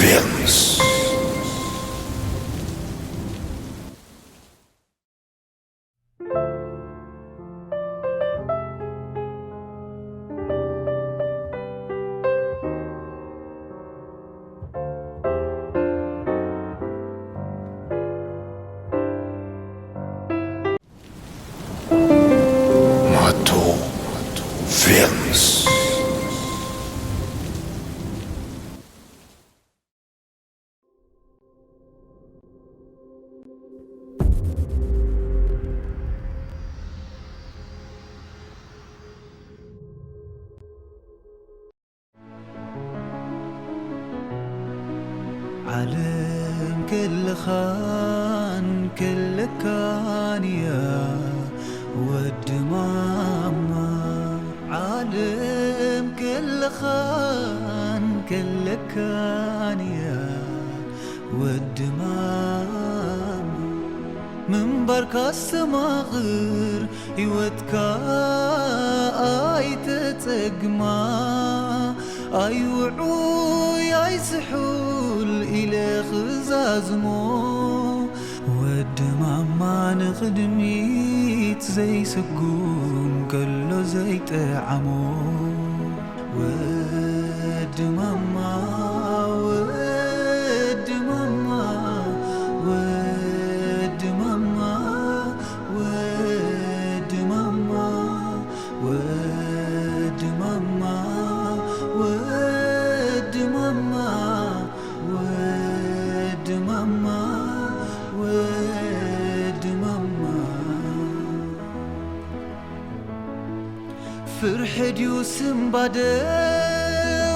Films. Mato Films. ዓለም ከለኻን ከለካን እያ ወዲ ማማ። ዓለም ከለኻን ከለካን እያ ወዲ ማማ። ምንባርካ ኣስተማቕር፣ ህይወትካ ኣይተጸግማ። ኣይውዑይ ኣይስሑል ኢለ ክዛዝሞ፣ ወዲ ማማ ንቕድሚት ዘይስጉም ከሎ ዘይጠዓሞ። ወዲ ማማ፣ ወዲ ማማ፣ ወዲ ማማ፣ ወዲ ማማ፣ ወዲ ማማ፣ ወዲ ማማ፣ ወዲ ማማ፣ ወዲ ማማ። ፍርሒ ድዩ ስንባደ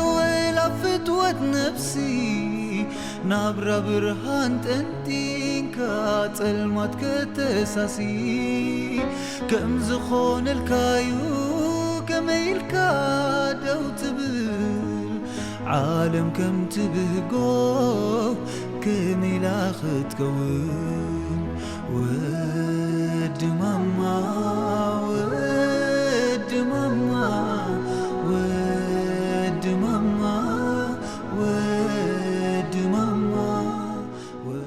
ወላ ፍትወት ነብሲ? ናብራ ብርሃን ጠንጢንካ ጸልማት ከተሳሲ። ከም ዝኾነልካዩ ከመይ ኢልካ ደው ትብል? ዓለም ከም ትብህጎ ከመይ ኢላ ክትከውን? ወዲ ማማ፣ ወዲ ማማ፣ ወዲ ማማ፣ ወዲ ማማ፣ ወዲ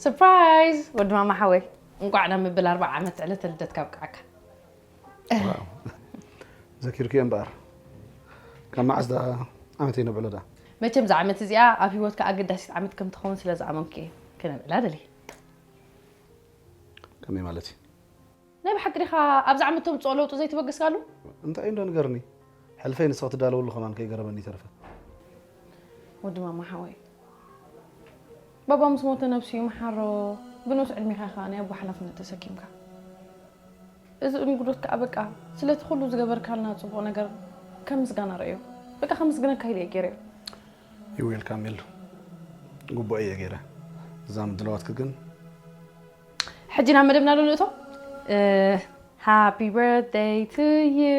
ሰርፕራይዝ! ወዲ ማማ ሓወይ፣ እንቋዕ ናብ ምብል ኣርብዓ ዓመት ዕለተ ልደትካ ኣብቅዓካ። ዋው። ዘኪርክዮ እምበኣር። ካብ መዓስ ደኣ ዓመተይ ነብዕሎ ደኣ? መቸም እዛ ዓመት እዚኣ ኣብ ህይወትካ ኣገዳሲት ዓመት ከም ትኸውን ስለ ዝኣመንኩ እየ ክነብዕላ ደልየ። ከመይ ማለት እዩ? ናይ ብሓቂ ዲኻ ኣብዚ ዓመት ተምጽኦ ለውጢ ዘይተበገስካሉ? እንታይ እዩ እንዶ ንገርኒ። ሕልፈይ ንስኺ ትዳለወሉ ከማን ከይገረመኒ ይተርፈ። ወዲ ማማ ሓወይ፣ ባባ ምስ ሞተ ነብሱ ይምሓሮ፣ ብንኡስ ዕድሜኻ ኢኻ ናይ ኣቦ ሓላፍነት ተሰኪምካ። እዚ እንጉዶት ከኣ በቃ ስለቲ ኩሉ ዝገበርካልና ጽቡቕ ነገር ከም ምስጋና ርእዮ። በቃ ከመስግነካ ኢለ እየ ገይረዮ። You welcome ሜሉ። ግቡእ እየ ገይረ። እዛ ምድላዋትኪ ግን ሕጂ ናብ መደብና ዶ ንእቶ? Happy birthday to you.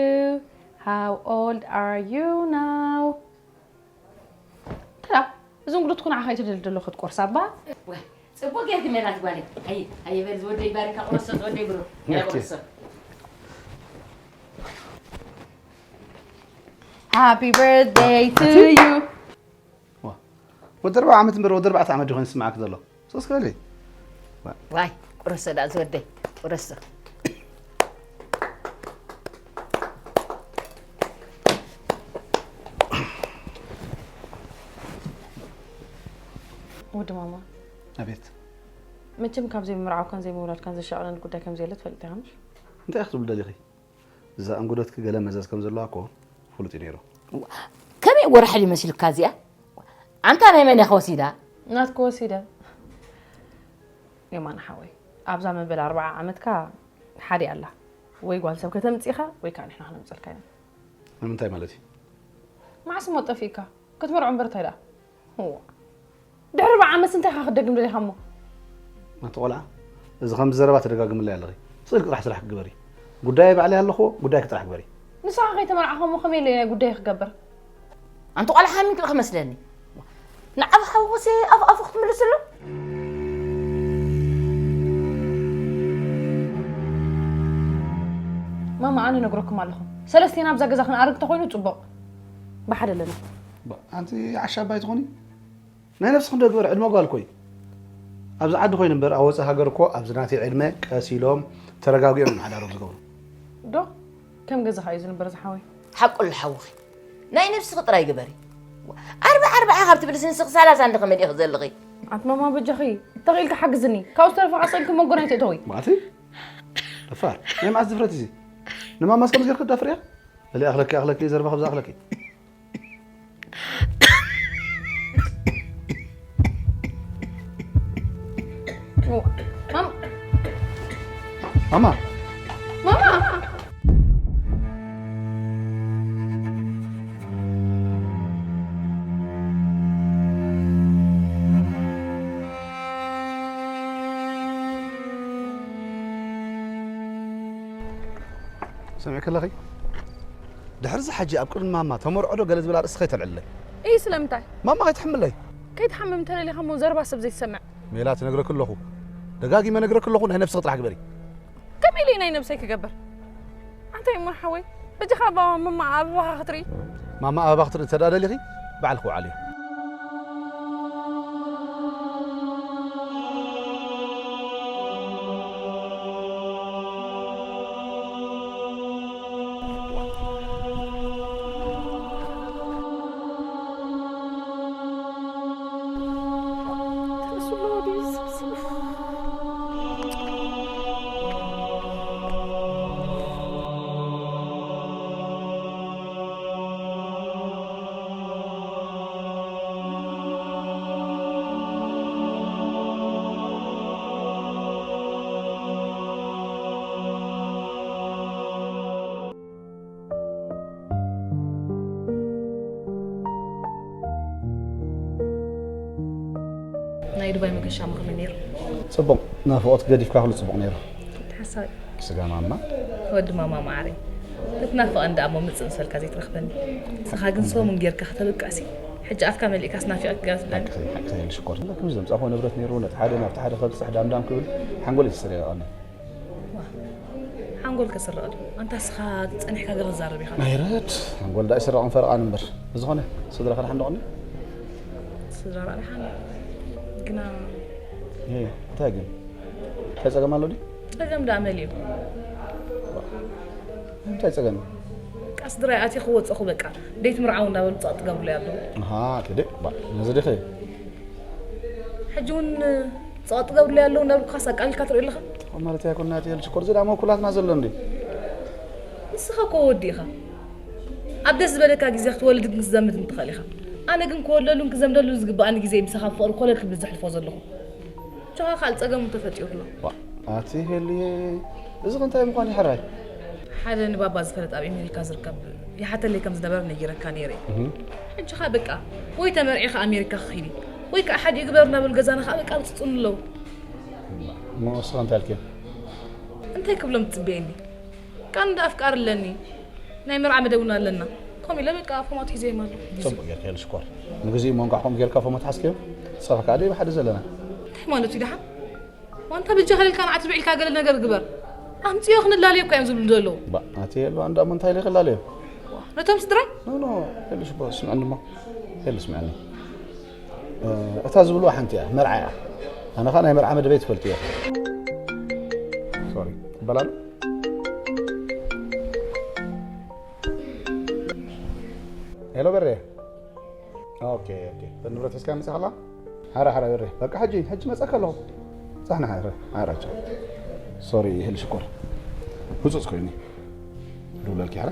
How old are you now? ተራ እዞም ጉዶት ኩን ዓኻ ይትደልደሎ ክትቆርሳ እባ። ጽቡቅ ጌርኪ ሜላት ጓለይ። ኣይ ኣይ በል ዝወደይ ባሪካ ቁረሶ ዝወደይ ብሩ። ኣይ ቁረሶ። Happy birthday to you. ዋ፣ ወዲ ኣርብዓ ዓመት እምበር ወዲ ኣርባዕተ ዓመት ድኾን ዝስምዓክ ዘሎ? ሶስ ከሊ። ዋይ ቁረሶ ዳ ዝወደይ ቁረሶ። ወዲ ማማ። ኣቤት። መቸም ካብ ዘይምምርዓውካን ዘይምውላድካን ዘሻቕለኒ ጉዳይ ከም ዘየለ ትፈልጥ ኢኻ ምሽ? እንታይ ኢኺ ትብሊ ደሊኺ? እዛ እንጉዶትኪ ገለ መዘዝ ከም ዘለዋ እኮ ፍሉጥ እዩ ነይሩ። ከመይ ወራሕሊ መሲልካ እዚኣ? ኣንታ ናይ መን ኢኻ ወሲዳ? ናትኪ ወሲደ። የማን ሓወይ ኣብዛ መበል ኣርባዓ ዓመትካ ሓደ ኣላ ወይ ጓል ሰብ ከተምፅኢኻ ወይ ከዓ ንሕና ክነምፀልካ ኢና። ንምንታይ ማለት እዩ? መዓስ እሞ ጠፊእካ ክትምርዖ እምበር እንታይ ደኣ? ድሕሪ ርብዓ ዓመት እንታይ ኢኻ ክትደግም ደሊኻ እሞ? ኣቲ ቆልዓ፣ እዚ ከምዚ ዘረባ ተደጋግምለይ ኣለኺ። ስእልኪ ጥራሕ ስራሕ ክግበሪ። ጉዳይ ባዕለይ ኣለኹ፣ ጉዳይኪ ጥራሕ ግበሪ። ንስኻ ከይተመርዓኻ እሞ ከመይ ኢለ ናይ ጉዳይ ክገብር? ኣንቲ ቆልዓ ሓሚምኪ ኢኺ መስለኒ። ንዓብ ሓወሲ ኣፍ ኣፉ ክትምልስሉ? ማማ ኣነ ነግረኩም ኣለኹ። ሰለስቴና ኣብዛ ገዛ ክንኣርግ ተኾይኑ ጽቡቕ። ብሓደ ኣለና። ኣንቲ ዓሻ ኣባይ ትኾኒ? ናይ ነብስኺ እንዶ ግበሪ ዕድመ ጓል እኮ እዩ። ኣብዚ ዓዲ ኮይኑ እምበር ኣብ ወፃኢ ሃገር እኮ ኣብዚ ናተይ ዕድመ ቀስ ኢሎም ተረጋጊኦም እዮም ሓዳሮም ዝገብሩ። ዶ ከም ገዛኻ እዩ ዝንበር ዝሓወይ። ሓቁ ኣሎ ሓውኺ ናይ ነብስኺ ጥራይ ግበሪ። ኣርባዓ ኣርባዓ ካብ ትብልሲ ንስኺ ሰላሳ እንድኺ መሊእኺ ዘለኺ። ኣትማማ በጃኺ ተኽኢልኪ ሓግዝኒ። ካብኡ ዝተረፈ ቃስ ኢልኪ መንጎ ናይ ትእተዊ። ማለተይ ደፋር ናይ መዓስ ድፍረት እዚ ንማማስ ከምዚ ጌርኪ ትደፍርያ? በሊ ኣኽለኪ ኣኽለኪ ዘረባ ከብዛ ኣኽለኪ። ማማ ሰሚዕኪ ኣለኺ? ድሕርዚ ሕጂ ኣብ ቅድሚ ማማ ተመርዖ ዶ ገለ ዝብል ኣርእስቲ ከይተልዕልለይ። እይ ስለምንታይ? ማማ ከይትሕምለይ። ከይትሓምም እንተደሊኻ እሞ ዘረባ ሰብ ዘይትሰምዕ። ሜላት እነግረኪ ኣለኹ። ደጋጊመ እነግረኪ ኣለኹ ናይ ነብስኺ ጥራሕ ግበሪ። ከመይ ኢለ ናይ ነብሰይ ክገብር? ኣንታይ እሞ ሓወይ በጃኻ ኣባ ማማ ኣበባኻ ክትርኢ። ማማ ኣበባ ክትርኢ እንተ ደኣ ደሊኺ ባዕልኺ ውዓልዮ። ናይ ዱባይ መገሻ ምኽሪ ነይሩ። ጽቡቕ ናፍቖት ገዲፍካ ኩሉ ጽቡቕ ነይሩ። ሓሳብ ስጋ ማማ ወዲ ማማ ማዓረይ ክትናፍቐን ደኣ እሞ ምጽእ ምስ በልካ ዘይትረኽበኒ ንስኻ ግን ሰሙን ጌርካ ከተብቅዕሲ ሕጂ ኣፍካ መሊእካስ ናፊቐ ክገር ትብለኒ ሓቅኺ ሓቅኺ የለ ሽኮር ከምዚ ዘምጻእኹዎ ንብረት ነይሩ ነቲ ሓደ ናብቲ ሓደ ከብጽሕ ዳምዳም ክብል ሓንጎል እዩ ተሰሪቐኒ ሓንጎል ከስርቕ ድዩ? ኣንታ ስኻ ጸኒሕካ ገለ ትዛረብ ኢኻ። ናይ ረት ሓንጎል ዳኣ ይስረቕን ፈረቓን እምበር። ብዝኾነ ስድራኸ ደሓን ዶ ቅድሚ? ስድራ ደኣ ደሓን ግና። ሄ እንታይ ግን? እንታይ ጸገም ኣሎ ድዩ? ጸገም ደኣ መሊኡ። እንታይ ጸገም? በቃ ስድራይ ኣትየ ክወጸኹ በቃ ደይትምርዓው እንዳበሉ ጸቕጢ ገብሩለይ ኣለዉ። ኣሃ፣ ክደ ባ ነዚ ዲኺ? ሕጂ እውን ጸቕጢ ገብሩለይ ኣለዉ እንዳበልኩኻስ ኣቃሊልካ ትሪኦ ኣለኻ? ማለት ኣይኮን ናቲ ኤል ሽኮር እዚ ደኣ መኩላትና ዘሎ እንዴ? ንስኻ እኮ ወዲ ኢኻ። ኣብ ደስ ዝበለካ ግዜ ክትወልድን ክትዘምትን ትኽእል ኢኻ። ኣነ ግን ክወልደሉን ክዘምደሉን ዝግብኣኒ ግዜ ምሳኻ ብፍቕሪ ኮለል ክብል ዘሕልፎ ዘለኹ። ጆኻ ካልእ ጸገም እውን ተፈጢሩ ኣሎ። ኣቲ ሄሉየ፣ እዚ ከ እንታይ ምዃን እዩ ሕራይ? ሓደ ንባባ ዝፈለጥ ኣብ ኣሜሪካ ዝርከብ ይሓተለይ ከም ዝነበረ ነጊረካ ነይረ። ሕጂ ኸ በቃ ወይ ተመርዒ ከ ኣሜሪካ ክኺድ እዩ ወይ ከዓ ሓዲኡ ግበር እናበሉ ገዛና ከዓ በቃ ብፅፁን ኣለዉ። እሞ ንስኻ እንታይ ኢልክዮ? እንታይ ክብሎም ትፅበየኒ? ቃል እንዳ ኣፍቃሪ ኣለኒ ናይ መርዓ መደብ እውን ኣለና። ከምኡ ኢለ በቃ ፎማት ሒዘዮም ኣለኹ። ፅቡቕ ጌርካ የልሽኮር። ንግዚኡ እሞ እንኳዕ ከምኡ ጌርካ ፎማት ሓዝክዮ። ንስኻ ከዓ ደይ ብሓደ ዘለና። እንታይ ማለት እዩ ደሓን? ዋንታ ብጃ ከለልካ ንዓት ብዒልካ ገለ ነገር ግበር። ኣምፅዮ ክንላለዮ እኮ እዮም ዝብሉ ዘለዉ። ባ ኣቲ የሉ ኣንዳ እሞ እንታይ ኢለ ክላለዮ? ነቶም ስድራይ? ኖ ኖ የልሽ ቦ ስምዕኒ እሞ የሉ ስምዕኒ። እታ ዝብልዋ ሓንቲ እያ መርዓ እያ። ኣነ ኸዓ ናይ መርዓ መደበይ ትፈልጥዮ። ሶሪ በላሉ። ሄሎ በሬ። ኦኬ ኦኬ። ንብረት ሒዝካ መፂኻ ኣላ? ሓራ ሓራ በሬ። በቃ ሕጂ ሕጂ መፀካ ኣለኹ። ዳሕና ሓረ ኣራቻ ሶሪ ይህል ሽኮር ህጹጽ ኮይኒ ዱብለልኪ ሓረ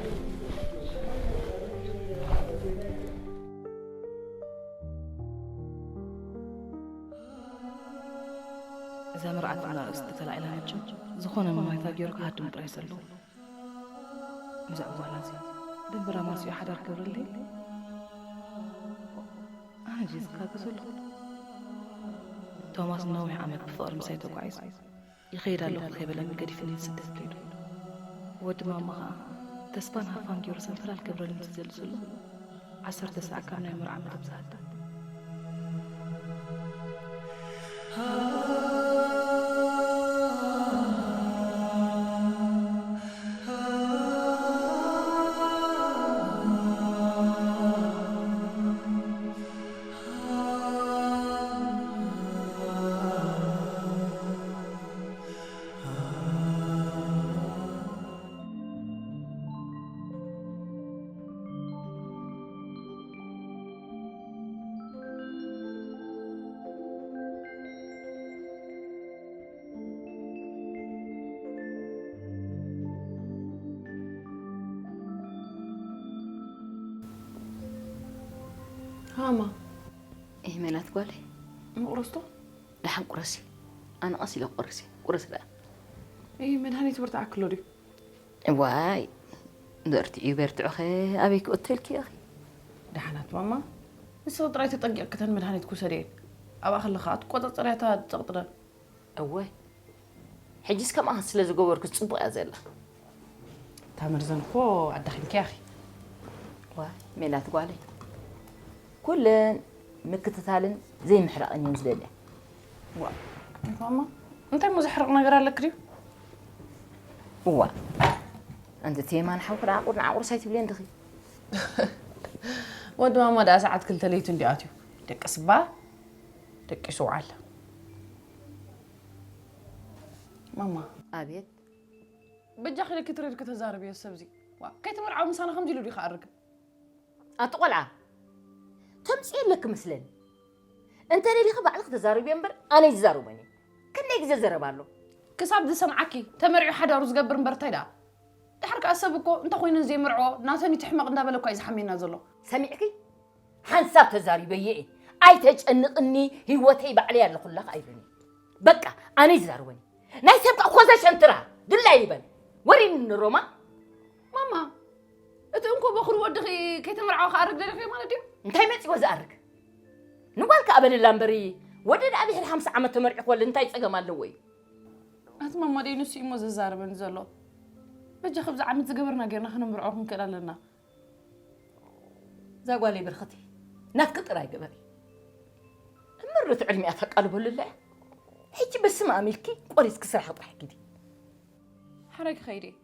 እዛ መርዓት ኣርእስቲ ተላዒላ መቸም ዝኾነ መማይታ ገይሩ ክሃድም ጥራይ ዘለዎ ብዛዕባ ጓል ኣዝዩ ደንበራ ማስዮ ሓዳር ክብርለይ ኣነ ጀስካ ክሰሉ ቶማስ ነዊሕ ዓመት ብፍቕሪ ምሳይ ተጓዒዙ ይኸይድ ኣለኹ ከይበለኒ ገዲፍኒ ንስደት ከይዱ ወዲ ማማ ኸዓ ተስፋን ሃፋን ገይሩ ሰንፈላል ክብረኒ እንትዘልስሉ ዓሰርተ ሰዓ ካብ ናይ መርዓ መደብ ዝሃዳ ሃማ ይህ ሜላት ጓለይ ምቁረስቶ ደሓን ቁረሲ ኣነ ቀስ ኢለ ቁረሲ ቁረስ ደኣ ይህ መድሃኒት ብርትዓ ክሎ ድዩ ዋይ በርትዑ በርትዑኸ ኣበይ ክእቶ ኢልኪ ኢኺ ደሓናት ማማ ንስኺ ጥራይ ተጠንቂቕክተን መድሃኒት ክውሰድ እየን ኣብኣ ከለኻ ኣትቆፃፀርያታ ፀቕጥረን እወ ሕጂስ ከምኣ ስለ ዝገበርኩ ፅቡቕ እያ ዘላ እታ መርዘን እኮ ኣዳኺምኪ ያኺ ዋይ ሜላት ጓለይ ኩለን ምክትታልን ዘይምሕራቕን እየን ዝደልያ ዋ ማማ እንታይ ሞ ዘሕርቕ ነገር ኣለክ ድዩ እዋ ኣንቲ ቴማን ሓውክን ዓቁር ንዓቁርስ ኣይትብልየን ድኺ ወዲ ማማ ደኣ ሰዓት ክልተ ለይቱ እንዲ ኣትዩ ደቂ ስባ ደቂ ሸውዓለ ማማ ኣቤት በጃኺ ኢለኪ ትረድኪ ተዛረብዮ ሰብዚ ዋ ከይትምርዓው ምሳና ከምዚ ኢሉ ዲኻ ኣርግ ኣቲ ቆልዓ ተምፅእ ኣለኪ መስለኒ እንተ ደሊኺ ባዕልኺ ተዛረብዮ እምበር ኣነ ይዛረቦን እየ ክንደይ ግዜ ዘረባ ኣሎ ክሳብ ዝሰምዓኪ ተመሪዑ ሓዳሩ ዝገብር እምበር እንታይ ደኣ ድሓር ከኣ ሰብ እኮ እንተኮይነን ዘይምርዕኦ ናተን ይትሕመቕ እንዳበለ እኳ እዩ ዝሓምየና ዘሎ ሰሚዕኪ ሓንሳብ ተዛሪበዮ እየ ኣይተጨንቕኒ ህይወተይ ባዕለይ ኣለኹላኽ ኣይብለኒ በቃ ኣነ ይዛረበኒ ናይ ሰብ ከኣ ኮዘ ሸንትራ ድላይ ይበል ወሪኒ ንሮማ ማማ እቲ እንኮ በኹሪ ወድኺ ከይተመርዓወ ክኣርግ ደሊኺ ማለት ድዩ እንታይ መፂዎ ዝኣርግ ንጓል ከኣ በልላ እምበሪ ወዲ ደኣ ድሕሪ ሓምሳ ዓመት ተመርዒ ክወልድ እንታይ ፀገም ኣለዎ እዩ ኣቲ ማማ ደይ ንሱ እሞ ዘዛርበኒ ዘሎ በጃ ከብዚ ዓመት ዝገበርና ጌርና ክነምርዖ ክንክእል ኣለና እዛ ጓለይ ብርኽቲ ናትኪ ጥራይ ግበሪ እምርት ዕድሚኣ ተቃልበሉ ኣላ ሕጂ በስመ ኣም ኢልኪ ቆሪፅኪ ስራሕ ጥራሕ ኪዲ ሓራይ ክኸይድ እየ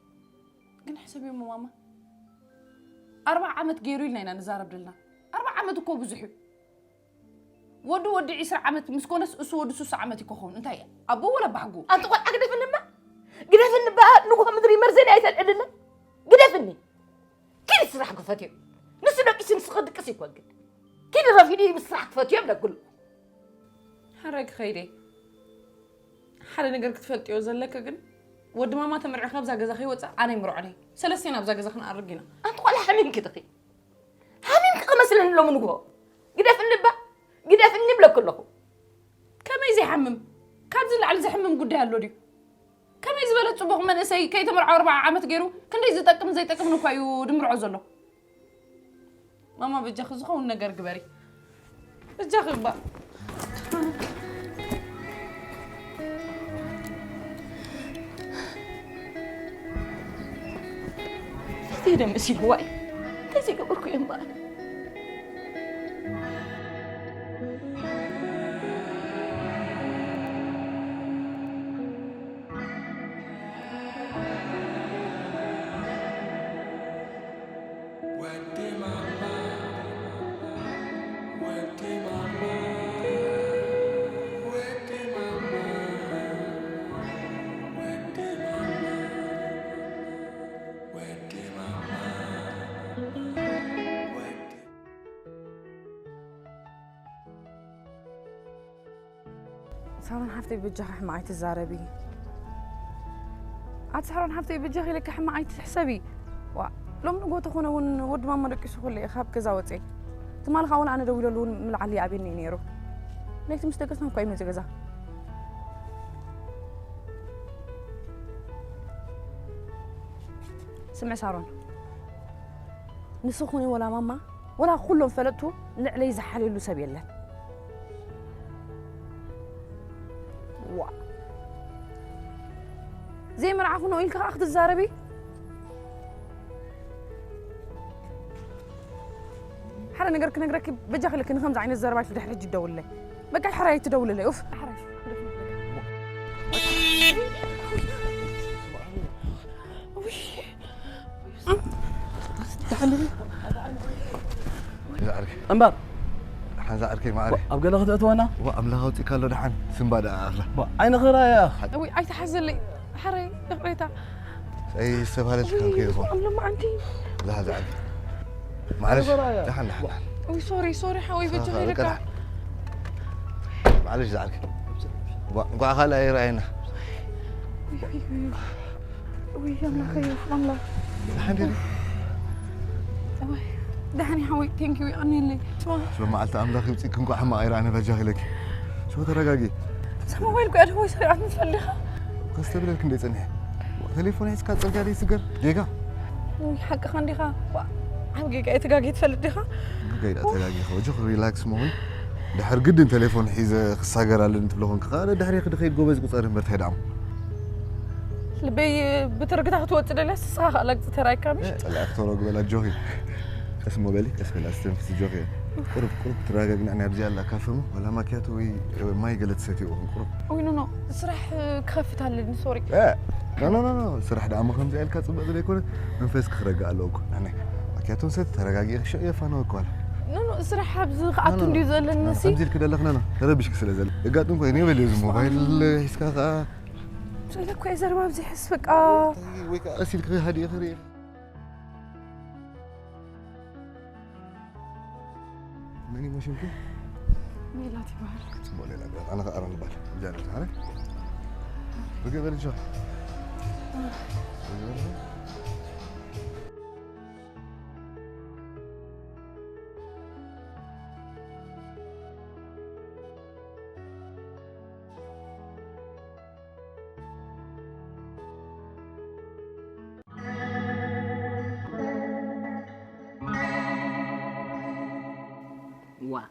ግን ሕሰብዮ እሞ ማማ ኣርባዓ ዓመት ገይሩ ኢልና ኢና ንዛረብ ደልና ኣርባዓ ዓመት እኮ ብዙሕ እዩ ወዲ ወዲ ዒስራ ዓመት ምስ ኮነስ እሱ ወዲ ሱሳ ዓመት እዩ ክኸውን እንታይ ኣቦ ወላ ባሕጉ ኣንቲ ቆልዓ ግደፍኒ እባ ግደፍኒ እባ ንጉሆ ምድሪ መርዘኒ ኣይተልዕልለን ግደፍኒ ኪዲ ስራሕ ክፈትዮ ንሱ ደቂሱ ንስኺ ድቅስ ይኮንክን ኪዲ ረፊዲ ምስ ስራሕ ክፈትዮ ይብለክሉ ሓራይ ክኸይደ ሓደ ነገር ክትፈልጥዮ ዘለኪ ግን ወዲ ማማ ተመርዒ ካብዛ ገዛ ከይወፅእ ኣነ ይምርዖ ነይ ሰለስቴና ኣብዛ ገዛ ክንኣርግ ኢና ኣንቲ ቆልዓ ሓሚምኪ ድኺ ሓሚምኪ ክመስለኒ ሎሚ ንግሆ ግደፍኒ እባ ግደፍኒ ይብለኪ ኣለኹ ከመይ ዘይሓምም ካብዚ ላዕሊ ዘሕምም ጉዳይ ኣሎ ድዩ ከመይ ዝበለ ፅቡቕ መንእሰይ ከይተመርዖ ኣርባዓ ዓመት ገይሩ ክንደይ ዝጠቅም ዘይጠቅምን እኳ እዩ ድምርዖ ዘሎ ማማ በጃኺ ዝኸውን ነገር ግበሪ በጃኺ እባ ፈትየ ዶ መሲልዋ እዩ እንታይ ዘይገበርኩ እየ እምበኣር ሳሮን ሓፍተይ፣ በጃኺ ሕማቕ ኣይትዛረቢ። ኣቲ ሳሮን ሓፍተይ፣ በጃኺ ኢለኪ ሕማቕ ኣይትሕሰቢ። ዋ፣ ሎም ንጎ ተኾነ እውን ወዲ ማማ ደቂሱ ኩለ እየ ካብ ገዛ ወፅየ። ትማሊ ከዓ ወላ ኣነ ደዊለሉ እውን ምልዓል ይኣብየኒ እዩ ነይሩ። ለይቲ ምስ ደቀስና እኳ እዩ መፅእ ገዛ። ስምዒ ሳሮን፣ ንሱ ኹኒ ወላ ማማ፣ ወላ ኩሎም ፈለጥቱ ልዕለይ ዝሓልየሉ ሰብ የለን። ዋ። ዘይመርዓኹ ነው ኢልካ ከዓ ክትዛረቢ? ሓደ ነገር ክነግረኪ፣ በጃኺ ኢለኪ ንኸምዚ ዓይነት ዘረባ ኢልኪ ድሕሪ ሕጂ ደውልለይ። በቃ ሕራይ ትደውልለይ። ኡፍ። ሕራይ። ደሓን ዲኺ? እምበር ሓንዛ ዓርከይ ማዕረ ኣብ ገለ ክትእትወና? ዋ፣ ኣምላኽ ኣውፂእካ ኣሎ ደሓን። ስምባ ደኣ ኣኽላ። ባ፣ ዓይኒ ኽራያ። እውይ፣ ኣይትሓዘለይ። ሓረይ፣ ይቕሬታ። ኣይ፣ ዝተባህለት ከም ከይኾን። ኣሎም ኣንቲ። ዝሓዘ ዓርከይ። ማዕረሽ፣ ይቕሬታ። ደሓን፣ ደሓን፣ ደሓን። እውይ፣ ሶሪ፣ ሶሪ፣ ሓወይ፣ በጃ በቃ፣ ከይለካ። ደሓን። ማዕረሽ ዝዓርከይ። ዋ፣ እንኳዕ ካልእ ኣይረኣየና። እውይ፣ እውይ፣ እውይ። ውይ ኣምላኸይ፣ ኣምላኽ። ደሓን ዲኺ? እዋይ፣ ደሓን እየ ሓወይ፣ ቴንክ ዩ፣ የቐንየለይ። ስማ። ሎማዓልቲ ኣምላኽ ይብፅእኪ፣ እንኳዕ ሕማቕ ኣይረኣነ በጃኺ ኢለኪ። ሽኮ ተረጋጊ። ሰብ ሞባይል እኮ እያ ድወይ ሰሪቓት ምስ ፈልዲኻ። ከስተብለልኪ እንደ ፀኒሐ። ቴሌፎን ሒዝካ ፅርግያ ደይ ስገር፣ ጌጋ። ውይ፣ ሓቅኻ እንዲኻ። ዋ፣ ዓብ ጌጋ እየ፣ ተጋጊ ትፈልጥ ዲኻ? ጌጋ ተጋጊ፣ ከወጆ ሪላክስ መሆን። ድሕር ግድን ቴሌፎን ሒዘ ክሳገር ኣለኒ ትብሎ ኾንክ፣ ኸኣ ድሕሪ ክድኸይድ ጎበዝ ቁፀር እምበር እንታይ ደኣ እሞ። ልበይ ብትርግታ ክትወጽእ ደልያ፣ ንስኻ ከኣ ላግጺ ተራይካ ምሽ? እ፣ ጸላኢ ክተረጉ በላ ጆኺ። ቀስ እሞ በሊ፣ ቀስ በላ፣ ኣስተንፍሲ ጆኺ። ቁሩብ፣ ቁሩብ ትረጋጋግና፣ ንኣብዚኣ ኣላ ካፈ እሞ፣ ወላ ማኪያቶ ወይ፣ እ፣ ማይ ገለ ትሰትይዎ ኹም፣ ቁሩብ። ኦይ፣ ኖ፣ ኖ፣ ስራሕ፣ እ፣ ክኸፍት ኣለኒ፣ ሶሪ። እ፣ ኖ፣ ኖ፣ ኖ፣ ኖ፣ ስራሕ ደኣ እሞ ከምዚ ኢልካ ጽቡቕ ዘይኮነ፣ መንፈስኪ ክረግእ ኣለዎ እኮ። ኣነ፣ ማኪያቶ ንሰቲ፣ ተረጋጊእኺ፣ ሽዑ የፋንወኪ ዋላ። ኖ፣ ኖ፣ ስራሕ ኣብዚ ክኣቱ ኖ፣ ኖ፣ እንድዩ ኖ፣ ዘለኒ ኖ፣ ሲ። ከምዚ ኢልኪ ደለኽና፣ ኖ፣ ተረቢሽኪ ስለ ዘለ። የጋጥም ኮይኑ፣ እኔ በልዮ ዝም ሞባይል ሒዝካ ኸኣ ስለ እኮ እየ ዘረባ ኣብዚ ሕስ በቃ። ወይ ከኣ ቀስ ኢልኪ ሃዲእኺ ርእዪ። መን እዩ ሽምኪ? ሜላት ይበሃል። ጽቡቕ ሌላ ግራት። ኣነ ከኣ ኣሮን ይበሃል። እዚኣ ነታ፣ ኣረ? ብገበል ጆ። ዋ፣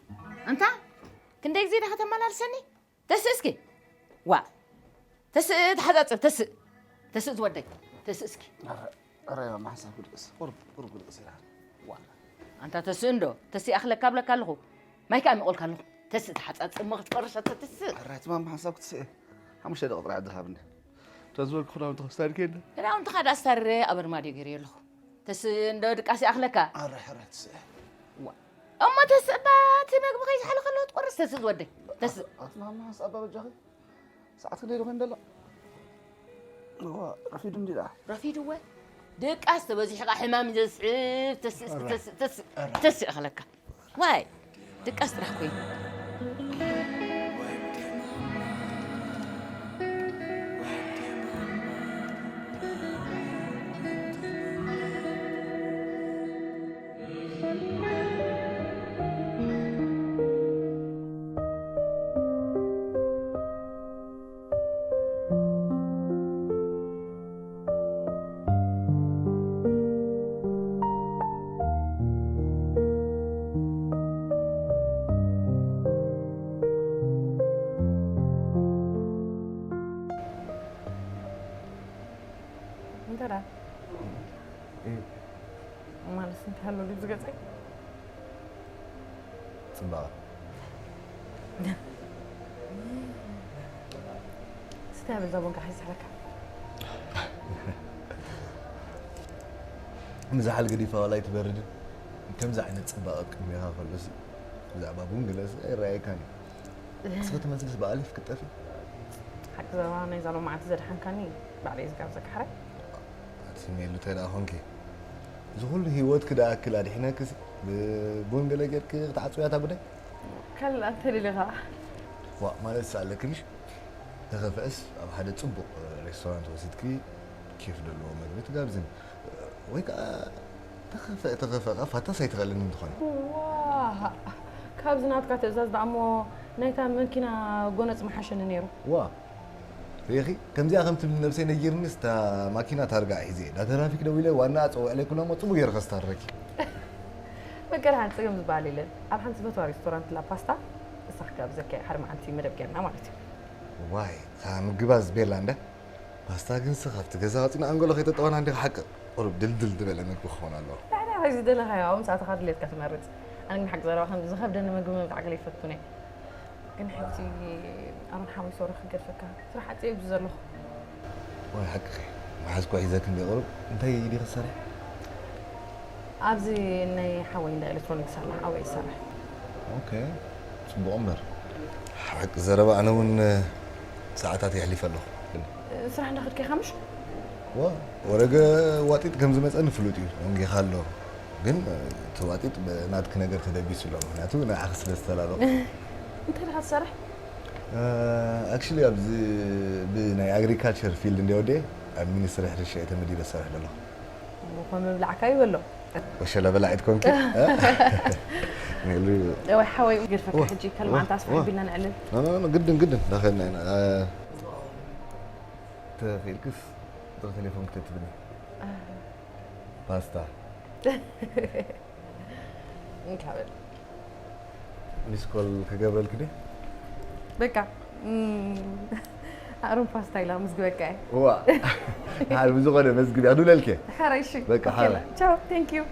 ኣንታ ክንደይ ግዜ ዲኻ ተመላልሰኒ? ተስእ እስኪ። ዋ፣ ተስእ፣ ተሓጻጽብ፣ ተስእ። ተስእ ዝወደይ፣ ተስእ እስኪ። ኧረ፣ ኧረ፣ ማማ ሓንሳብ ክድቅስ፣ ቁሩብ፣ ቁሩብ ክድቅስ ኢላ። ዋ፣ ኣንታ ተስእ እንዶ፣ ተስእ ይኣኽለካ እብለካ ኣለኹ። ማይ ከኣ ሚቖልካ ኣለኹ። ተስእ፣ ተሓጻጽብ፣ እሞ ክትጨርስ ኣተ ተስእ። ኧረ፣ እቲ ማማ ሓንሳብ ክትስእ። ሓሙሽተ ደቂቕ ጥራይ ዕድል ሃብኒ። እታ ዝበልኩ ክዳውንቲ ከስታርኪ የለ? ክዳውንትኻ ደኣ ኣስታርረ ኣብ ኣርማድዮ ገይረዮ ኣለኹ። ተስእ እንዶ ድቃስ ይኣኽለካ። ኣረ ሕረት ስእ። ዋ። እሞ ተስእ እባ እቲ መግቢ ከይዝሓለ ከሎ ትቆርስ ተስእ ዝወደይ። ተስእ። ኣቲ ማማ ሓንሳብ ኣባ በጃኺ። ሰዓት ክንደይ ዶ ኮይኑ ደሎ? እዋ፣ ረፊዱ እንዲ ደኣ። ረፊዱ እወ። ድቃስ ተበዚሑ ከኣ ሕማም እዩ ዘስዕብ። ተስእ እስኪ፣ ኣረ። ተስእ፣ ተስእ፣ ኣረ። ተስእ ይኣኽለካ። ዋይ፣ ድቃስ ጥራሕ ኮይኑ። እንታይ ደኣ? እ። ማለት እንታይ ኣሎ ድዩ ዝገጸይ? ጽባቐ። ስታይ በዛ ቦንካ ሒዝካ። ምዝሓል ገዲፋ ዋላ ኣይትበርድን። ከምዚ ዓይነት ጽባቐ ኣብ ቅድሜኻ ከሎሲ ብዛዕባ ቡን ገለሲ ኣይረኣየካን እዩ። ንስኺ ትመስልስ ብኣሊፍ ክትጠፍኢ። ሓቂ ዘረባ ናይዛ ሎማዓንቲ ዘድሓንካኒ ባዕለይ ዝጋብዘካ ሕራይ። ኣትስምየሉ እንታይ ደኣ ኾንኪ? እዚ ኩሉ ህይወትኪ ደኣ ኣክል ኣድሒነክሲ ብቡን ገለ ጌርኪ ክትዓጽውያ እታ ጉዳይ? ካልእ እንተ ደሊኻ። ዋእ፣ ማለት ኣለኪ ምሽ? ተኸፍአስ ኣብ ሓደ ጽቡቕ ሬስቶራንት ወሲድኪ ኬፍ ዘለዎ መግቢ ትጋብዝን። ወይ ከዓ ተኸፍአ፣ ተኸፍአ ከዓ ፋታስ ኣይትኽእልን እንተኾነ። ዋእ፣ ካብዚ ናትካ ትእዛዝ ደኣ እሞ ናይታ መኪና ጎነጽ ምሓሸኒ ነይሩ። ዋ፣ ርኢኺ፣ ከምዚኣ ከም ትብሊ ነብሰይ ነጊርኒስ እታ ማኪና ታርጋ ሒዘ እየ። እዳ ትራፊክ ደዊለ ዋናኣ ጸውዕለይ ኩና እሞ ጽቡቕ ገይረ ከስታርረኪ። በቃ ደሓን፣ ጸገም ዝበሃል የለን። ኣብ ሓንቲ ዝፈትዋ ሬስቶራንት ላ ፓስታ ንሳ ክጋብዘካ እየ። ሓደ መዓልቲ መደብ ጌርና ማለት እዩ። ዋይ፣ እታ ምግባዝ ቤላ እንዳ ፓስታ ግንሲ ካብቲ ገዛ ወፂና ኣንጎሎ ከይተጠወና እንዲኻ ሓቂ ቁሩብ ድልድል ዝበለ ምግቢ ክኸውን ኣለዎ። ዳሕና ከዚ ዝደለኻዮ ኣብኡ ምስ ኣተኻ ድሌትካ ትመርጽ። ኣነ ግን ሓቂ ዘረባ ከም ዝኸብደኒ ምግቢ ምብላዕ ገለ ይፈቱን እየ። ግን ሕጂ ኣሮን ሓወይ ሶሪ ክገድፈካ ስራሕ ዓፀ እዩ ዘለኹ። ወይ ሓቅኺ፣ መሓዝኮ ሒዘክ እንደ ቁሩብ እንታይ ኢዲ ክሰርሕ? ኣብዚ ናይ ሓወይ እንዳ ኤሌክትሮኒክስ ኣላ፣ ኣብኡ ይሰርሕ። ኦኬ፣ ጽቡቕ እምበር። ሓቂ ዘረባ ኣነ እውን ሰዓታት የሕሊፈ ኣለኹ። ስራሕ እንዳኸድካ ኢኻ ምሽ? ዋ፣ ወረገ ዋጢጥ ከም ዝመጸኒ ፍሉጥ እዩ፣ ደንጊኻ ኣሎ። ግን እቲ ዋጢጥ ብናትኪ ነገር ተደቢሱ ኣሎ፣ ምክንያቱ ንዓኺ ስለ ዝተላለኹ። እንታይ ኢኻ ትሰርሕ? ኣክቹሊ ኣብዚ ብናይ ኣግሪካልቸር ፊልድ እንደ ወደ ኣብ ሚኒስትሪ ሕርሻ እየ ተመዲበ ዝሰርሕ ዘለኹ። እሞ ከም ምብላዕካ ይበሎ። ወሸላ በላዒት ኮንኪ? ሜሉ ወይ ሓወይ ገድፈካ ሕጂ ከልማዓንታ ኣስፍሕ ቢልና ንዕልል። ግድን ግድን ዳኸልና ኢና። ተኽኢልክስ ጥሪ ቴሌፎን ክተትብኒ። ፓስታ እንካበል ሚስኮል ክገብረልክ ዲ? በቃ እም፣ ኣሮን ፓስታ ኢላ መዝግበካ እየ። ዋ፣ ሓር ብዝኾነ መዝግብ እያ፣ ክድውለልክ እየ። ሓራይ እሺ። በቃ፣ ሓራይ። ቻው፣ ቴንክ ዩ።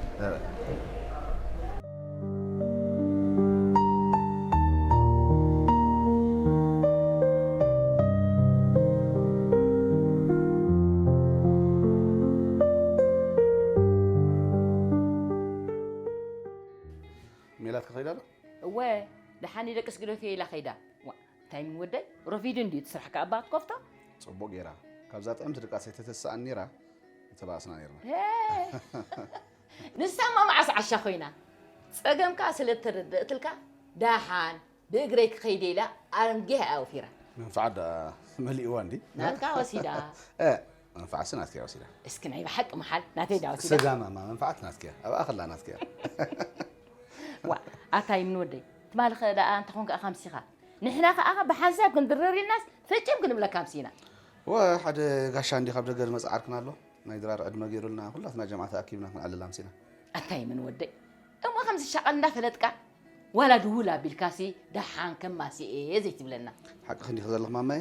ሜላት ከኸይዳ ዶ? እወ፣ ደሓን ይደቅስ ግደፍዮ ኢላ ከይዳ። ዋ፣ እንታይ ምን ወደይ? ረፊዱ እንድዩ እቲ ስራሕ ከኣ እባ ክትከፍቶ? ጽቡቕ ገይራ። ካብዛ ጥዕምቲ ድቃስ ኣይተተስኣን ነይራ፣ ምተባእስና ነይርና። ሄ! ንሳማ መዓስ ዓሻ ኮይና? ጸገምካ ስለ እተረደእትልካ፣ ደሓን ብእግረይ ክኸይድ ኢላ ኣንጊህ ኣውፊራ። መንፍዓት ደኣ መሊእዋ እንዲ? ናትካ ወሲዳ። እ፣ መንፍዓትሲ ናትካ እያ ወሲዳ። እስኪ ናይ ብሓቂ መሓል ናተይ ደኣ ወሲዳ። ስጋ ማማ መንፍዓት ናትካ እያ። ኣብኣ ከላ ናትካ እያ። ዋ፣ ኣታ ይምን ወደይ፣ ትማሊ ኸ ደኣ እንተኾንካ ኢኻ ኣምሲኻ። ንሕና ኸኣ ብሓንሳብ ክንድረር ኢልናስ ፍጭም ክንብለካ ኣምሲና። ዋ፣ ሓደ ጋሻ እንዲ ካብ ደገ ዝመጽእ ዓርክና ኣሎ። ናይ ድራር ዕድመ ገይሩልና ኩላትና ጀማዓ ተኣኪብና ክንዕልል ኣምሲና። ኣታ ይምን ወደይ፣ እሞ ከምዚ ሻቐል እንዳፈለጥካ ዋላ ድውል ኣቢልካሲ ደሓን ከማሲ እየ ዘይትብለና። ሓቅኺ እንዲኺ ዘለኺ ማማየ።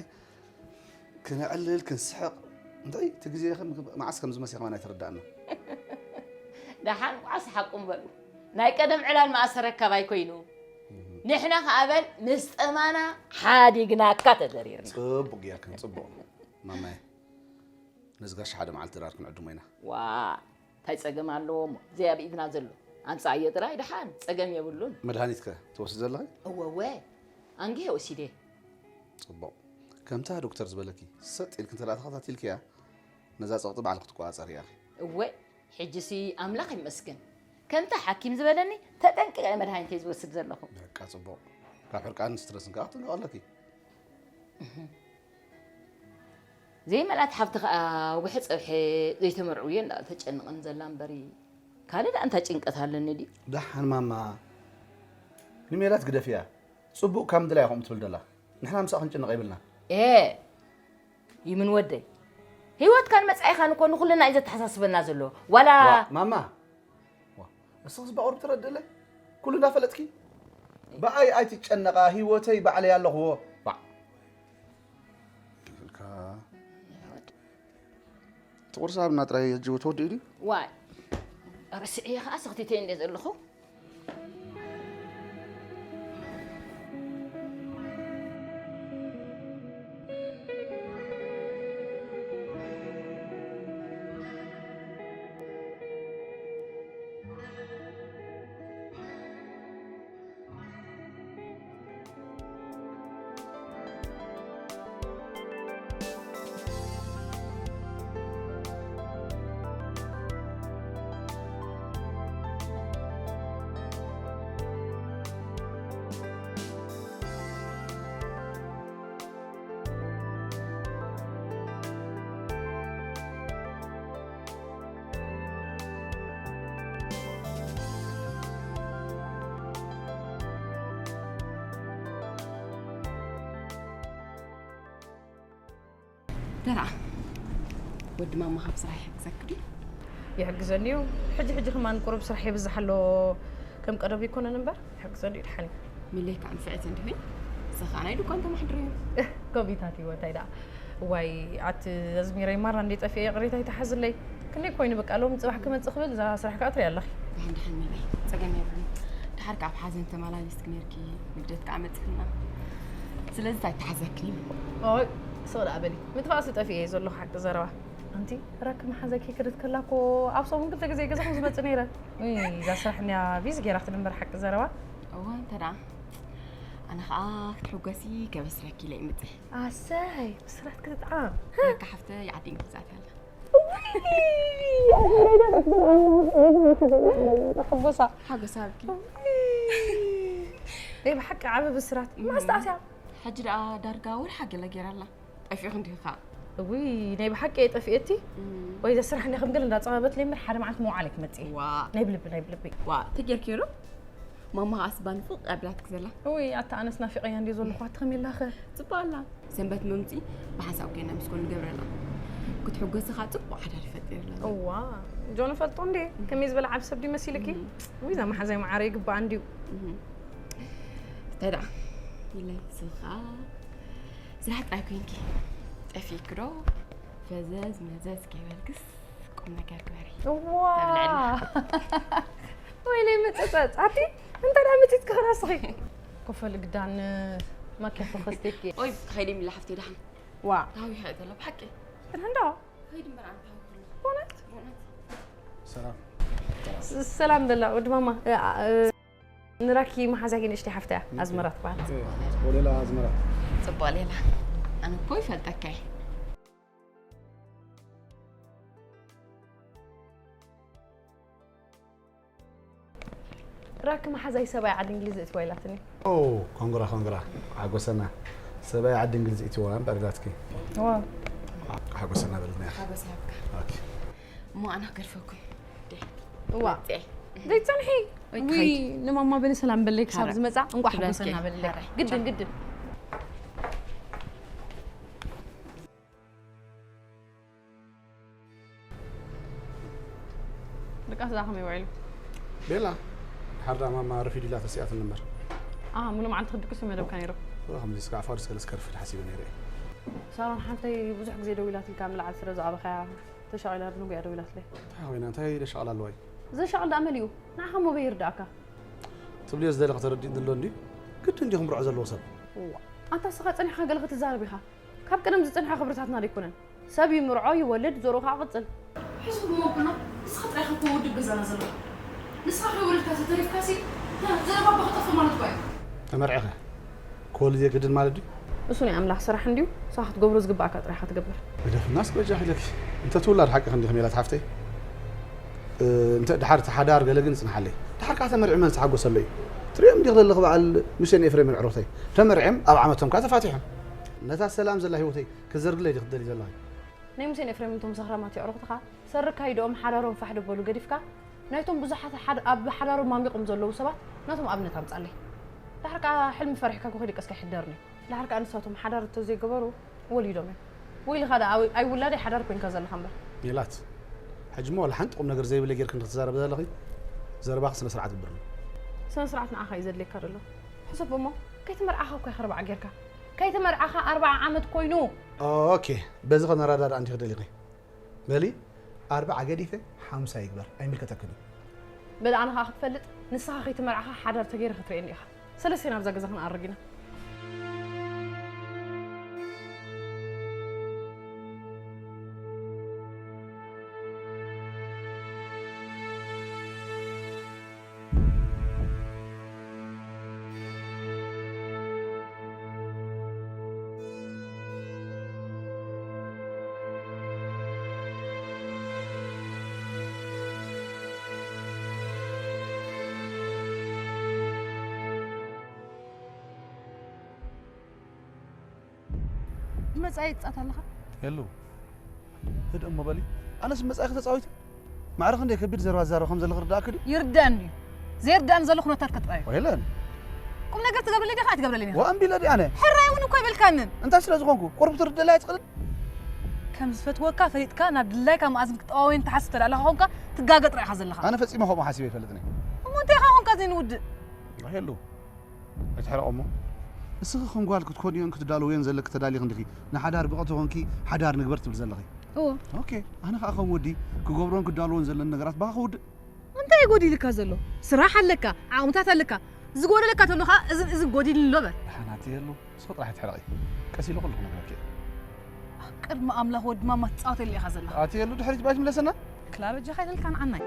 ክነዕልል፣ ክንስሕቕ፣ እንታይ እቲ ግዜ ከም መዓስ ከም ዝመሲ ከማን ኣይተረድኣና። ደሓን ዋዕሲ ሓቁም በሉ። ናይ ቀደም ዕላል መኣሰረካብ ኣይኮይኑ። ንሕና ከኣ በል ምስ ጠማና ሓዲግናካ ተደሪርና። ጽቡቕ ጌርክን፣ ጽቡቕ። ማማየ፣ ነዚ ጋሻ ሓደ መዓልቲ ድራር ክንዕድሞ ኢና። ዋ፣ እንታይ ጸገም ኣለዎ እሞ? ዘይ ኣብ ኢድና ዘሎ። ኣምጽኣዮ ጥራይ ደሓን፣ ጸገም የብሉን። መድሃኒትከ ትወስድ ዘለኺ? እወ፣ እወ። ኣንጊሄ ወሲደ። ጽቡቕ። ከምታ ዶክተር ዝበለኪ ሰጥ ኢልኪ እንተ ተኸታቲልክያ፣ ነዛ ጸቕጢ ባዕልኺ ክትቆጻጸርያ ኢኺ። እወ፣ ሕጂሲ ኣምላኽ ይመስገን። ከምታ ሓኪም ዝበለኒ ተጠንቂቐ እየ መድሃኒተይ ዝወስድ ዘለኹ። በቃ ጽቡቕ። ካብ ሕርቃንን ስትረስን ከኣ ክትጥንቀቒ ኣለኪ። ዘይመልኣት ሓፍቲ ከኣ ውሒ ጸብሐ ዘይተመርዕውዮ እንዳ ተጨንቕን ዘላ እምበሪ ካልእ ደኣ እንታይ ጭንቀት ኣለኒ ድዩ? ደሓን ማማ ንሜላት ግደፍያ። ጽቡቕ ካብ ምድላይ ኢኹም ትብል ደላ። ንሕና ምሳኣ ክንጭነቕ የብልና። ኤ ይምን ወደይ፣ ህይወትካን መጻኢኻን እኮ ንኹልና እዩ ዘተሓሳስበና ዘሎ። ዋላ ዋ፣ ማማ ዋ፣ እስኺ ዝባቑር ትረድእለ ኩሉ እንዳፈለጥኪ ብኣይ ኣይትጨነቓ፣ ህይወተይ ባዕለይ ኣለኽዎ። ዋ። ኢልካ ትቑርሲ ሃብና ጥራይ ሕጂ ተወዲኡ ድዩ? ዋይ ረስዐዮ ኸዓ ሰኽቲተዮ እንደ ዘለኹ። ተራ ወዲ ማማ ካብ ስራሕ ይሕግዘክ ድዩ? ይሕግዘኒ እዩ። ሕጂ ሕጂ ከማን ቁሩብ ስራሕ የብዝሕ ኣሎ። ከም ቀደም ይኮነን እምበር ይሕግዘኒ እዩ። ድሓን እዩ። ሚለይ ከዓ ንፍዕቲ እንዲሁኝ ስኻ ናይ ድኳን ተማሕድሮ እዩ። ኮቢታት እዩ እንታይ ደኣ። ዋይ ኣቲ ኣዝሚረይ ማራ እንዴ ጠፊኤ ይቕሬታ ይተሓዝለይ። ክንደይ ኮይኑ በቃ ሎም ጽባሕ ክመጽእ ክብል እዛ ስራሕ ከዓ ትሪያ ኣለኺ። ድሓን ድሓን ሚለይ ጸገም የብሉን። ድሓር ከዓ ኣብ ሓዘን ተመላሊስክ ነርኪ፣ ልደት ከዓ መጽእክና። ስለዚ እንታይ ተሓዘክኒ? ኦይ ስቕ ደኣ በሊ። ምጥፋእሲ ጠፊኤ እየ ዘለኹ ሓቂ ዘረባ። ኣንቲ ራኪ መሓዘኪ ክድት ከላ እኮ ኣብ ሰሙን ክልተ ግዜ ገዛኹም ዝመጽእ ነይረ። እይ እዛ ስራሕ እኒያ ቢዚ ገይራ ክትድንበር ሓቂ ዘረባ። እዋ እንተ ደኣ ኣነ ከዓ ክትሕጎሲ ከበስረኪ ኢለ ይምፅእ። ኣሰይ ብስራት ክትጥዓም። እካ ሓፍተ ይዓዲ እንግሊዛት ኣላ። ተሓጎሳ። ሓጎሳ ብኪ። ናይ ብሓቂ ዓቢ ብስራት ማስታእስያ። ሕጂ ደኣ ዳርጋ ወርሓ ገለ ገይራ ኣላ። ጠፊእኺ እንዲኺ ኸዓ። እውይ ናይ ብሓቂ እየ ጠፊኤቲ። ወይ ዘስራሕኒ ከም ገለ እንዳጸባበትለይ እምበር ሓደ መዓልቲ መውዓለይ ክመጽእ እየ። ዋ ናይ ብልቢ ናይ ብልቢ። ዋ ተጌርኪ ዶ? ማማ ኸዓስ ባንፉቕ ኣቢላትኪ ዘላ። እውይ ኣታ ኣነስ ናፊቐያ እንድየ ዘለኹ ኣቲ ከመይ ኣላኸ? ጽቡቕ ኣላ። ሰንበት መምጺ ብሓንሳብ ኮይና ምስ ኮን ንገብረላ። ክትሕጎሲ ኸዓ ጽቡቕ ሓዳር ይፈጥር ኣላ። እዋ ጆን ፈልጦ እንዴ ከመይ ዝበለ ዓብ ሰብ ድዩ መሲልኪ? እም። ውይ እዛ መሓዛይ መዓረ ይግባኣ እንድዩ። እም። እንታይ ደኣ ኢለይ ስኻ ስራሕ ጥራይ ኮይንኪ ጠፊእኪ ዶ ፈዘዝ መዘዝ ከይበልክስ ቁም ነገር ግበሪ። እዋ ተብልዕና። ወይለይ መጸጸጽ ኣቲ እንታይ ደኣ መጺጽ ክኸዳ ስኺ ኮፈል ግዳን ማኪያቶ ከስቴኪ ኦይ ከይዲ ሚላ ሓፍተይ ደሓን ዋ ታዊ ሓይ ተለ ብሓቂ ደሓን ዶ ከይዲ እምበር ኣንታ በእውነት በእውነት ሰላም ሰላም በላ ወዲ ማማ ንራኪ መሓዛኪ ንእሽተይ ሓፍታ እያ ኣዝመራ ትበሃል። ሌላ ኣዝመራ ጽቡቕ ሌላ ኣነ እኮ ይፈልጠካ እየ። ራኪ መሓዛይ ሰብኣይ ዓዲ እንግሊዝ እትዋ ኢላትኒ። ኦ ኮንግራ ኮንግራ ሓጎሰና ሰብኣይ ዓዲ እንግሊዝ እትዋ እምበር ኢላትኪ። ዋ ሓጎሰና በልና ኢኻ። ሓጎስ ይሃብካ። ኦኬ እሞ ኣነ ክገድፈኩም። እዋ ዘይትጸንሒ ውይ ንማማ በሊ ሰላም በለይ ክሳብ ዝመጻ እንቋ ሓጎሰና በለይ ግድን ግድን ደቃስ ዛ ከመይ ውዒሉ ቤላ ሓርዳ ማማ ረፊድ ኢላ ተሲኣትን እምበር ምሉእ መዓልቲ ክድቅስ መደብካ ነይሩ ከምዚ ስጋዕ ፋዱስ ገለስ ከርፍድ ሓሲበ ነይረ ሳሮን ሓንተይ ብዙሕ ግዜ ደዊላትልካ ንላዕሊ ስለ ዝኣበኻያ ተሻቒላ ድንጉያ ደዊላትለይ። እንታይ ኮይና እንታይ ደሻቕላ ኣለዋ እዩ? ዘሻቕል ደኣ መን እዩ? ንዓኻ እሞ በይ ይርድኣካ። ትብልዮ ዝደለኺ ተረዲእኒ ኣሎ እንድዩ? ግድን እንድዩ ክምርዖ ዘለዎ ሰብ። እዋ ኣንታ እስኻ ጸኒሕካ ገለ ክትዛረብ ኢኻ። ካብ ቀደም ዝጸንሐ ክብርታትና ደይኮነን። ሰብ ይምርዖ ይወልድ ዘርኡ ከዓ ቅጽል። ሕዝቢ ብመብልና ንስኻ ጥራይ ኢኻ እኮ ውድብ ገዛና ዘለኻ። ንስኻ ከይወለድካ ተተሪፍካሲ ዘረባ ኣቦ ክጠፍእ ማለት እኳ እዩ። ተመርዒኸ ክወልድ የግድን ማለት ድዩ? እሱ ናይ ኣምላኽ ስራሕ እንድዩ፣ ንስኻ ክትገብሮ ዝግብኣካ ጥራይ ኢኻ ትገብር። ግደፍናስ በጃኺ ኢለኪ። እንተ እቲ ውላድ ሓቂ ክንዲ ከመይ ኢላ ትሓፍተይ? እንተ ድሓር እቲ ሓዳር ገለ ግን ይጽንሓለይ። ድሓር ከኣ ተመርዒ መን ዝተሓጎሰሉ እዩ? ትርእዮም ዲኺ ዘለኺ በዓል ሙሴን ኤፍሬምን ኣዕሩኽተይ። ተመርዕዮም ኣብ ዓመቶም ከኣ ተፋቲሖም። ነታ ሰላም ዘላ ህይወተይ ክትዘርግለይ ዲኺ ትደልዪ ዘለኺ? ናይ ሙሴን ኤፍሬምን እቶም ሰኽራማት የዕሩኽትኻ ሰር ካይድኦም ሓዳሮም ፋሕ ደበሉ ገዲፍካ ናይቶም ብዙሓት ኣብ ሓዳሮም ማሚቖም ዘለዉ ሰባት ናቶም ኣብነት ኣምጻለይ። ድሓር ከኣ ሕልሚ ፈሪሕካ ኮኺ ድቀስካ ይሕደርኒ። ድሓር ከኣ ንሳቶም ሓዳር እንተዘይገበሩ ወሊዶም እዮም። ወይልኻ ደኣ ኣይውላደይ ሓዳር ኮይንካ ዘለኻ እምበር። ሜላት ሕጂ እሞ ዋላ ሓንቲ ቁም ነገር ዘይብለይ ጌርኪ እንዲኺ ትዛረቢ ዘለኺ። ዘረባኺ ስነ ስርዓት ግበርሉ። ስነ ስርዓት ንዓኻ እዩ ዘድልየካ ዘሎ። ሕሰቦ እሞ ከይተመርዓኻ እኮ ኢኻ ኣርብዓ ጌርካ። ከይተመርዓኻ ኣርብዓ ዓመት ኮይኑ። ኦኬ በዚ ከነረዳድኣ እንዲኺ ደሊኺ። በሊ ኣርብዓ ገዲፈ ሓምሳ ይግበር ኣይምልከተክን እዩ። በል ኣነ ኸዓ ክትፈልጥ ንስኻ ከይተመርዓኻ ሓዳር ተገይረ ክትርእየኒ ኢኻ። ሰለስቴና ኣብዛ ገዛ ክንኣርግ ኢና። መጻኢ ትጻት ኣለኻ? የሉ ህድእ እሞ በሊ። ኣነስ መጻኢኺ ተጻዊቱ ማዕረ ክንደይ ከቢድ ዘረባ ዝዛረብ ከም ዘለኺ ርዳእኪ ድዩ? ይርዳእኒ እዩ። ዘይርዳእኒ ዘሎ ኩነታት ከጥራዩ። ወይለን። ቁም ነገር ትገብርለይ ዲኻ ኣይትገብረለይን ኢኻ? ወኣንቢለ ድየ ኣነ? ሕራይ እውን እኮ ኣይበልካንን። እንታይ ስለ ዝኾንኩ? ቁሩብ ትርድለይ ኣይትኽእልን? ከም ዝፈትወካ ፈሊጥካ ናብ ድላይካ መኣዝን ክትጠዋወየን ትሓስብ ተዳለኻ ኾንካ ትጋገ ጥራይ ኢኻ ዘለኻ። ኣነ ፈጺመ ከምኡ ሓሲበ ኣይፈልጥን እየ። እሞ እንታይ ኢኻ ኾንካ ዘይንውድእ? ሄሉ፣ ኣይትሕረቐሞ። ንስኺ ከም ጓል ክትኮንዮን ክትዳለውዮን ዘለኪ ተዳሊኺ እንዲኺ ንሓዳር ብቕዕቲ ኾንኪ ሓዳር ንግበር ትብል ዘለኺ። እዎ። ኦኬ፣ ኣነ ኸኣ ከም ወዲ ክገብሮን ክዳለዎን ዘለኒ ነገራት ብኻ ክውድእ። እንታይ ጎዲልካ ዘሎ? ስራሕ ኣለካ፣ ዓቕምታት ኣለካ። ዝጎደለካ ተሎ ኸኣ እዝን እዝን ጎዲልኒ ኣሎ በል። ደሓን ኣቲ የሉ፣ ንስኺ ጥራሕ ኣይትሕረቒ። ቀስ ኢለ ኩሉ ክነግረኪ እየ። ቅድሚ ኣምላኽ ወዲ ማማ ትጻወተሉ ኢኻ ዘለኻ። ኣቲ የሉ፣ ድሕሪት ባይ ትምለሰና? ክላ በጃኻ ኣይተልካ ንዓናይ።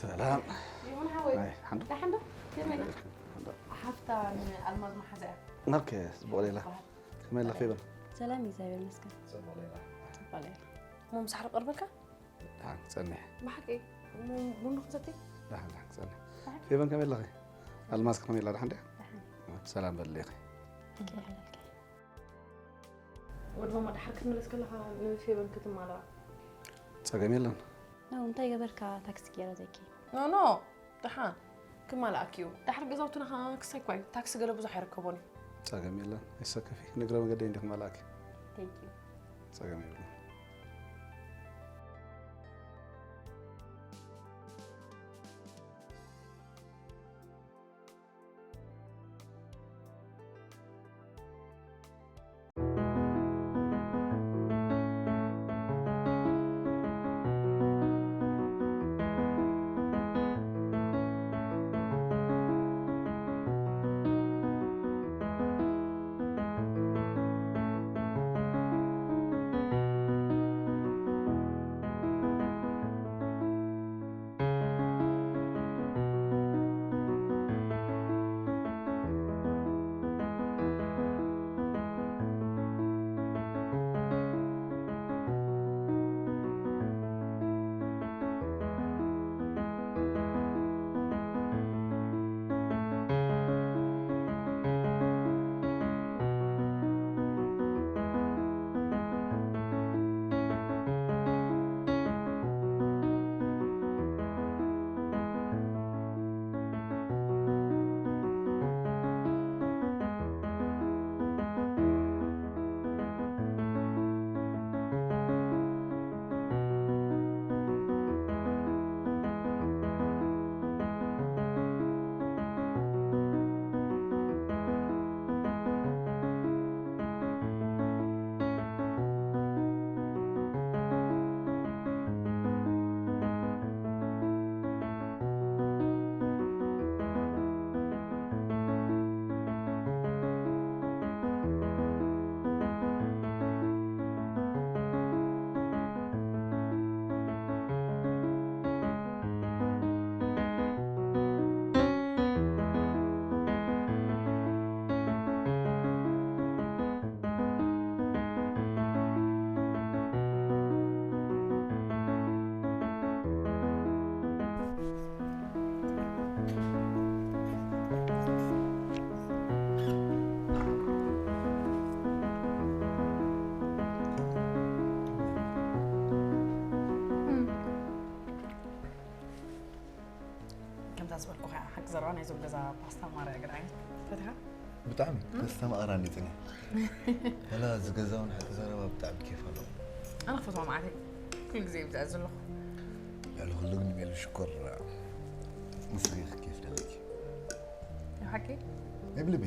ሰላም። ይኹን ሓወይ። ኣይ፣ ሓንዶ? ደሓን ዶ? ከመይ ኢኻ? ሓንዶ? ሓፍታ ንኣልማዝ መሓዛ እያ። ኦኬ፣ ጽቡቕ ሌላ። ትበሃል። ከመይ ኣለኺ ይበል? ሰላም፣ እግዚኣብሔር ይመስገን። ጽቡቕ ሌላ። ጽቡቕ ሌላ። እሞ ምሳሕ ዶ ቀርበልካ? ደሓን፣ ክጸንሕ። ብሓቂ? እሞ ቡን ዶ ክንሰቲ? ደሓን፣ ደሓን፣ ክጸንሕ። ደሓን። ፌቨን ከመይ ኣለኺ? ኣልማዝ ከመይ ኣላ? ደሓን ድያ? ደሓን። ሰላም በልለይ። ኦኬ፣ ሓላልኪ። ወዲ ማማ፣ ድሓር ክትምለስ ከለኻ ንፌቨን ክትማልኣ። ጸገም የለን። ኖ፣ እንታይ ገበርካ ታክሲ ገይረ ዘይኪ? ኖ፣ ኖ፣ ደሓን ክማልኣኪ እዩ። ድሓር ገዛውትና ከኣ ክሳይ እኳ እዩ። ታክሲ ገለ ብዙሕ ኣይርከቦን እዩ። ጸገም የለን፣ ኣይሰከፊ። ንእግረ መገደይ እንዲኹ ማልኣኪ። Thank you። ጸገም የብሉን። ከምዛ ዝበልኩኻ ሓቂ ዘረባ ናይዞም ገዛ ፓስታ ማራ እያ ገርዓኒ። ፈቲኻ? ብጣዕሚ እም? ተስተማቕራ እንዲ ጽኒሕ። ወላ እዚ ገዛ እውን ሓቂ ዘረባ ብጣዕሚ ኬፍ ኣለዎ። ኣነ ክፈትዋ መዓት እየ። ኩሉ ግዜ ይብዛዕ ዘለኹ። ልዕሊ ኩሉ ግን ሜሉ ሽኮር ንስኺ ኢኺ ኬፍ ደለኪ። ናይ ሓቂ? ናይ ብልቢ።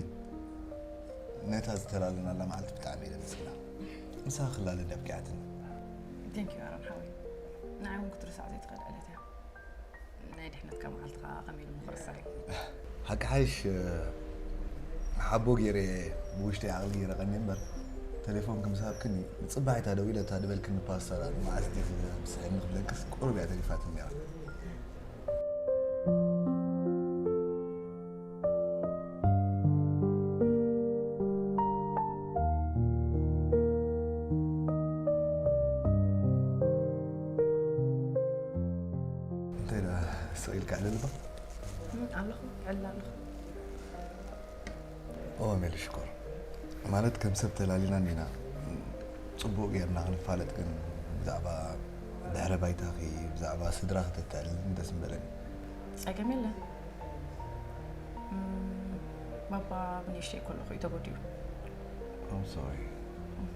ነታ ዝተላለናላ መዓልቲ ብጣዕሚ እየ ደመስግና። ምሳኺ ክላለ እንዲ ኣብቂዓትኒ። Thank you ኣሮን ሓወይ። ንዓይ እውን ክትርሳዕ ዘይትኽእል ዕለት እያ። ናይ ድሕነትካ መዓልቲ ኸኣ ከመይ ኢሉ ምኽርሳዕ እዩ። ሓቂ ሓይሽ፣ ሓቦ ገይረ እየ ብውሽጠይ ዓቕሊ ገይረ ቀንየ እምበር፣ ቴሌፎንኪ ምስ ሃብክኒ፣ ንጽባሒታ ደዊለ እታ ድበልክኒ ፓስታ ደኣ ንመዓስ ዲኺ ተምስሐኒ ክብለክስ ቁሩብ እያ ተሪፋትኒ ነይራ። እንታይ ደኣ ስቕ ኢልካ ዕልልባ? እም፣ ኣለኹ፣ ዕልል ኣለኹ። ኦ፣ ሜሉ ሽኮር። ማለት ከም ሰብ ተላሊና እንዲና። ጽቡቕ ጌርና ክንፋለጥ ግን ብዛዕባ ድሕረ ባይታኺ፣ ብዛዕባ ስድራኺ ተተዕልልኒ ደስ ምበለኒ። ጸገም የለን። እም፣ ባባ ብንእሽተይ ከለኹ እዩ ተጎዲኡ። I'm sorry. እም፣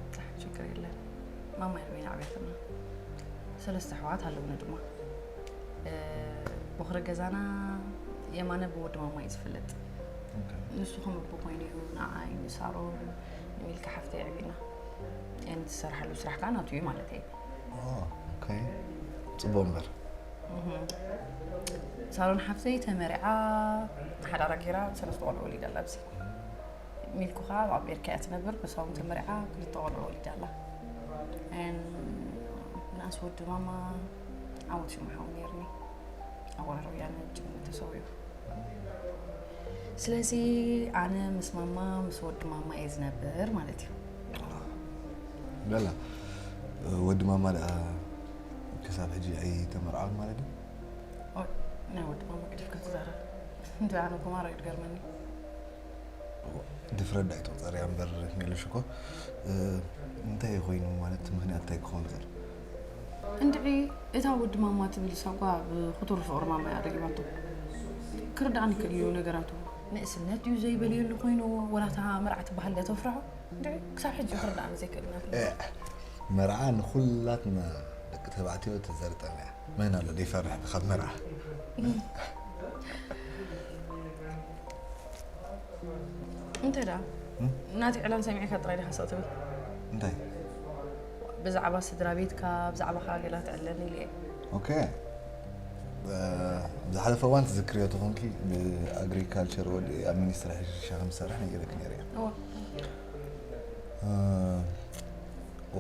ችግር የለን። ማማ እያ በይና ኣዕብያትና። ሰለስተ ኣሕዋት ኣለውኒ ድማ። እ፣ ቦኽሪ ገዛና የማነ ብወዲ ማማ እዩ ዝፍለጥ። Okay. ንሱ ከም ኣቦ ኮይኑ እዩ ንዓይ፣ ንሳሮን፣ ንሚልካ ሓፍተይ ኣዕብዩና። And ዝሰርሓሉ ስራሕ ከዓ ናቱ እዩ ማለት እዩ። Oh, okay. ጽቡቕ እምበር። እህ። ሳሮን ሓፍተይ ተመሪዓ፣ ሓዳራ ገይራ፣ ሰለስተ ቆልዑ ወሊዳ ኣላ ኣብዚ። ሚልኩ ከዓ ኣብ ኣሜሪካ እያ ትነብር፣ ንሳ እውን ተመሪዓ፣ ክልተ ቆልዑ ወሊዳ ኣላ። And ንኣስ ወዲ ማማ ዓወት ሽሙ ሓው ነይርኒ። ኣወራር ወያነ ጅግኑ ተሰዊኡ። ስለዚ ኣነ ምስ ማማ፣ ምስ ወዲ ማማ እየ ዝነብር ማለት እዩ። በላ፣ ወዲ ማማ ደኣ ክሳብ ሕጂ ኣይተመርዓውን ማለት እዩ? ኦይ፣ ናይ ወዲ ማማ ግድፍ ክትዛረብ። እንደ ኣነ ጉማሮ እዩ ዝገርመኒ። ድፍረት ዳኣ ኣይትቑጸርያ እምበር፣ ሜሉሽ እኮ፣ እ፣ እንታይ ኮይኑ ማለት፣ ምኽንያት እንታይ ክኸውን ይኽእል? እንድዒ፣ እታ ወዲ ማማ ትብል ሳጓ ብኽቱር ፍቕሪ ማማ እያ ደጊማቶ። ክርድኣኒ ይክእል እዩ ነገራቱ። ንእስነት ድዩ ዘይበልየሉ ኮይኑ፣ ወላ እታ መርዓ ትበሃል ድያ ተፍርሖ? እንድዒ፣ ክሳብ ሕጂ ክርድኣኒ ዘይክእል ናት። እ፣ መርዓ ንኹላትና ደቂ ተባዕትዮ ተዘርጠና እያ። መን ኣሎ ዘይፈርሕ ካብ መርዓ? እንታይ ደኣ? እም? ናቲ ዕላል ሰሚዕካ ጥራይ ዲኻ ስቕ ትብል? እንታይ? ብዛዕባ ስድራ ቤትካ፣ ብዛዕባኻ ገላ ትዕለኒ ኢለ እየ። ኦኬ። እ፣ ብዝሓለፈ እዋን ትዝክርዮ ተኾንኪ፣ ብኣግሪካልቸር ወዲ ኣብ ሚኒስትሪ ሕርሻ ከም ዝሰርሕ ነጊረኪ ነይረ እየ። እወ። እ፣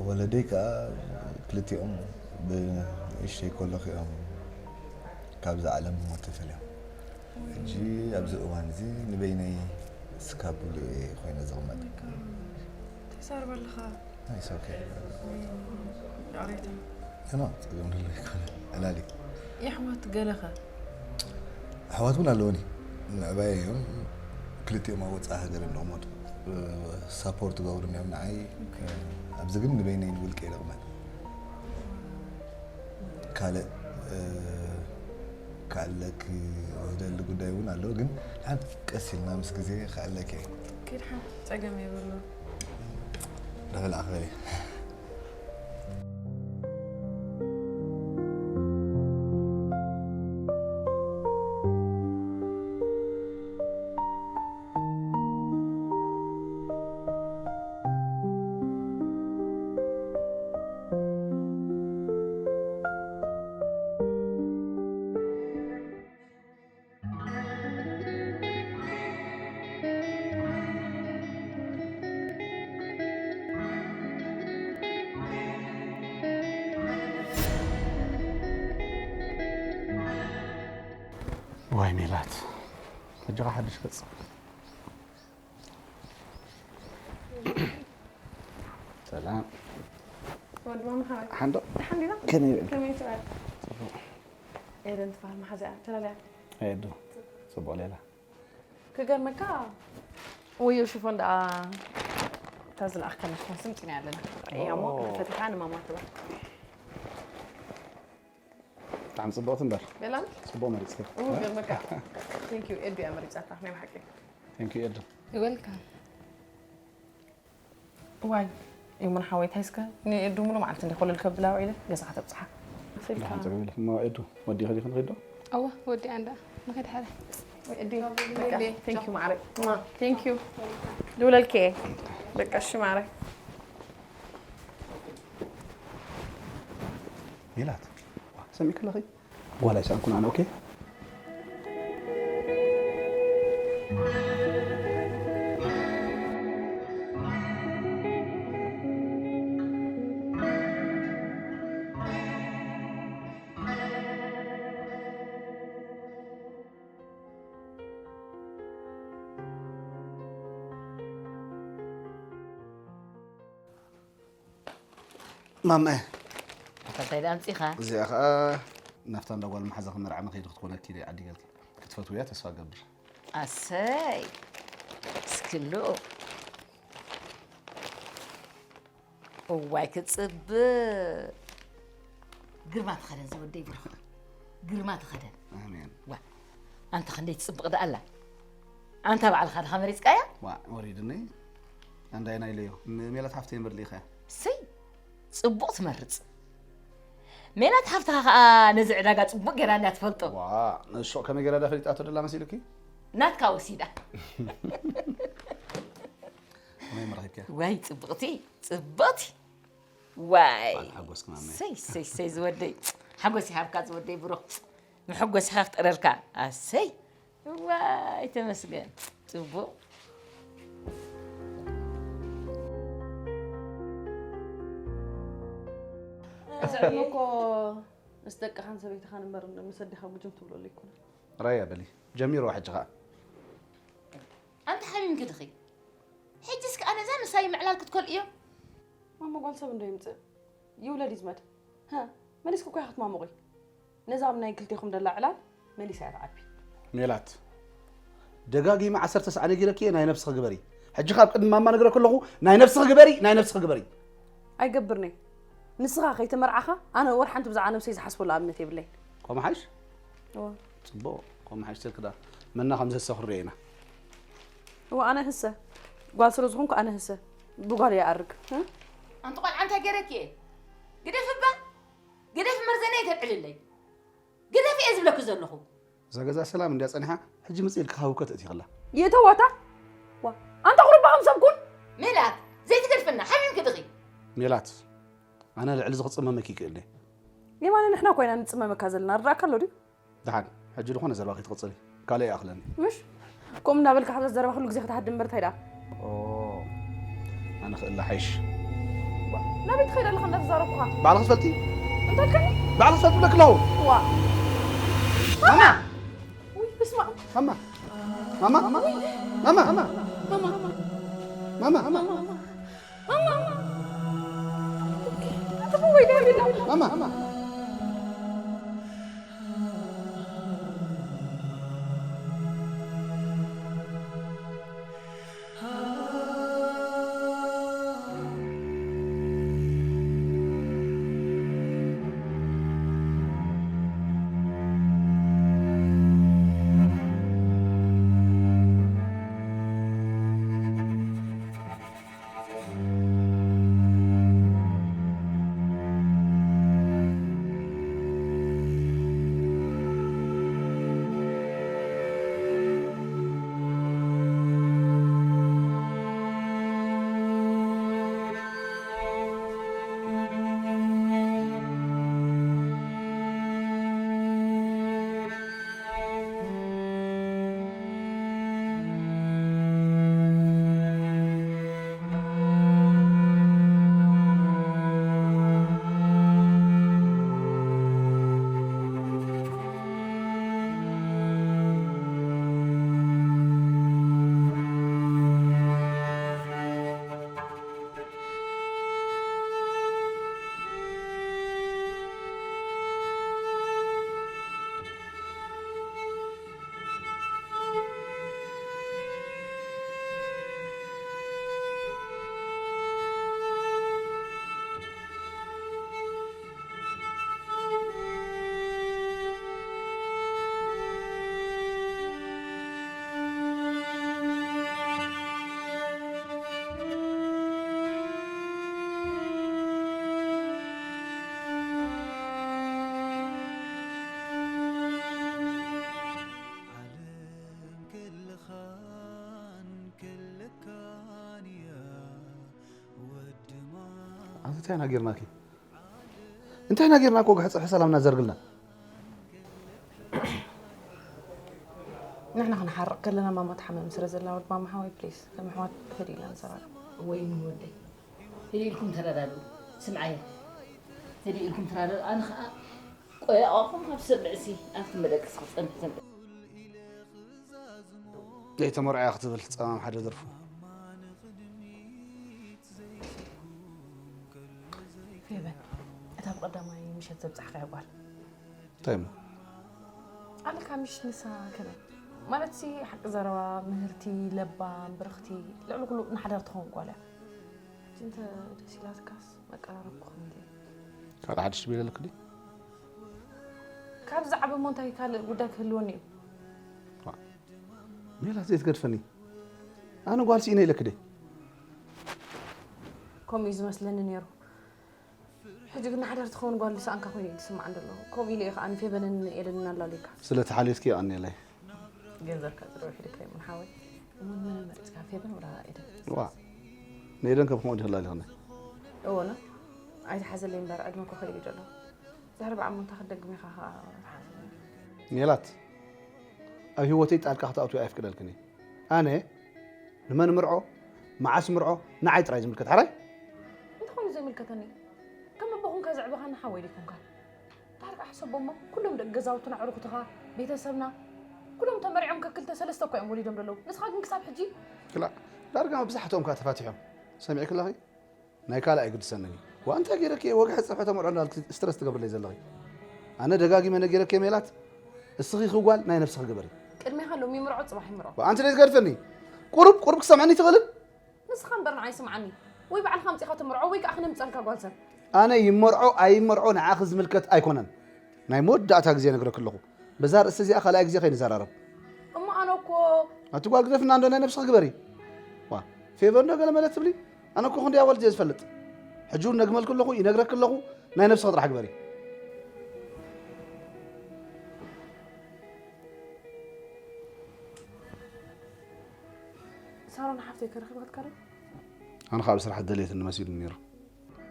ወለደይ ከኣ ክልቲኦም ብንእሽተይ ከለኹ እዮም ካብዛ ዓለም ብሞት ተፈልዮም። ሕጂ ኣብዚ እዋን እዚ ንበይነይ ስካቡሊ እየ ኮይነ ዝቕመጥ። ተዛርብ ኣለኻ። It's okay። ይቕሬታ። ኖ፣ ጸገም ህሉ ኣይኮነ። ዕላል እዩ። የሕዋት ገለኸ? ኣሕዋት እውን ኣለውኒ። ምዕባይ እዮም። ክልቲኦም ኣብ ወጻኢ ሃገር እዮም ዝቕመጡ። ሳፖርት ገብሩኒ እዮም ንዓይ። ኣብዚ ግን ንበይነይ ንውልቀ እየ ዝቕመጥ። ካልእ፣ እ፣ ክኣለኪ ዝደሊ ጉዳይ እውን ኣሎ፣ ግን ሓንቲ ቀስ ኢልና ምስ ግዜ ክኣለኪ እየ። ኪድ ሓንቲ ጸገም የብሉ። ዳበላ ኣኽበል እየ። ዋይ ሜላት፣ ሕጂ ኸዓ ሓድሽ ገጽ። ሰላም። ወዲ ማማ ሓወይ። ሓንዶ። ደሓን ዲና? ከመይ ውዕልኪ? ከመይ ትውዕል? ጽቡቕ። ኤደን ትበሃል መሓዛያ። ተላለያ። ኣየዱ። ጽቡቕ ሌላ። ክገርመካ ወዮ ሽፎን ደኣ እታ ዝለኣኽካና ሽፎን ስምጪና ኣለና። እያ እሞ ኦ። ፈቲሓ ንማማ ትበል። ብጣዕሚ ጽቡቕቲ እምበር። ቤላን? ጽቡቕ መሪጽኪ። ኡ፣ ገርመካ። Thank you። ኤዱ እያ መሪጻታ፣ ናይ ብሓቂ። Thank you ኤዱ። Welcome። ዋይ፣ ይሙን ሓወይ፣ እንታይ እስከ ንኤዱ ሙሉ መዓልቲ እንደ ኮለል ከብላ ውዒለ፣ ገዛኻ ተብጽሓ። ደሓን ጸገም የለን። እሞ ኤዱ፣ ወዲኺ ዲኺ ንኺድ ዶ? እወ፣ ወዲኣ እንዳ ንኸድ ሓደ። ወይ ኤዱ፣ በቃ፣ thank you ማዕረይ። Thank you። ልውለልኪ እየ። በቃ፣ እሺ ማዕረይ። ሜላት፣ ሰሚዕኪ ኣለኺ? ዋላ ኣይሰኣንኩን ኣነ፣ ኦኬ? ማመ። ኣታ እንታይ ደኣ ኣምጺኻ? እዚኣ ኸኣ ናብታ እንዳ ጓል መሓዛኺ መርዓ መኸይዲ ክትኮነኪ ኢለ ዓዲገልኪ። ክትፈትውያ ተስፋ እገብር። ኣሰይ። እስክሉ። እዋይ ክጽብቕ። ግርማ ተኸደን ዝወደይ ብሩኽ፣ ግርማ ተኸደን። ኣሜን። ዋ፣ ኣንታ ክንደይ ትጽብቕ ደኣ ኣላ። ኣንታ ባዕልኻ ድኻ መሪጽካያ? ዋ፣ ወሪድኒ። ኣንዳይና ኢለዮ። ም-፣ ሜላት ሓፍተይ እምበር ልኢኻያ። ሰይ፣ ጽቡቕ ትመርጽ። ሜላት ሓፍትኻ ኸኣ ነዚ ዕዳጋ ጽቡቕ ጌራ እንድያ ትፈልጦ። ዋ፣ ንሾቕ ከመይ ጌራ ዳ ፈሊጣቶ ደላ መሲሉኪ? ናትካ ወሲዳ። ከመይ መረኺብኪያ? ዋይ፣ ጽብቕቲ፣ ጽብቕቲ። ዋይ። በዓል ሓጎስኪ ማመ። ሰይ፣ ሰይ፣ ሰይ ዝወደይ። ሓጎስ ይሃብካ ዝወደይ ብሩኽ። መሐጎሲ ይፍጠረልካ። ኣሰይ። ዋይ፣ ተመስገን። ጽቡቕ። እኮ ምስ ደቅኻን ሰበይትኻን እምበር ምስ ኣዴኻ ጉጅም ትብለሉ ኣይኮነን። ራያ በሊ። ጀሚርዋ ሕጂ ኸኣ። ኣንቲ ሓሚምኪ ዲኺ? ሕጂስ ከኣ ነዛ ምሳይ ምዕላል ክትከልእዮ? ማማ ጓል ሰብ እንዶ ይምጽእ። ይውለድ ይዝመድ። ሃ፣ መሊስኪ እኮ ኢኻ ክትማሙቒ። ነዛ ኣብ ናይ ክልቴኹም ደላ ዕላል መሊሳ እያ ትዓቢ። ሜላት፣ ደጋጊመ ዓሰርተ ሰዓት ነጊረኪ እየ፣ ናይ ነብስኺ ግበሪ። ሕጂ ካብ ቅድሚ ማማ ነግረኪ ኣለኹ፣ ናይ ነብስኺ ግበሪ፣ ናይ ነብስኺ ግበሪ። ኣይገብርን'የ። ንስኻ ከይተመርዓኻ ኣነ ወር ሓንቲ ብዛዕባ ነብሰይ ዝሓስበሉ ኣብነት የብለይን። ከምኡ ሓይሽ? እወ። ጽቡቕ፣ ከምኡ ሓይሽ ተልክዳ። መና ከም ዘሰኽሩ ኢና። እወ፣ ኣነ ህሰ። ጓል ስለ ዝኾንኩ ኣነ ህሰ። ብጓል እየ ኣርግ። እ? ኣንቲ ቆልዓ እንታይ ገይረኪ እየ? ግደፊ እባ። ግደፊ መርዘና ይተብዕልለይ። ግደፊ እየ ዝብለኪ ዘለኹ። እዛ ገዛ ሰላም እንድያ ጸኒሓ፣ ሕጂ ምጽእ ኢልኪ ሃውከት እትይኽላ። ይእተዋታ? ዋ፣ ኣንታ ቁሩባ ከም ሰብ ኩን። ሜላት፣ ዘይትገድፍና፣ ሓሚምኪ ዲኺ? ሜላት፣ ኣነ ልዕሊ እዚ ክጽመመኪ ይክእል እየ። የማነ ንሕና ኮይና ንጽመመካ ዘለና፣ ርዳእካ ኣሎ ድዩ? ደሓን፣ ሕጂ ዝኾነ ዘረባ ከይትቕጽሊ፣ ካልእ ይኣኽለኒ። ምሽ? ከምኡ እናበልካ ሓዛ ዘረባ ኩሉ ግዜ ክትሃድም እምበር እንታይ ደኣ? ኦ፣ ኣነ ክእለ ሓይሽ። ናበይ ትኸይድ ኣለኻ እንዳተዛረብኩኻ? ባዕልኺ ትፈልጢ። እንታይ ከኒ? ባዕልኺ ትፈልጢ ብለኪ ኣለኹ። ዋ። ማማ! ውይ፣ በስመ ኣብ። ማማ! ማማ! ማማ! ማማ! ማማ! ማማ! ማማ! ማማ! ዓለም ክልኻን ክልካን እያ ወድማ። ኣንተ እንታይ ናጌርናኪ? እንታይ ናጌርና እኮ ግሕጽ ሕሰላምና ዘርግልና። ንሕና ክንሓርቕ ከለና ማማ ትሓምም ስለ ዘላ ወድ ማማ ሓወይ ፕሊስ ከም ኣሕዋት ህድእ ኢልና ንዘራረብ። ወይ ምን ወደይ ህድእ ኢልኩም ተረዳድኡ። ስምዓየ ህድእ ኢልኩም ተረዳድኡ። ኣነ ኸኣ ቆይ ኣቕኹም ካብ ሰብ ብዕሲ ኣብቲ መደቀሲ ክጸንሕ ዘንብ። ዘይተመርዖ እያ ክትብል ጸማም ሓደ ደርፉ። ፌበን፣ እታ ብቐዳማይ ምሸት ዘብጻሕካያ ጓል እንታይ እሞ? ኣለካ ምሽ ንሳ ከመይ? ማለትሲ ሓቂ ዘረባ፣ ምህርቲ፣ ለባም፣ ብርኽቲ፣ ልዕሊ ኩሉ ንሓዳር ትኸውን ጓል እያ። ሕጂ እንተ ደስ ኢላትካስ መቀራረብኩ ከመይ ኢለ? ካልእ ሓድሽ ትብል ኣለኪ ድዩ? ዝዓበ እሞ እንታይ ካልእ ጉዳይ ክህልወኒ እዩ? ሜላት ዘይትገድፈኒ። ኣነ ጓል ስኢነ ኢለክደ። ከምኡ እዩ ዝመስለኒ ነይሩ። ሕጂ ግን ንሓዳር ትኸውን ጓል ዝሰኣንካ ኮይኑ እዩ ዝስምዓን ዘሎ። ከምኡ ኢለ እዩ ከዓ ንፌበንን ኤደንን ኣላልየካ። ስለተሓልዮትኪ የቐንየለይ። ገንዘብካ ፅርዊ ሒልካ ይሙን ሓወይ። እሞ ንመን መሪፅካ? ፌበን ወላ ኤደን? ዋ ንኤደን ከም ከምኡ ዲኽላ ሊኽነ። እወ ና ኣይትሓዘለይ እምበር ዕድመ እኮ ከይዱ እዩ ዘሎ። ድሕሪ በዓል ሞንታ ክትደግም ኢኻ ከዓ ትሓዘለይ። ሜላት ኣብ ህይወተይ ጣልቃ ክትኣትዊ ኣይፍቅደልክን እየ። ኣነ ንመን ምርዖ መዓስ ምርዖ ንዓይ ጥራይ ዝምልከት ሓራይ። እንተኾይኑ ዘይምልከተኒ ከም ኣቦኹንካ ዘዕበኻኒ ሓወይ ዲኩንካ? ዳርጋ ሕሰቦ እሞ ኩሎም ደቂ ገዛውትና ዕርኩትኻ ቤተሰብና ኩሎም ተመሪዖም ከክልተ ሰለስተ እኮ እዮም ወሊዶም ዘለዉ። ንስኻ ግን ክሳብ ሕጂ ክላ ዳርጋ መብዛሕትኦም ከዓ ተፋቲሖም ሰሚዕክላኺ። ናይ ካልእ ኣይግድሰንን እዩ። ዋ እንታይ ገይረኪ እየ ወግሐ ፀብሐ ተመርዖ እንዳልክ ስትረስ ትገብርለይ ዘለኺ። ኣነ ደጋጊመ ነጊረኪ እየ ሜላት። እስኺ ክጓል ናይ ነብስኺ ግበሪ። ቅድሜኻ ሎሚ ይምርዖ ፅባሕ ይምርዖ። ዋ ኣንቲ ዘይትገድፈኒ። ቁሩብ ቁሩብ ክሰምዐኒ ትኽእልን? ንስኻ እምበር ንዓይ ስምዓኒ። ወይ ባዕልኻ ኣምፂኻ ትምርዖ ወይ ከዓ ክነምፀልካ ጓል ሰብ። ኣነ ይመርዖ ኣይመርዖ ንዓኺ ዝምልከት ኣይኮነን። ናይ መወዳእታ ግዜ ነግረኪ ኣለኹ። በዛ ርእሲ እዚኣ ካልኣይ ግዜ ከይንዘራረብ። እሞ ኣነ እኮ ኣቲ ጓል ግደፍና እንዶ ናይ ነብስኺ ግበሪ። ዋ ፌቨር እንዶ ገለ መለ ትብሊ። ኣነ እኮ ክንደይ ኣዋልድ እየ ዝፈልጥ። ሕጂ እውን ነግመልኪ ኣለኹ ይነግረኪ ኣለኹ። ናይ ነብስኺ ጥራሕ ግበሪ። ሳሮን ሓፍተይ ከረኽበትካ ዶ? ኣነ ካብ ስራሕ ደልየትኒ መሲሉኒ ነይሩ።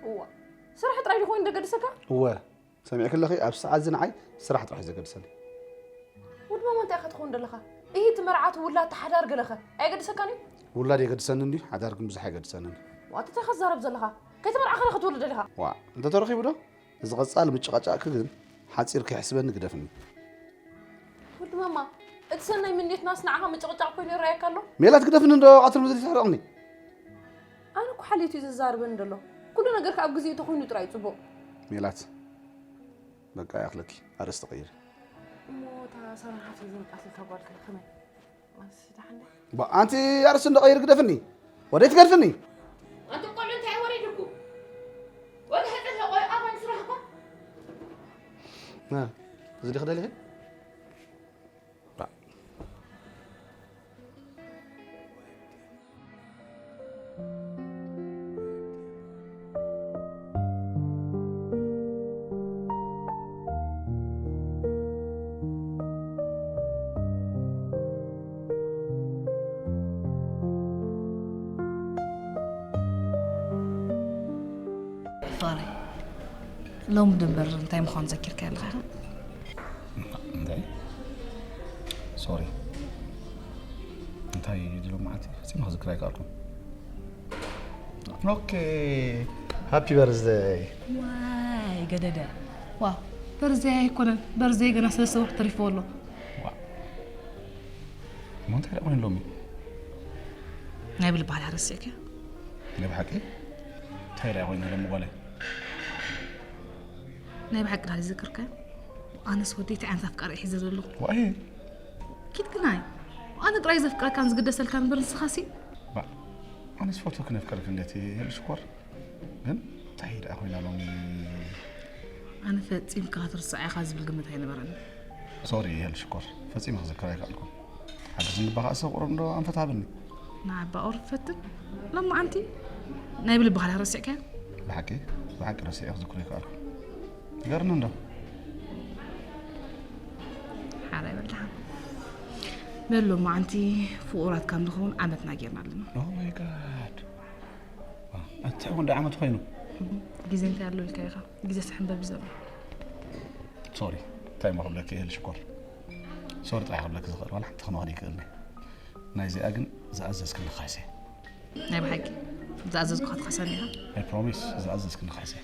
እዋ ስራሕ ጥራይ ዶ ኮይኑ ደገድሰካ? እወ ሰሚዕኪ ኣለኺ ኣብዚ ሰዓት እዚ ንዓይ ስራሕ ጥራሕ እዩ ዘገድሰኒ። ወዲ ማማ እንታይ ኢኻ ትኸውን ዘለኻ? እሂ እቲ መርዓ እቲ ውላድ እቲ ሓዳር ገለኸ ኣየገድሰካን እዩ? ውላድ የገድሰኒ እንድዩ ሓዳር ግን ብዙሕ ኣይገድሰንን። ዋት እንታይ ኢኻ ትዛረብ ዘለኻ? ከይተመርዓኻ ዶ ክትወልድ ደሊኻ? ዋእ እንተተረኺቡ ዶ? እዚ ቐጻሊ ምጭቓጫቕኪ ግን ሓጺር ከይሕስበኒ ግደፍኒ። ወዲ ማማ እቲ ሰናይ ምንዮትናስ ንዓኻ ምጭቕጫቕ ኮይኑ ይረኣየካ ኣሎ? ሜላት ግደፍኒ እንዶ ቀትሪ ምድሪ ተሕርቕኒ። ኣነ እኮ ሓልዮት እዩ ዘዛርበኒ ዘሎ። ኩሉ ነገርካ ኣብ ግዜኡ ተኾይኑ ጥራይ እዩ ጽቡቕ። ሜላት በቃ ይኣኽለኪ ኣርእስቲ ቀይሪ። እሞ እታ ሳሮን ሓፍተይ ዘይምጻትልካ ጓል ከ ከመይ? ኣንስ ደሓን ዲያ? ባ ኣንቲ ኣርእስቲ እንዶ ቀይሪ ግደፍኒ። ወደይ ትገድፍኒ? ኣንቲ ቆልዑ እንታይ ወሪድኩ? ወግሐ ጥልሒ ቆልዑ ኣባን ስራሕኩም? ና እዚ ዲኺ ደሊኺ? ፋሬ ሎሚ ድንበር እንታይ ምዃኑ ዘኪርካ ኣለኻ ኢኻ? እንታይ ሶሪ እንታይ ድሎ መዓልቲ ፈጺመ ክዝክር ኣይከኣልኩን። ኦኬ ሃፒ በርዝደይ። ዋይ ገደደ ዋው በርዝደይ ኣይኮነን በርዝደይ ገና ሰለስተ ወርሒ ተሪፍዎ ኣሎ። እሞ እንታይ ደኣ ኮይኑ ሎሚ? ናይ ብልባል ኣረሲዕካ? ናይ ብሓቂ? እንታይ ደኣ ኮይኑ ሎሚ ጓለይ? ናይ ብሓቂ ዳል ይዝክርከ? ኣነስ ወደይ እንታይ ዓይነት ኣፍቃሪ ሒዘ ዘለኹ? ዋይ! ኪድ ግናይ! ኣነ ጥራይ ዘፍቅረካን ዝግደሰልካን እምበር ንስኻሲ? ባ ኣነስ ፎቶ ክነፍቀርክ እንዴት ይህል ሽኮር? ግን እንታይ ደኣ ኮይና ሎሚ? ኣነ ፈጺምካ ክትርስዓ ኢኻ ዝብል ግምት ኣይነበረኒ። ሶሪ ይህል ሽኮር ፈጺመ ክዝክር ኣይከኣልኩን። ሓግዝ እንባ ከኣ ሰብ ቁሩብ እንዶ ኣንፈት ሃብኒ። ንዓባ ቁሩብ ፈትን። ሎማዓንቲ ናይ ብልቢ ካልኣ ረሲዕካዮ? ብሓቂ ብሓቂ ረሲዐ ክዝክሮ ይከኣልኩ። ይገርም እንዶ። ሓራይ በል ደሓን። በል ሎማዓንቲ ፍቑራት ካብ ንኸውን ዓመትና ጌርና ኣለና። Oh my god። ኣቲ ሕጉ እንዳ ዓመት ኮይኑ። ግዜ እንታይ ኣሎ ኢልካ ኢኻ? ግዜ ስሕንበብ እዩ ዘሎ። ሶሪ እንታይ እሞ ክብለኪ እየ ሽኮር። ሶሪ ጥራሕ ክብለኪ ዝኽእል ዋላ ሓንቲ ክመኽሪ ይክእልኒ። ናይዚኣ ግን ዝኣዘዝክኒ ክሕሰ። ናይ ብሓቂ ዝኣዘዝኩኻ ትኸሰኒ ኢኻ? ናይ ፕሮሚስ ዝኣዘዝክኒ ክሕሰ።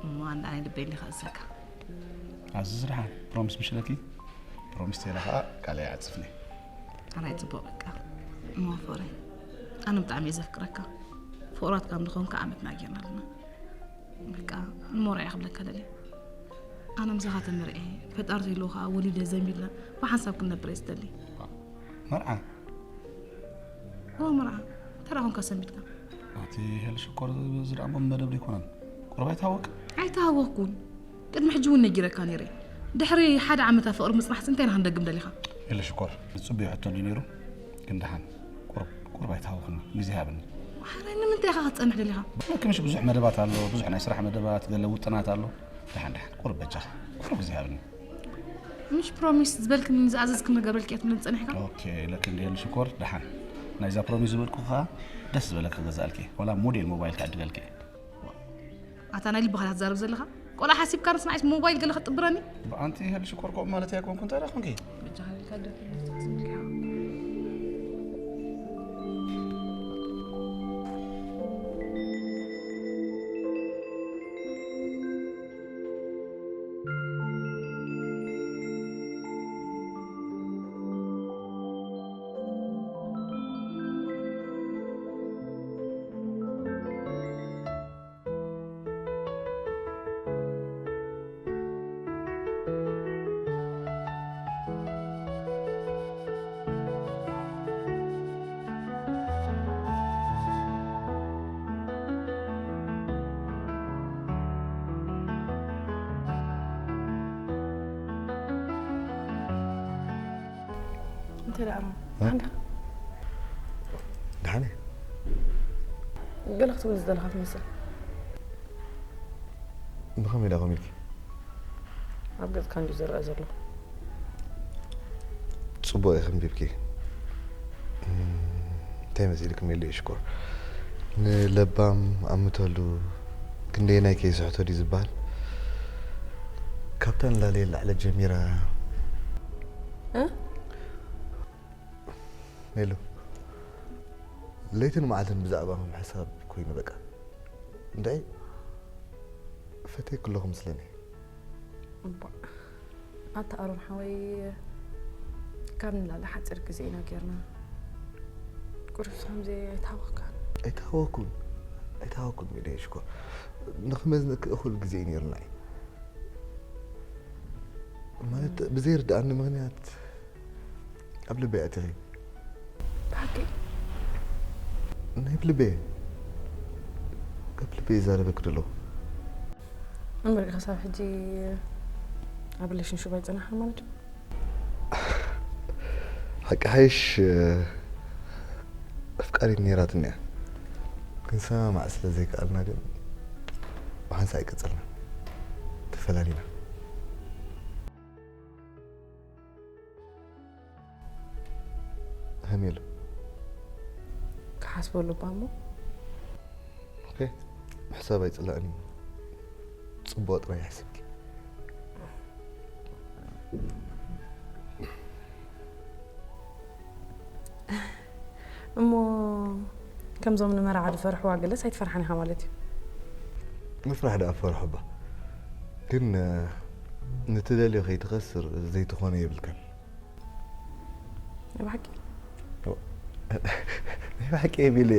እሞ ኣንዳ ናይ ልበይ እንዲኻ እዘካ። ኣዝዝ ደሓን ፕሮሚስ ምሽለኪ። ፕሮሚስ ተይላ ከዓ ቃለይ ኣዕፅፍኒ። ኣራይ ፅቡቅ በቃ። እሞ ፍቅረይ ኣነ ብጣዕሚ እየ ዘፍቅረካ። ፍቁራት ካብ ንኾንካ ዓመትና ጌርና ኣለና። በቃ ንሞርዓ እየ ክብለካ ደልየ። ኣነ ምሳኻ ተመርዕየ ፈጣሪ ተይልዎ ከዓ ወሊደ ዘንቢልና ብሓንሳብ ክንነብር እየ ዝደሊ። መርዓ? እወ መርዓ። እንታይ ደኣ ኮንካ ሰንቢድካ? ኣቲ ሄል ሽኮር እዚ ደኣ እሞ መደብ ዶ ኣይኮነን? ቁሩብ ኣይተሃወቅ? ኣይተሃወኽኩን። ቅድሚ ሕጂ እውን ነጊረካ ነይረ። ድሕሪ ሓደ ዓመት ኣብ ፍቕሪ ምጽናሕሲ እንታይ ኢና ክንደግም ደሊኻ? የለ ሽኮር፣ ዝጽበዮ ሕቶ እንድዩ ነይሩ። ግን ደሓን ቁርብ ቁርብ ኣይትሃውኽኒ፣ ግዜ ሃብኒ። ሓራይ ንምንታይ ኢኻ ክትጸንሕ ደሊኻ? ከምሽ ብዙሕ መደባት ኣሎ፣ ብዙሕ ናይ ስራሕ መደባት፣ ገለ ውጥናት ኣሎ። ደሓን ደሓን ቁርብ በጃኻ ቁርብ ግዜ ሃብኒ። ምሽ ፕሮሚስ ዝበልክኒ ዝኣዘዝክኒ ንገብረልኪ እየ ትብለኒ ጸኒሕካ? ኦኬ፣ ለክ እንድየ ሽኮር፣ ደሓን ናይዛ ፕሮሚስ ዝበልኩኻ ደስ ዝበለካ ገዛእልኪ፣ ዋላ ሞዴል ሞባይል ክዕድገልኪ። ኣታ ናይ ልብኻ ዲኻ ትዛረብ ዘለኻ? ቆልዓ ሓሲብካ ንስ ንዓይስ ሞባይል ገለ ከጥብረኒ? ብኣንቲ ይህል ሽኮር ከምኡ ማለት ኣይኮንኩ እንታይ ደኣ ኮንኪ? በጃኻ ኢልካ ደፊ ንስኻ ዝምልኪ ኢኻ። እንታይ ደኣ እሞ? እ? ደሓን ዲኻ? ደሓን እየ። ገለ ክትብል ዝደለኻ ትመስል። ብኸመይ ደኣ ኮሚልኪ? ኣብ ገጽካ እንድዩ ዝረኣ ዘሎ። ጽቡቕ ኢኺ ኣንቢብኪ። እም፣ እንታይ መሲልኪ ሜሉ ሽኮር? ንለባም ኣምተሉ ክንደየናይ ከይስሕቶ ድዩ ዝበሃል? ካብታ ንላዕሊ የላዕለት ጀሚራ። እ? ሜሉ፣ ለይትን መዓልትን ብዛዕባኹም ሕሳብ ኮይኑ በቃ። እንታይ? ፈትየኪ ኣለኹ ምስለኒ። እባ፣ ኣታ ኣሮን ሓወይ፣ ካብ ንላለ ሓጺር ግዜ ኢና ጌርና። ቁሩብስ ከምዚ ኣይተሃወኽካን? ኣይተሃወኩን፣ ኣይተሃወኩን ሜሉ ሽኮር። ንኽመዝነኪ እኹል ግዜ እዩ ኔርና እዩ። ማለት ብዘይርድኣኒ ምኽንያት ኣብ ልበይ ኣቲኺ። ብሓቂ? ናይ ብልበይ። ካብ ልበይ ይዛረበኪ ዘለኹ። እምበር ክሳብ ሕጂ ኣብ ሪሌሽንሽፕ ኣይጸናሕካን ማለት ድዩ? ሓቂ ሓይሽ ኣፍቃሪት ነይራትኒ እያ። ክንሰማማዕ ስለ ዘይከኣልና ግን ብሓንሳእ ኣይቀጸልናን። ተፈላሊና። ሃሜሉ። ክሓስበሉ እባ እሞ። ኦኬ፣ ምሕሳብ ኣይጽላእን እዩ። ጽቡቕ ጥራይ ይሕሰብኪ። እሞ ከምዞም ንመርዓ ዝፈርሕዋ ገለስ ኣይትፈርሓን ኢኻ ማለት እዩ? ምፍራሕ ደኣ ፈርሖ እባ። ግን ነቲ ደልዮ ከይትኸስር ዘይትኾኖ የብልካን። ናይ ብሓቂ? ናይ ብሓቂ ኤሚል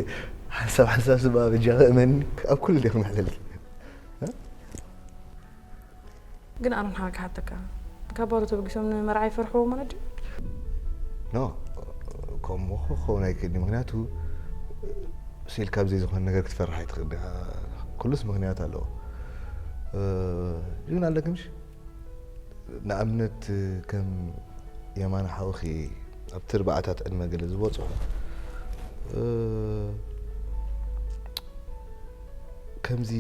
ሓንሳብ ሓንሳብ ስባ በጃኺ እመኒ ኣብ ኩሉ ዲኹም ኣሕለልኪ። ግን ኣሮን ሓቂ ሓተካ ካብ ባዶ ተበጊሶም ንመርዓ ይፈርሕዎ ማለት ድዩ? ኖ ከምኡ ክኸውን ኣይክእልን ምክንያቱ ስኢልካ ብዘይ ዝኾነ ነገር ክትፈርሕ ኣይትኽእል ኢኻ። ኩሉስ ምክንያት ኣለዎ። ግን ኣለኪ ምሽ ንኣብነት ከም የማነ ሓውኺ ኣብቲ ኣርባዓታት ዕድመ ገለ ዝበፅሑ ከምዚ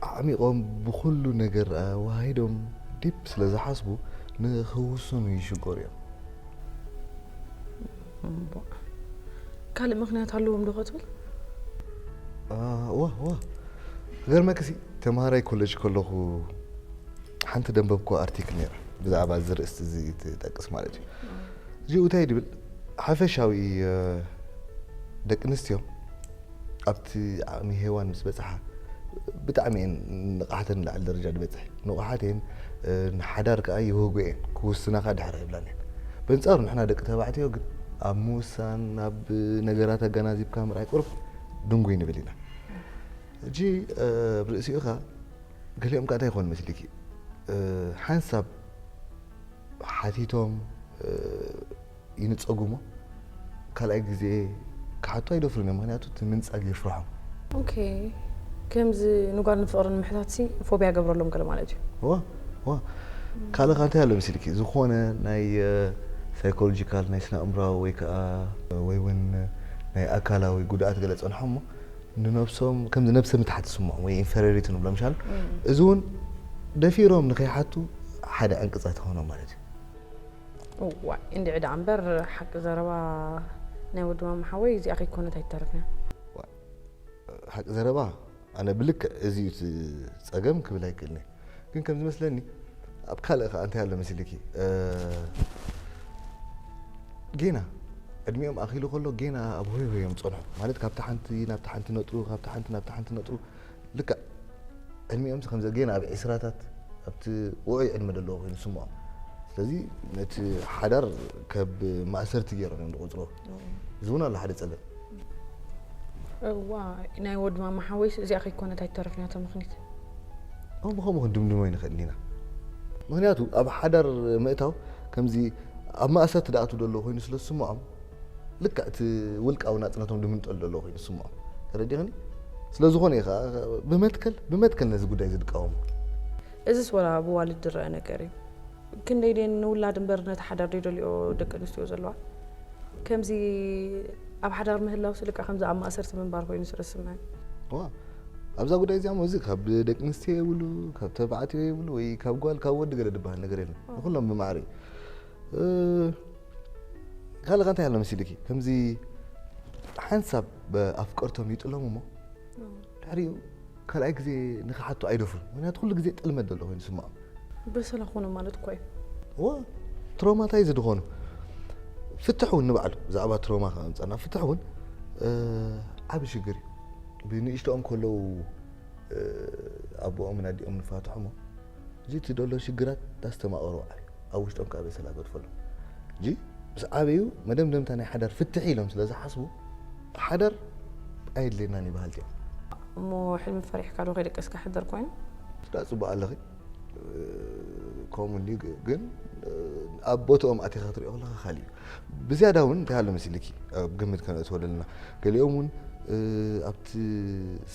ኣዕሚቖም ብኹሉ ነገር ኣዋሃሂዶም ዲፕ ስለ ዝሓስቡ ንኽውስኑ ይሽገሩ እዮም። እምቧ። ካልእ ምኽንያት ኣለዎም ዶ ክትብል? እዋ እዋ ክገርመክሲ ተምሃራይ ኮለጅ ከለኹ ሓንቲ ደንበብኩ ኣርቲክል ነይራ ብዛዕባ እዚ ርእስቲ እዚ ትጠቅስ ማለት እዩ። እዚኡ እንታይ ድብል ሓፈሻዊ ደቂ ኣንስትዮ ኣብቲ ዓቕሚ ሄዋን ምስ በጽሓ ብጣዕሚ እየን ንቕሓተን ንላዕሊ ደረጃ ዝበጽሕ ንቑሓት እየን ንሓዳር ከኣ ይወህጉ እየን ክውስናኻ ድሕር ኣይብላን እየን በንጻሩ ንሕና ደቂ ተባዕትዮ ግን ኣብ ምውሳን ኣብ ነገራት ኣገናዚብካ ምርኣይ ቁርብ ድንጉይ ንብል ኢና ሕጂ ኣብ ርእሲኡ ኸኣ ገሊኦም ከኣ እንታይ ይኾኑ መስልኪ ሓንሳብ ሓቲቶም ይንጸጉ እሞ ካልኣይ ግዜ ክሓቱ ኣይደፍሩን እዮም ምክንያቱ እቲ ምንጻግ የፍርሖም ኦኬ ከምዚ ንጓል ንፍቕሪ ንምሕታት ሲ ፎብያ ገብረሎም ገለ ማለት እዩ ዋ ዋ ካልእ ከ እንታይ ኣሎ መሲልኪ? ዝኾነ ናይ ሳይኮሎጂካል፣ ናይ ስነ ኣእምራዊ ወይ ከዓ ወይ እውን ናይ ኣካላዊ ጉድኣት ገለ ጸንሖም እሞ ንነብሶም ከምዚ ነብሰ ምትሓት ዝስምዖም ወይ ኢንፌሪዮሪቲ ንብሎ ምሻል፣ እዚ እውን ደፊሮም ንኸይሓቱ ሓደ ዕንቅጻት ይኾኖም ማለት እዩ። እዋይ እንድዒ ደኣ እምበር፣ ሓቂ ዘረባ ናይ ወዲ ማማ ሓወይ እዚኣ ከይኮነት ኣይትተርፍን እያ። ሓቂ ዘረባ ኣነ ብልክዕ እዚ እዩ እቲ ጸገም ክብል ኣይክእልን እየ። ግን ከም ዝመስለኒ ኣብ ካልእ ከኣ እንታይ ኣሎ መሲልኪ? እ፣ ጌና ዕድሚኦም ኣኺሉ ከሎ ጌና ኣብ ሆይ ሆይ እዮም ዝጸንሑ። ማለት ካብቲ ሓንቲ ናብቲ ሓንቲ ነጥሩ፣ ካብቲ ሓንቲ ናብቲ ሓንቲ ነጥሩ። ልክዕ ዕድሚኦም ከምዚ ጌና ኣብ ዒስራታት ኣብቲ ውዑይ ዕድመ ዘለዎ ኮይኑ ይስምዖም። ስለዚ ነቲ ሓዳር ከብ ማእሰርቲ ገይሮም እዮም ዝቑጽርዎ። እዚ እውን ኣሎ ሓደ ጸገም። እዋ ናይ ወዲ ማማ ሓወይስ እዚኣ ከይኮነት ኣይትተርፍን እያ እታ ምኽኒት። ከምኡ ከምኡ ክንድምድሞ ኣይንኽእልን ኢና። ምኽንያቱ ኣብ ሓዳር ምእታው ከምዚ ኣብ ማእሰርቲ ደኣቱ ደሎ ኮይኑ ስለ ዝስምዖም ልክዕ እቲ ውልቃዊ ናጽነቶም ድምንጠሉ ደሎ ኮይኑ ዝስምዖም። ተረዲኽኒ? ስለ ዝኾነ እዩ ኸዓ ብመትከል ብመትከል ነዚ ጉዳይ ዝድቃወሙ። እዝስ ወላ ብዋልድ ዝረአ ነገር እዩ። ክንደይ ደን ንውላድ እምበር ነቲ ሓዳር ደይደልዮ ደቂ ኣንስትዮ ዘለዋ። ከምዚ ኣብ ሓዳር ምህላው ስልቃ ከምዚ ኣብ ማእሰርቲ ምንባር ኮይኑ ስለ ዝስምዐን። ዋ ኣብዛ ጉዳይ እዚኣ እዚ ካብ ደቂ ኣንስትዮ የብሉ ካብ ተባዕትዮ የብሉ ወይ ካብ ጓል ካብ ወዲ ገለ ዝበሃል ነገር የለን። ንኩሎም ብማዕረ እዩ። እ፣ ካልእ ከ እንታይ ኣሎ መሲልኪ? ከምዚ ሓንሳብ ኣፍቀርቶም ይጥሎም እሞ ድሕሪኡ ካልኣይ ግዜ ንክሓቱ ኣይደፍሩን። ምክንያቱ ኩሉ ግዜ ጥልመት ዘሎ ኮይኑ ይስምዖም። በሰላ ኾነ ማለት እኮ እዩ። እዋ ትሮማታይዝ ዝኾኑ ፍትሕ እውን ንባዕሉ ብዛዕባ ትሮማ ከምፀና ፍትሕ እውን እ፣ ዓብ ሽግር እዩ። ብንእሽቶኦም ከለዉ እ፣ ኣቦኦምን ኣዲኦም ንፋትሖሞ እዚ እቲ ደሎ ሽግራት ዳስተማቐሩ ዓብዩ ኣብ ውሽጦም ከዓ በሰላ ገድፈሉ። እዚ ምስ ዓበዩ መደምደምታ ናይ ሓዳር ፍትሒ ኢሎም ስለ ዝሓስቡ ሓዳር ኣየድልየናን እዩ በሃልቲ እዮም። እሞ ሕልሚ ፈሪሕካ ዶ ከይደቀስካ ሕደር ኮይኑ? ስዳ ፅቡቅ ኣለኺ። ከምኡ እንዲ ግን ኣብ ቦትኦም ኣቲኻ ክትሪኦ ከለካ ካሊእ እዩ። ብዝያዳ እውን እንታይ ኣሎ መሲልኪ ኣብ ግምት ከነእትወ ዘለና ገሊኦም እውን ኣብቲ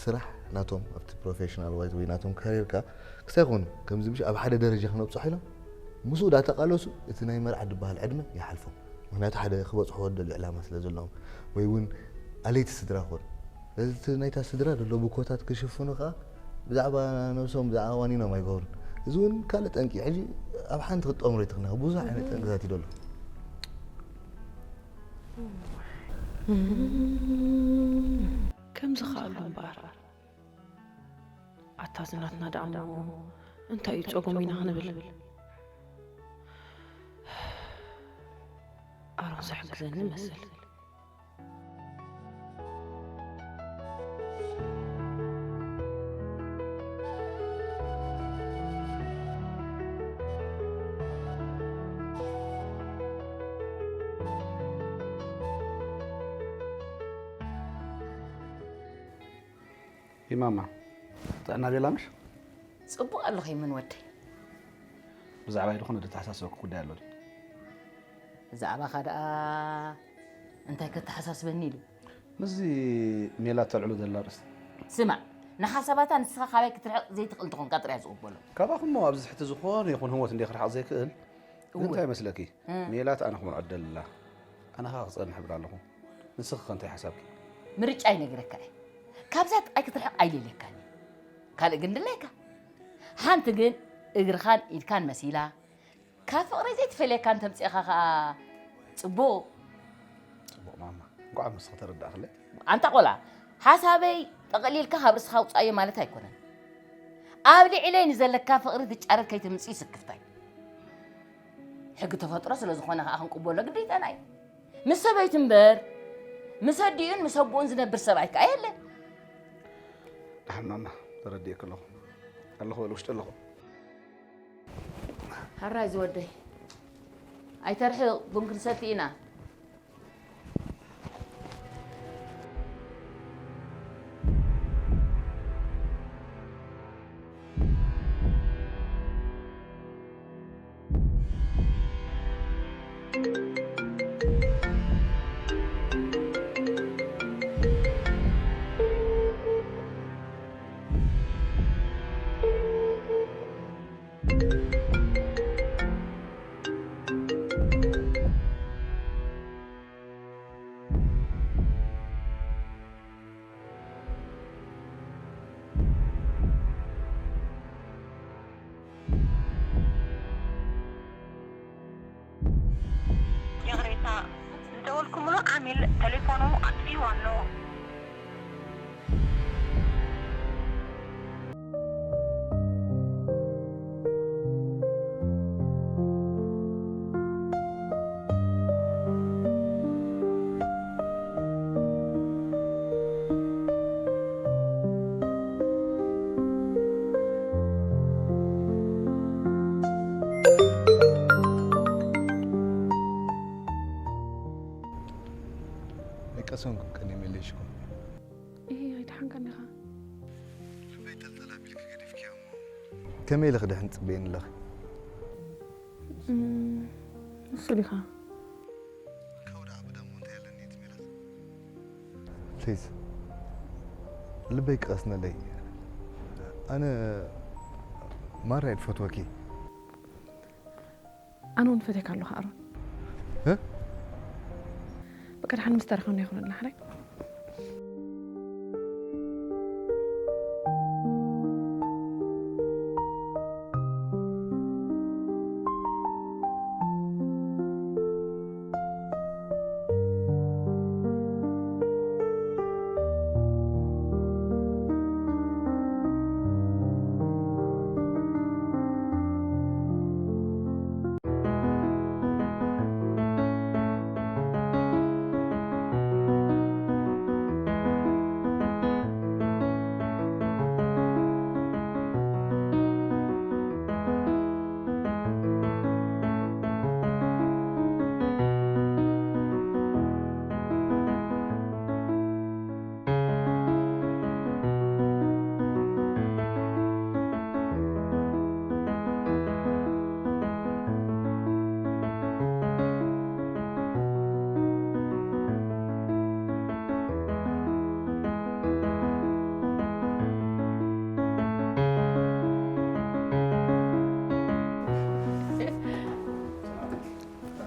ስራሕ ናቶም ኣብቲ ፕሮፌሽናል ዋይት ወይ ናቶም ካሪርካ ክሳይ ኮኑ ከምዚ ምሽ ኣብ ሓደ ደረጃ ክነብፅሑ ኢሎም ምስኡ ዳተቃለሱ እቲ ናይ መርዓ ዝበሃል ዕድመ ይሓልፎም። ምክንያቱ ሓደ ክበፅሕዎ ደሊ ዕላማ ስለ ዘለዎም ወይ እውን ኣለይቲ ስድራ ኮኑ ስለዚ እቲ ናይታ ስድራ ዘሎ ብኮታት ክሽፍኑ ከዓ ብዛዕባ ነብሶም ብዛዕባ ዋኒኖም ኣይገብሩን። እዚ እውን ካልእ ጠንቂ ሕጂ ኣብ ሓንቲ ክትጠምሮ ይትኽና ብዙሕ ዓይነት ጠንቅታት እዩ ደሎ። ከምዚ ከኣሉ እምበኣር ኣታ ዝናትና ደኣ እሞ እንታይ እዩ ጸገሙ ኢና ክንብል ኣሮን ዝሕግዘኒ መስል። ይማማ ጥዕና ቤላ ምሽ? ጽቡቕ ኣለኺ ምን ወደይ። ብዛዕባይ ድኾነ ዘተሓሳስበኪ ጉዳይ ኣሎ ድዩ? ብዛዕባኻ ደኣ እንታይ ከተሓሳስበኒ ኢሉ? ምስዚ ሜላት ተልዕሎ ዘላ ርእሲ። ስማዕ፣ ንሓሳባታ ንስኻ ካባይ ክትርሕቕ ዘይትኽእል እንተኾንካ ጥራይ ዝቕበሎ። ካባኹም እሞ ኣብዚ ትሕቲ ዝኾነ ይኹን ህሞት እንደ ክርሓቕ ዘይክእል እወ። እንታይ ይመስለኪ? ሜላት ኣነ ክምርዖ ደላ። ኣነ ኸኣ ክጸንሕ እብል ኣለኹ። ንስኺ ከ እንታይ ሓሳብኪ? ምርጫ ይነግረካ እየ። ካብዛ ጥራይ ክትርሕቕ ኣይደልየካን እየ። ካልእ ግን ድለየካ። ሓንቲ ግን እግርኻን ኢድካን መሲላ ካብ ፍቕረይ ዘይትፈልየካ እንተምጺእኻ ኸኣ ጽቡቕ። ጽቡቕ ማማ። እንቋዕ ኣብ ንስኺ ተረዳእክለይ። ኣንታ ቆልዓ፣ ሓሳበይ ጠቕሊልካ ካብ ርእስኻ ኣውጽኣዮ ማለት ኣይኮነን። ኣብ ልዕለይ ንዘለካ ፍቕሪ ትጫረር ከይተምጽእ እዩ ስክፍታይ። ሕጊ ተፈጥሮ ስለ ዝኾነ ኸኣ ክንቅበሎ ግዴታና እዩ። ምስ ሰበይቱ እምበር ምስ ኣዲኡን ምስ ኣቦኡን ዝነብር ሰብኣይ ከኣ የለን። ደሓን ማማ፣ ተረዲእኪ ኣለኹ። ኣለኹ በል ውሽጢ ኣለኹ። ሕራይ ዝወደይ ኣይተርሕቕ፣ ቡን ክንሰቲ ኢና። ይቕሬታ፣ ዝደወልኩምሉ ዓሚል ቴሌፎኑ ኣጥፊእዎ ኣሎ። ኣይቀሰንኩም ቀን የመለሽኩም። እሂ፣ ኣይደሓንካን ዲኻ? ልበይ ጠልጠል ኣቢልኪ ገዲፍኪያ እሞ። ከመይ ኢለ ክድሕን ትጽበየኒ ኣለኺ? እም፣ ንሱ ዲኻ? ከውድኣ ብደሞ እንታይ ኣለኒ እቲ ሜላት? ፕሊዝ፣ ልበይ ክቐስነለይ። ኣነ ማራ እየ ዝፈትወኪ። ኣነ እውን ፈትየካ ኣለኹ ኣሮን። እ? በቃ ደሓን ምስ ተራኸብና ይኹነልና ሓራይ።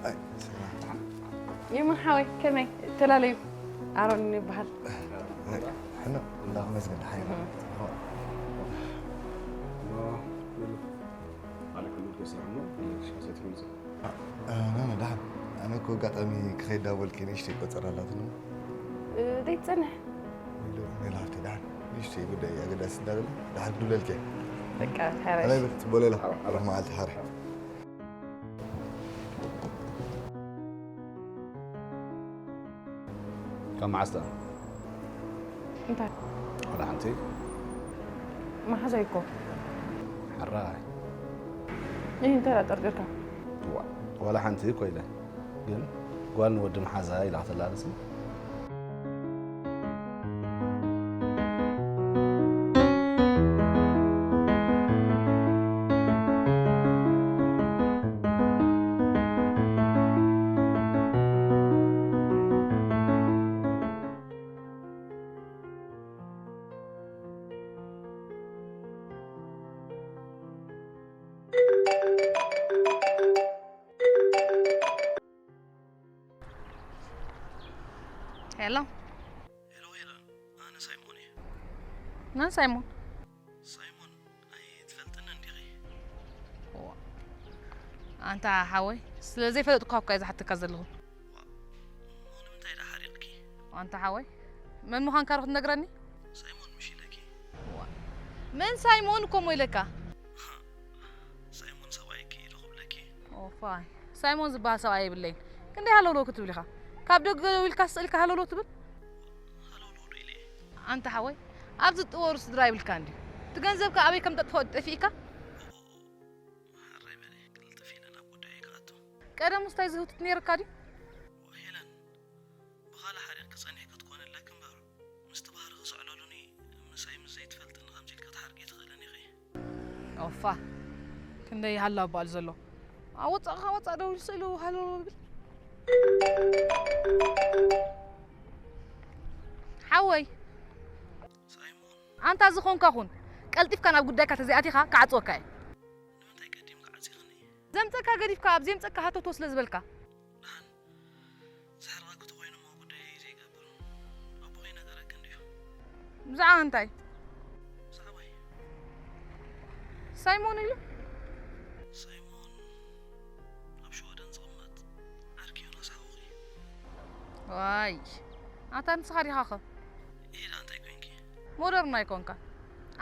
ኣይ፣ ሰላም። ይሙን ሓወይ፣ ከመይ? ተላለዩ። ኣሮን ይበሃል። ሕኖ፣ እንዳኹም መስገን፣ ሓይ። እ፣ ና፣ ና፣ ደሓን። ኣነ እኮ ኣጋጣሚ ክኸይድ ዳበልኪ ንእሽተይ ቆጸራ ኣላትኒ። እ፣ ደይትጸንሕ? ኢሉ ሜላ ሃፍተይ፣ ደሓን። ንእሽተይ ጉዳይ ኣገዳሲ እንዳበለ፣ ደሓን ክድውለልኪ እየ። በቃ፣ ሕረሽ። ኣበይ በል፣ ጽቡቕ ሌላ። ሩሕ መዓልቲ፣ ሓረ። ካብ መዓስ ደኣ? እንታይ? ዋላ ሓንቲ? መሓዛይ እኮ። ሕራይ። እህ፣ እንታይ ደኣ ጠርጢርካ? ዋ-፣ ዋላ ሓንቲ እኮ ኢለ። ግን ጓል ንወዲ መሓዛ ኢላ ከተላልስኒ? ሄሎ። ሄሎ ሄለን፣ ኣነ ሳይሞን እየ። መን ሳይሞን? ሳይሞን ኣይትፈልጥንን ዲኺ? ዋ፣ ኣንታ ሓወይ፣ ስለ ዘይፈለጥኩ እኳ እየ ዝሓተካ ዘለኹ። ዋ፣ እሞ ንምንታይ ደኣ ሓሪቕኪ? ኣንታ ሓወይ፣ መን ምዃንካ ዶ ክትነግረኒ? ሳይሞን ምሽ ኢለኪ። ዋ፣ መን ሳይሞን እኮ እሞ ኢለካ? ሳይሞን ሰብኣይኪ ኢሉ ክብለኪ። ኦፋይ፣ ሳይሞን ዝበሃል ሰብኣይ የብለይን። ክንደይ ሃለውለው ክትብል ኢኻ? ካብ ደገ ደው ኢልካ ስቕ ኢልካ ሃለውለው ትብል? ሃለውለው ዶ ኢለ? ኣንታ ሓወይ፣ ኣብዚ ጥወሩ ስድራ ይብልካን ድዩ? እቲ ገንዘብካ ኣበይ ከም ተጥፍኦ ጠፊእካ? ሕራይ በሊ፣ ቅልጥፍ ኢለ ናብ ጉዳየይ ክኣቱ። ቀደም ውስታይ ዝህውትት ነይርካ ድዩ? ሄለን፣ ብኻልእ ሓሪቕኪ ጸኒሕኪ ክትኮኒ ኣለኪ እምበር፣ ምስቲ ባህርኺ ስዕለሉኒ፣ ምሳይ ምስ ዘይትፈልጥኒ ከምዚ ኢልኪ ክትሓርቂ ኣይትኽእልን ኢኺ። ኦፋ፣ ክንደይ ሃላ በዓል ዘሎ። ኣብ ወጻእ ካብ ወጻእ ደው ኢሉ ስእሉ ሃሎ ይብል። ሓወይ። ሳይሞን። ኣንታ ዝኾንካ ኩን። ቀልጢፍካ ናብ ጉዳይካ ተዘይኣቲኻ ክዓጽወካ እየ። ንምንታይ ቀዲምካ ዓጺኽኒ? ዘምጸካ ገዲፍካ ኣብ ዘምጸካ ሃተቶ ስለ ዝበልካ። ደሓን። ዝሕርቐኪ ተኾይኑ እሞ ጉዳየይ ዘይገብር። ኣቦኺ ነገረኪ እንድዩ። ብዛዕባ እንታይ? ብዛዕባይ። ሳይሞን እዩ? ሳይሞን ኣብ ሽወደን ዝቕመጥ ዓርኪ ዮናስ ሓውኺ። ዋይ ኣታ ንስኻ ዲኻኸ? ኢዳ እንታይ ኮንኪ? ሞደርን ኣይኮንካ።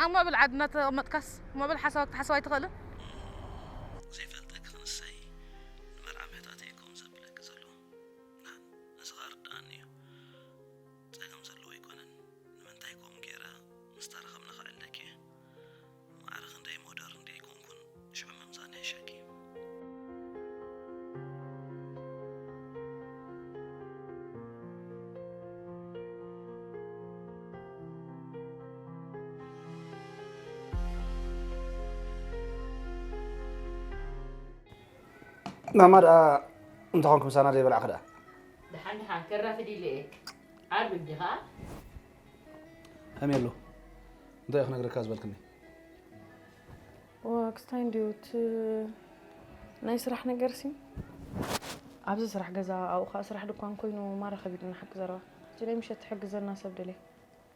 ኣብ ምዕብል ዓዲ እናተቐመጥካስ ምዕብል ሓሳብ ክትሓስብ ኣይትኽእልን? ዘይፈልጠኪ ክንሰይ ንመርዓ ምሕታት እየ ከምኡ ዘብለኪ ዘሎ። ንዓን እዚ ኸኣ ርድኣኒ እዩ። ጸገም ዘለዎ ኣይኮነን። ንምንታይ ከምኡ ገይረ ምስ ተራኸብና ከዕልለኪ እየ። ማዕረ ክንደይ ሞደርን ደይኮንኩን ሽዑ ምምጻእና ይሕሸኪ። ማማ ደኣ እንተኾንኩ ምሳና ዘይበላዕኺ ደኣ? ደሓን ደሓን ከራፍድ ኢለ እየ። ዓርቢ እንዲኻ? ከመይ ኣሎ? እንታይ ክነግረካ ዝበልክኒ? ወክስታይ እንድዩ እቲ ናይ ስራሕ ነገርሲ ኣብዚ ስራሕ ገዛ ኣብኡ ከዓ ስራሕ ድኳን ኮይኑ ማራ ከቢድና ሓቂ ዘረባ እቲ ናይ ምሸት ትሕግዘና ሰብ ደልየ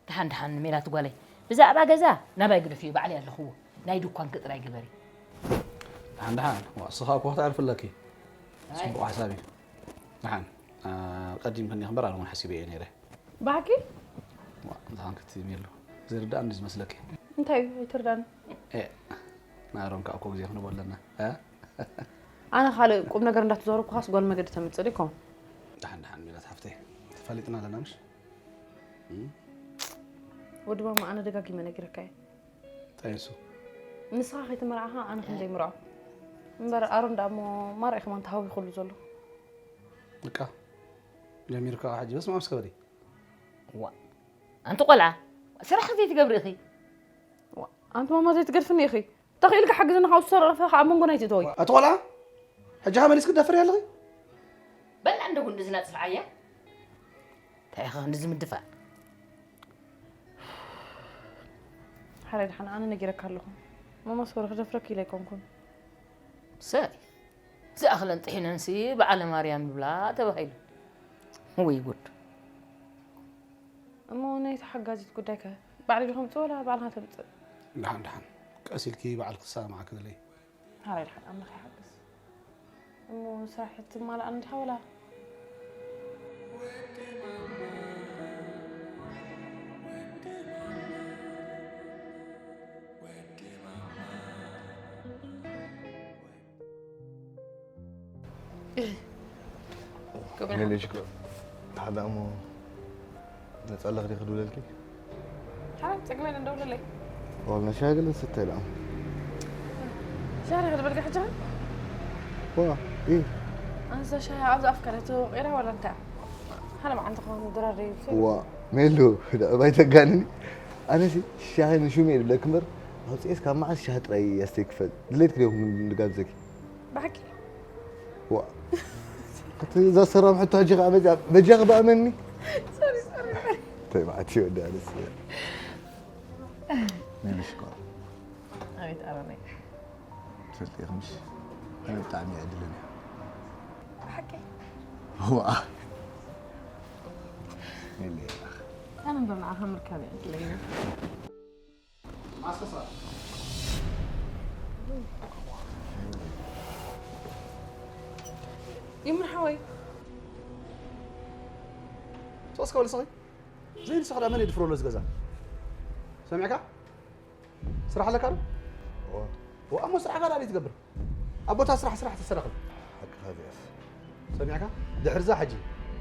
ደሓን ደሓን ሜላት ጓለይ ብዛዕባ ገዛ ናባይ ግደፍዮ ባዕለይ ኣለኽዎ ናይ ድኳን ቅጥራይ ግበሪ ደሓን ደሓን ዋ፣ እስኻ እኮ ክትዕርፊ ኣለኪ። ጽቡቕ ሓሳብ እዩ። ደሓን ኣ፣ ቀዲም ከኒ ክምበር ኣነ እውን ሓሲበ እየ ነይረ። ብሓቂ ዋ፣ ምዃን ክትትሚ ኣሎ። ዘይርዳእ እንዲ ዝመስለኪ። እንታይ እዩ ኣይትርዳኒ ኤ፣ ናሮም ከዓ እኮ ግዜ ክንቦ ኣለና። እ? ኣነ ካልእ ቁም ነገር እንዳተዛረብኩኻስ ጓል መገዲ ተምፅእ ዶ ይከውን ደሓን ደሓን ሜላት ሓፍተይ። ተፋሊጥና ኣለና ምሽ? ወዲ ማማ ኣነ ደጋጊመ ነጊረካ እየ እንታይ ንሱ? ንስኻ ከይተመርዓኻ ኣነ ከም ዘይምርዖ እምበር ኣሮን ደኣ እሞ ማርኣይ ከማን ተሃዊኹሉ ዘሎ በቃ ጀሚርካ ሕጂ በስመ ኣብ እስከ በሊ። ዋ ኣንቲ ቆልዓ ስራሕ ዘይትገብሪ ኢኺ ዋ፣ ኣንቲ ማማ ዘይትገድፍኒ ኢኺ ተኽኢልካ ሓግዝኒ ካብ ዝተረፈ ከዓ ኣብ መንጎ ናይቲ ተወይ ኣቲ ቆልዓ ሕጂ ከ መሊስክ ትደፍሪ ኣለኺ? በላ እንደ ጉንዲ ዝናጽፍዓያ እንታይ ኢኻ ክንዲ ዝምድፋእ ሓራይ ድሓን ኣነ ነጊረካ ኣለኹ ማማ ሶሪ ክደፍረክ ኢለ ኣይኮንኩን ሰይ ዝኣኽለን ጥሒነንሲ በዓለ ማርያም ይብላ ተባሂሉ ወይ ጉድ እሞ ናይ ተሓጋዚት ጉዳይ ከ ባዕሊ ዶ ከምፅእ ወላ ባዕልኻ ተምፅእ ደሓን ደሓን ቀስ ኢልኪ ባዕልኪ ትሰማማዕኪ ዘለኪ ሓራይ ድሓን ኣምላኽ ይሓግዝ እሞ ስራሕ ትማልኣን እንዲኻ ወላ ሜሌሽኮ ሓደ እሞ ነፃ ኣለኽ ዲኺ ክድውለልኪ ሓራይ ፀግመ ኢለ እንደውለለይ ዋላ ሻሂ ገለ ንስተ ኢለ ሻሂ ክድበልካ ሕጂ ዋ ኢ ኣንዛ ሻሂ ኣብዚ ኣፍካ ነቲ ቂራ ዋላ እንታይ ሓደ መዓልቲ ክኸውን ድራር እዩ ዋ ሜሉ ደዕባይ ተጋንኒ ኣነሲ ሻሂ ንሹም እየ ድብለክ እምበር ኣውፅኤስ ካብ መዓስ ሻሂ ጥራይ ኣስተይ ክፈል ድሌት ክደኹም ንጋብዘኪ ብሓቂ ዋ እቲ ዘሰራም ሕቶ ሕጂ ከዓ በጃ በጃ ክበኣመኒ ሶሪ ሶሪ እንታይ ማለት እዩ ወዲ ኣነስ ሜሉሽኮ ኣቤት ኣረመይ ትፈልጢ ኢኺ ምሽ ኣነ ብጣዕሚ እየ ዕድለኛ ብሓቂ ዋ ሜሉ የላኽ ኣነ እምበር ንዓኻ ምርካብ እየ ዕድለኛ ይምር ሓወይ ሶስ ከበል ስኺ ዘይንስኽ ዳ መን የድፍሮ ኣሎ ዝገዛ ሰሚዕካ ስራሕ ኣለካ ዶ ወ- ወ- እሞ ስራሕካ ዳ ትገብር ኣብ ቦታ ስራሕ ስራሕ ተሰረኽብ ሓቅኻ ዚኣስ ሰሚዕካ ድሕርዛ ሕጂ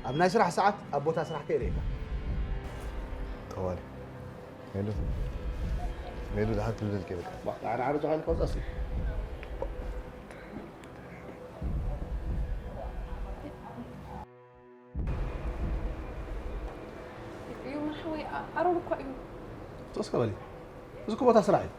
ኣብ ናይ ስራሕ ሰዓት ኣብ ቦታ ስራሕ ከየርእየካ ጠዋሊ ሜሉ ሜሉ ድሓር ክልልክ ይበቃ ዓረዓረ ዝሃልካ ውፃ ሲ እዩ መርሓወይ ኣሮን እኳ እዩ ሶስ ከበል እዚ እኮ ቦታ ስራሕ እዩ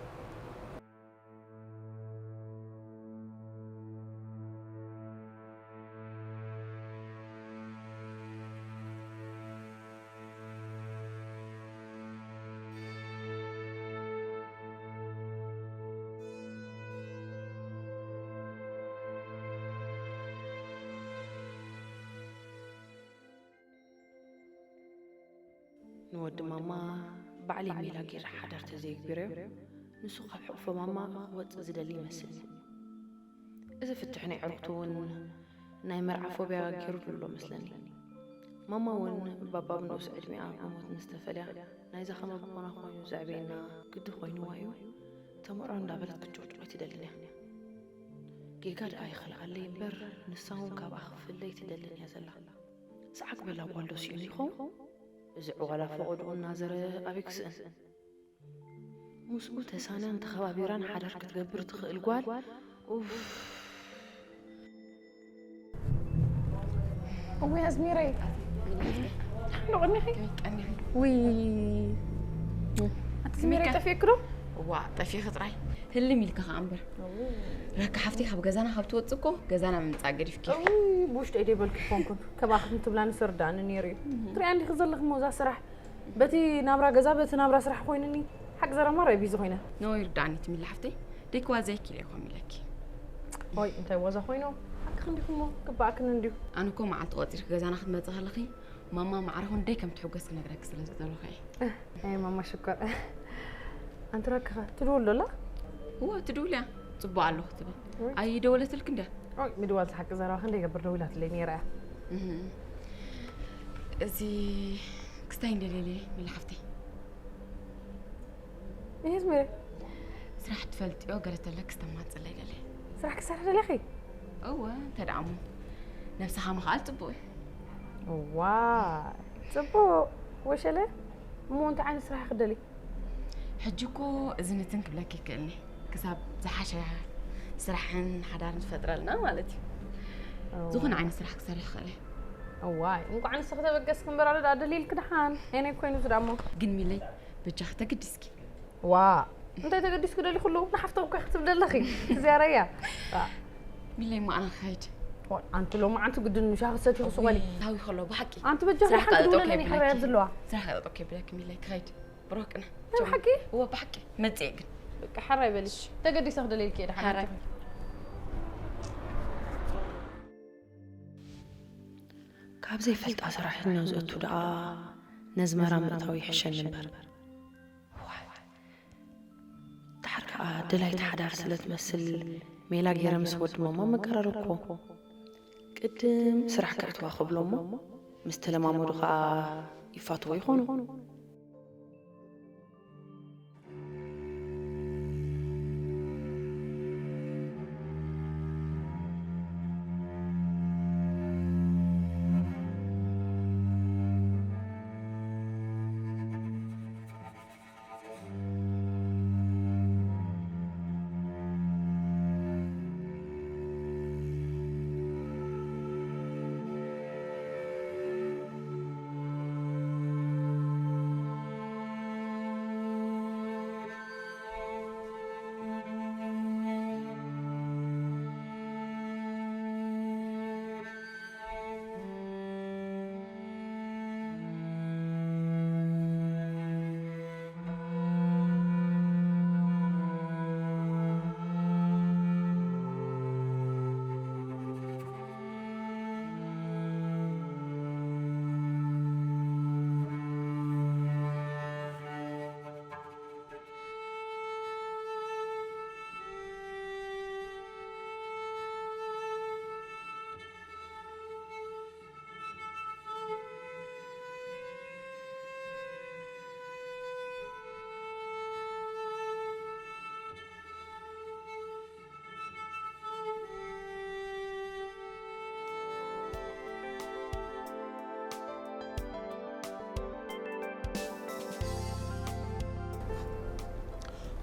ንወዲ ማማ ባዕሊ ሜላ ገይረ ሓዳር ተዘየግቢረዮ ንሱ ካብ ሕቕፎ ማማ ክወፅእ ዝደሊ ይመስል እዚ ፍትሕ ናይ ዕርክቱ እውን ናይ መርዓ ፎብያ ገይሩ ኣሎ መስለኒ። ማማ እውን ባባ ብንኡስ ዕድሚኣ ብሞት ምስ ተፈልያ ናይዛ ከመ ብኾና ኮይኑ ዘዕበየና ግዲ ኮይንዋ እዩ። ተምዕሮ እንዳበለት ክትጭቕጭቕ ኣይትደልን እያ። ጌጋ ደኣ ይኽልኣለይ እምበር ንሳ እውን ካብኣ ክፍለይ ትደልን እያ ዘላ። ሰዓግ በላ ጓል ዶ ስኢኑ ይኸውን? እዚ ዕዋላ ፈቐድኡ እናዘረ ኣበይ ክስእን? ምስኡ ተሳንያን ተኸባቢራን ሓዳር ክትገብር ትኽእል ጓል። ኡፍ። እወይ ኣዝሚረይ፣ ዶ ቅድሚኺ? ውይ ኣቲ ኣዝሚረይ፣ ጠፊእኪ ዶ? ዋ ጠፊኺ ጥራይ። ህልም ኢልካ ከኣ እምበር። ረካ ሓፍተይ ካብ ገዛና ካብ ትወጽእ እኮ ገዛና ምምጻእ ገዲፍኪ። ብውሽጠይ ደይበልኪ ኮንኩን። ከምኣ ክትም ትብላኒ ሰርዳእኒ ነይሩ እዩ። ትሪኣ እንዲኺ ዘለኺ ሞዛ ስራሕ በቲ ናብራ ገዛ በቲ ናብራ ስራሕ ኮይኑኒ። ሓቂ ዘረማ ራይ ቢዚ ኮይነ። ኖ ይርዳእኒ ትሚሊ ሓፍተይ። ደይክዋ ዘይኪል እኮ ሚለኪ። ሆይ እንታይ ዋዛ ኮይኑ? ሓቂ ክንዲኹሞ ግባእክን እንዲሁ። ኣነ እኮ መዓልቲ ቆጺርኪ ገዛና ክትመጽእ ከለኺ ማማ ማዕረ ክንደይ ከም ትሕጎስ ክነግረኪ ስለ ዝደለኹ እየ። ኣይ ማማ ሽኮር። ኣንቲ ረክኸ ትድውል ዶ ኣላ? እወ ትድውል እያ። ጽቡቕ ኣለኹ ትብል። ኣይደወለትልክ እንድያ? ኦይ ምድዋል ሓቂ ዘረባ ክንደይ ይገብር ደዊላትለይ ነይራ እያ። እዚ ክስታይ እንደሌለ ሚሊ ሓፍተይ። ይሄስ ሜረ ስራሕ ትፈልጥዮ ገለ ተለክ ስተማጽለይ ደለ። ስራሕ ክሰርሕ ደለኺ? እወ እንተ ደኣ እሞ ነብስኻ ምኽኣል ጽቡቕ እዩ። ዋ ጽቡቕ ወሸለ። እሞ እንታይ ዓይነት ስራሕ ክደሊ? ሕጂ እኮ እዚ ንትን ክብለኪ ይክእልኒ ክሳብ ዝሓሸ ስራሕን ሓዳርን ትፈጥረልና ማለት እዩ። ዝኾነ ዓይነት ስራሕ ክሰርሕ ይኽእል እየ። እዋይ እንኳዕ ንስኺ ተበገስኪ እምበር ኣነ ደኣ ደሊልኪ ደሓን። የነይ ኮይኑ ዝዳሞ። ግን ሚለይ በጃኺ ተገዲስኪ። ዋ እንታይ ተገዲስኪ ደሊ ኩሉ ንሓፍቶም እኮ ክትብ ደለኺ ትዝያረያ። ሚለይ ማዕና ክኸይድ። ኣንቲ ሎማዓንቲ ግድን ምሻ ክሰቲ ክስቆሊ። ታዊ ከሎ ብሓቂ። ኣንቲ በጃኺ ስራሕ ሓንቲ ክጠጠው ድውለለኒ ከይብለኪ። ሕራይ ኣብዝለዋ። ስራሕ ክጠጠው ከይብለኪ ሚለይ ክኸይድ። ብሩክ ቅነ። ናይ ብሓቂ? እወ ብሓቂ። መጽእ ግን። በቃ ሓራይ በሊ። ተገዲሰ ክደለልኪ እየ ድሓን። ሓራይ። ካብ ዘይፈልጣ ሰራሕተኛ ዝእቱ ደኣ ነዚ መራ ምእታው ይሕሸኒ እምበር። ዋይ፣ ደሓር ከኣ ደላይት ሓዳር ስለ ትመስል ሜላ ገይረ ምስ ወዲ ማማ መቀራረብኩ። ቅድም ስራሕ ከእትዋ ክብሎ እሞ ምስ ተለማመዱ ከኣ ይፋትዎ ይኾኑ።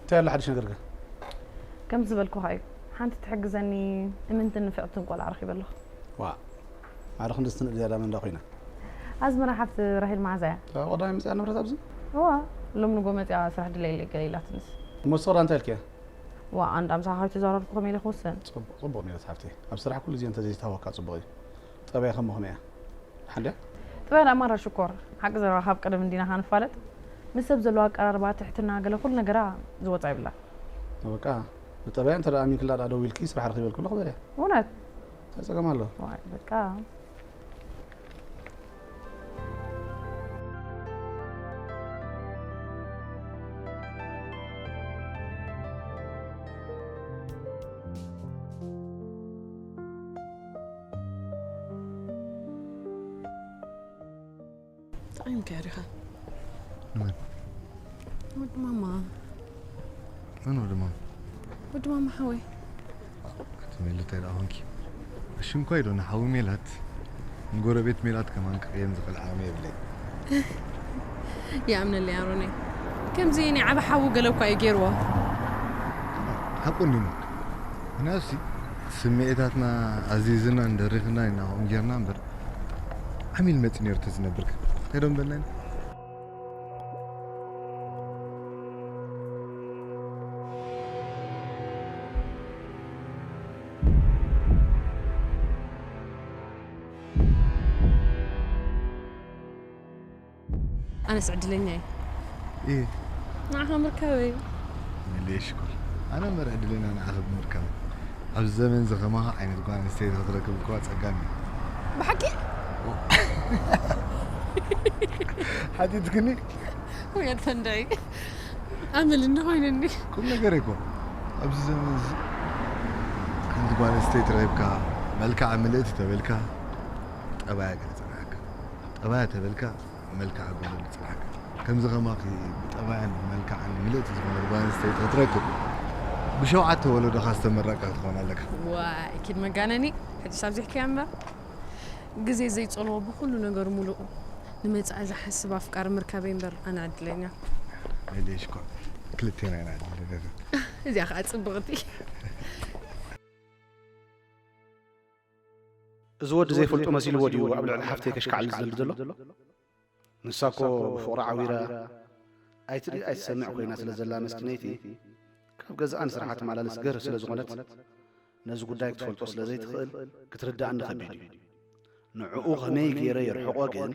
እንታይ ኣሎ ሓድሽ ነገር ከ? ከምቲ ዝበልኩኻ እዩ። ሓንቲ ትሕግዘኒ እምንትን ንፍዕትን ቆልዓ ረኺበ ኣለኹ። ዋእ! ማዕረ ክንድዝቲ ንእድ ዝያዳ መን ደኣ ኮይና? ኣዝመራ ሓፍቲ ራሄል መዓዛ እያ። እታ ቀዳማይ መጺኣ ነበረት ኣብዚ? እዋ፣ ሎም ንጎ መጺኣ ስራሕ ድለየለይ ገለ ኢላትንስ። እሞ ንስኺ ደኣ እንታይ ኢልክያ? ዋእ ኣንዳ ምሳኻ ከይተዛረብኩ ከመይ ኢለ ክውስን? ጽቡቕ፣ ጽቡቕ ሜላት ሓፍተይ። ኣብ ስራሕ ኩሉ ግዜ እንተዘይተሃወካ ጽቡቕ እዩ። ጠባይ ከመ ከመይ እያ? ደሓን ድያ? ጥበል ኣማራ ሽኮር ሓቂ ዘረባ ካብ ቀደም እንዲና ካ ንፋለጥ ምስ ሰብ ዘለዎ ኣቀራርባ ትሕትና ገለ ኩሉ ነገራ ዝወጻ ይብላ። በቃ ብጠባያ እንተ ኣሚንክላ ደኣ ደዊልኪ ስራሕ ረኺበልኪ ኣለኹ በልያ። እውነት እንታይ ጸገም ኣሎ? ዋይ በቃ ኣይምክያድ ኢኻ። ንመን? ወዲ ማማ። መን ወዲ ማማ? ወዲ ማማ ሓወይ። ኣቲ ሜሉ እንታይ ደኣ ኾንኪ? ኣሽንኳይ ዶ ንሓዊ ሜላት ንጎረቤት ሜላት ከማን ክቕየም ዝኽእል ዓቕሚ የብለይ። ይኣምነለይ ኣሮነይ። ከምዚ ናይ ዓበ ሓዊ ገለ እኳ እዩ ገይርዎ። ሓቁ እንዲሞ ምክንያቱሲ ስምዒታትና ኣዚዝና እንደሪኽና ኢና ከምኡ ጌርና እምበር ዓሚል መፂ ነይሩ ተዝነብርከ እንታይ ዶ ምበልና ኢና? ኣነስ ዕድለኛ እየ። እየ ንዓኻ ምርካበይ። መለየ ሽኮር ኣነ እምበር ዕድለኛ ንዓኺ ብምርካብ ኣብዚ ዘመን እዚ ከማኻ ዓይነት ጓል ኣንስተይቲ ክትረክብ እኳ ፀጋም እዩ ብሓቂ ሓቲትክኒ ወያድ ፈንዳይ ኣመል እንደ ኮይነኒ ቁም ነገር እኮ ኣብዚ ዘመን እዚ ሓንቲ ጓል ኣንስተይቲ ረኺብካ መልክዓ ምልእቲ ተበልካ ጠባያ ገለ ፅንሓካ ጠባያ ተበልካ መልክዓ ጎደል ፅንሓካ ከምዚ ከማኺ ብጠባያን ብመልክዓን ምልእቲ ዝኾነት ጓል ኣንስተይቲ ክትረክብ ብሸውዓተ ወለዶኻ ዝተመረቕካ ክትኾን ኣለካ ዋይ ኪድ መጋነኒ ሕጂ ሳብዚሕክያ እምበር ግዜ ዘይጸልዎ ብኹሉ ነገሩ ሙሉኡ ንመጻኢ ዝሓስብ ኣፍቃሪ ምርካበይ እምበር ኣነ ዕድለኛ መለየ ሽኮር ክልቴና ኢና ዕድለኛታት እዚኣ ከዓ ጽብቕቲ እዚ ወዲ ዘይፈልጦ መሲልዎ ድዩ ኣብ ልዕሊ ሓፍተይ ከሽካዕል ዝደሊ ዘሎ? ንሳ እኮ ብፍቕራ ዓዊራ ኣይትርኢ ኣይትሰምዕ ኮይና ስለ ዘላ መስኪነይቲ ካብ ገዛኣ ንስርሓ ትመላለስ ገርህ ስለ ዝኾነት ነዚ ጉዳይ ክትፈልጦ ስለ ዘይትኽእል ክትርድኣኒ ከቢድ እዩ። ንዕኡ ከመይ ገይረ የርሕቖ ግን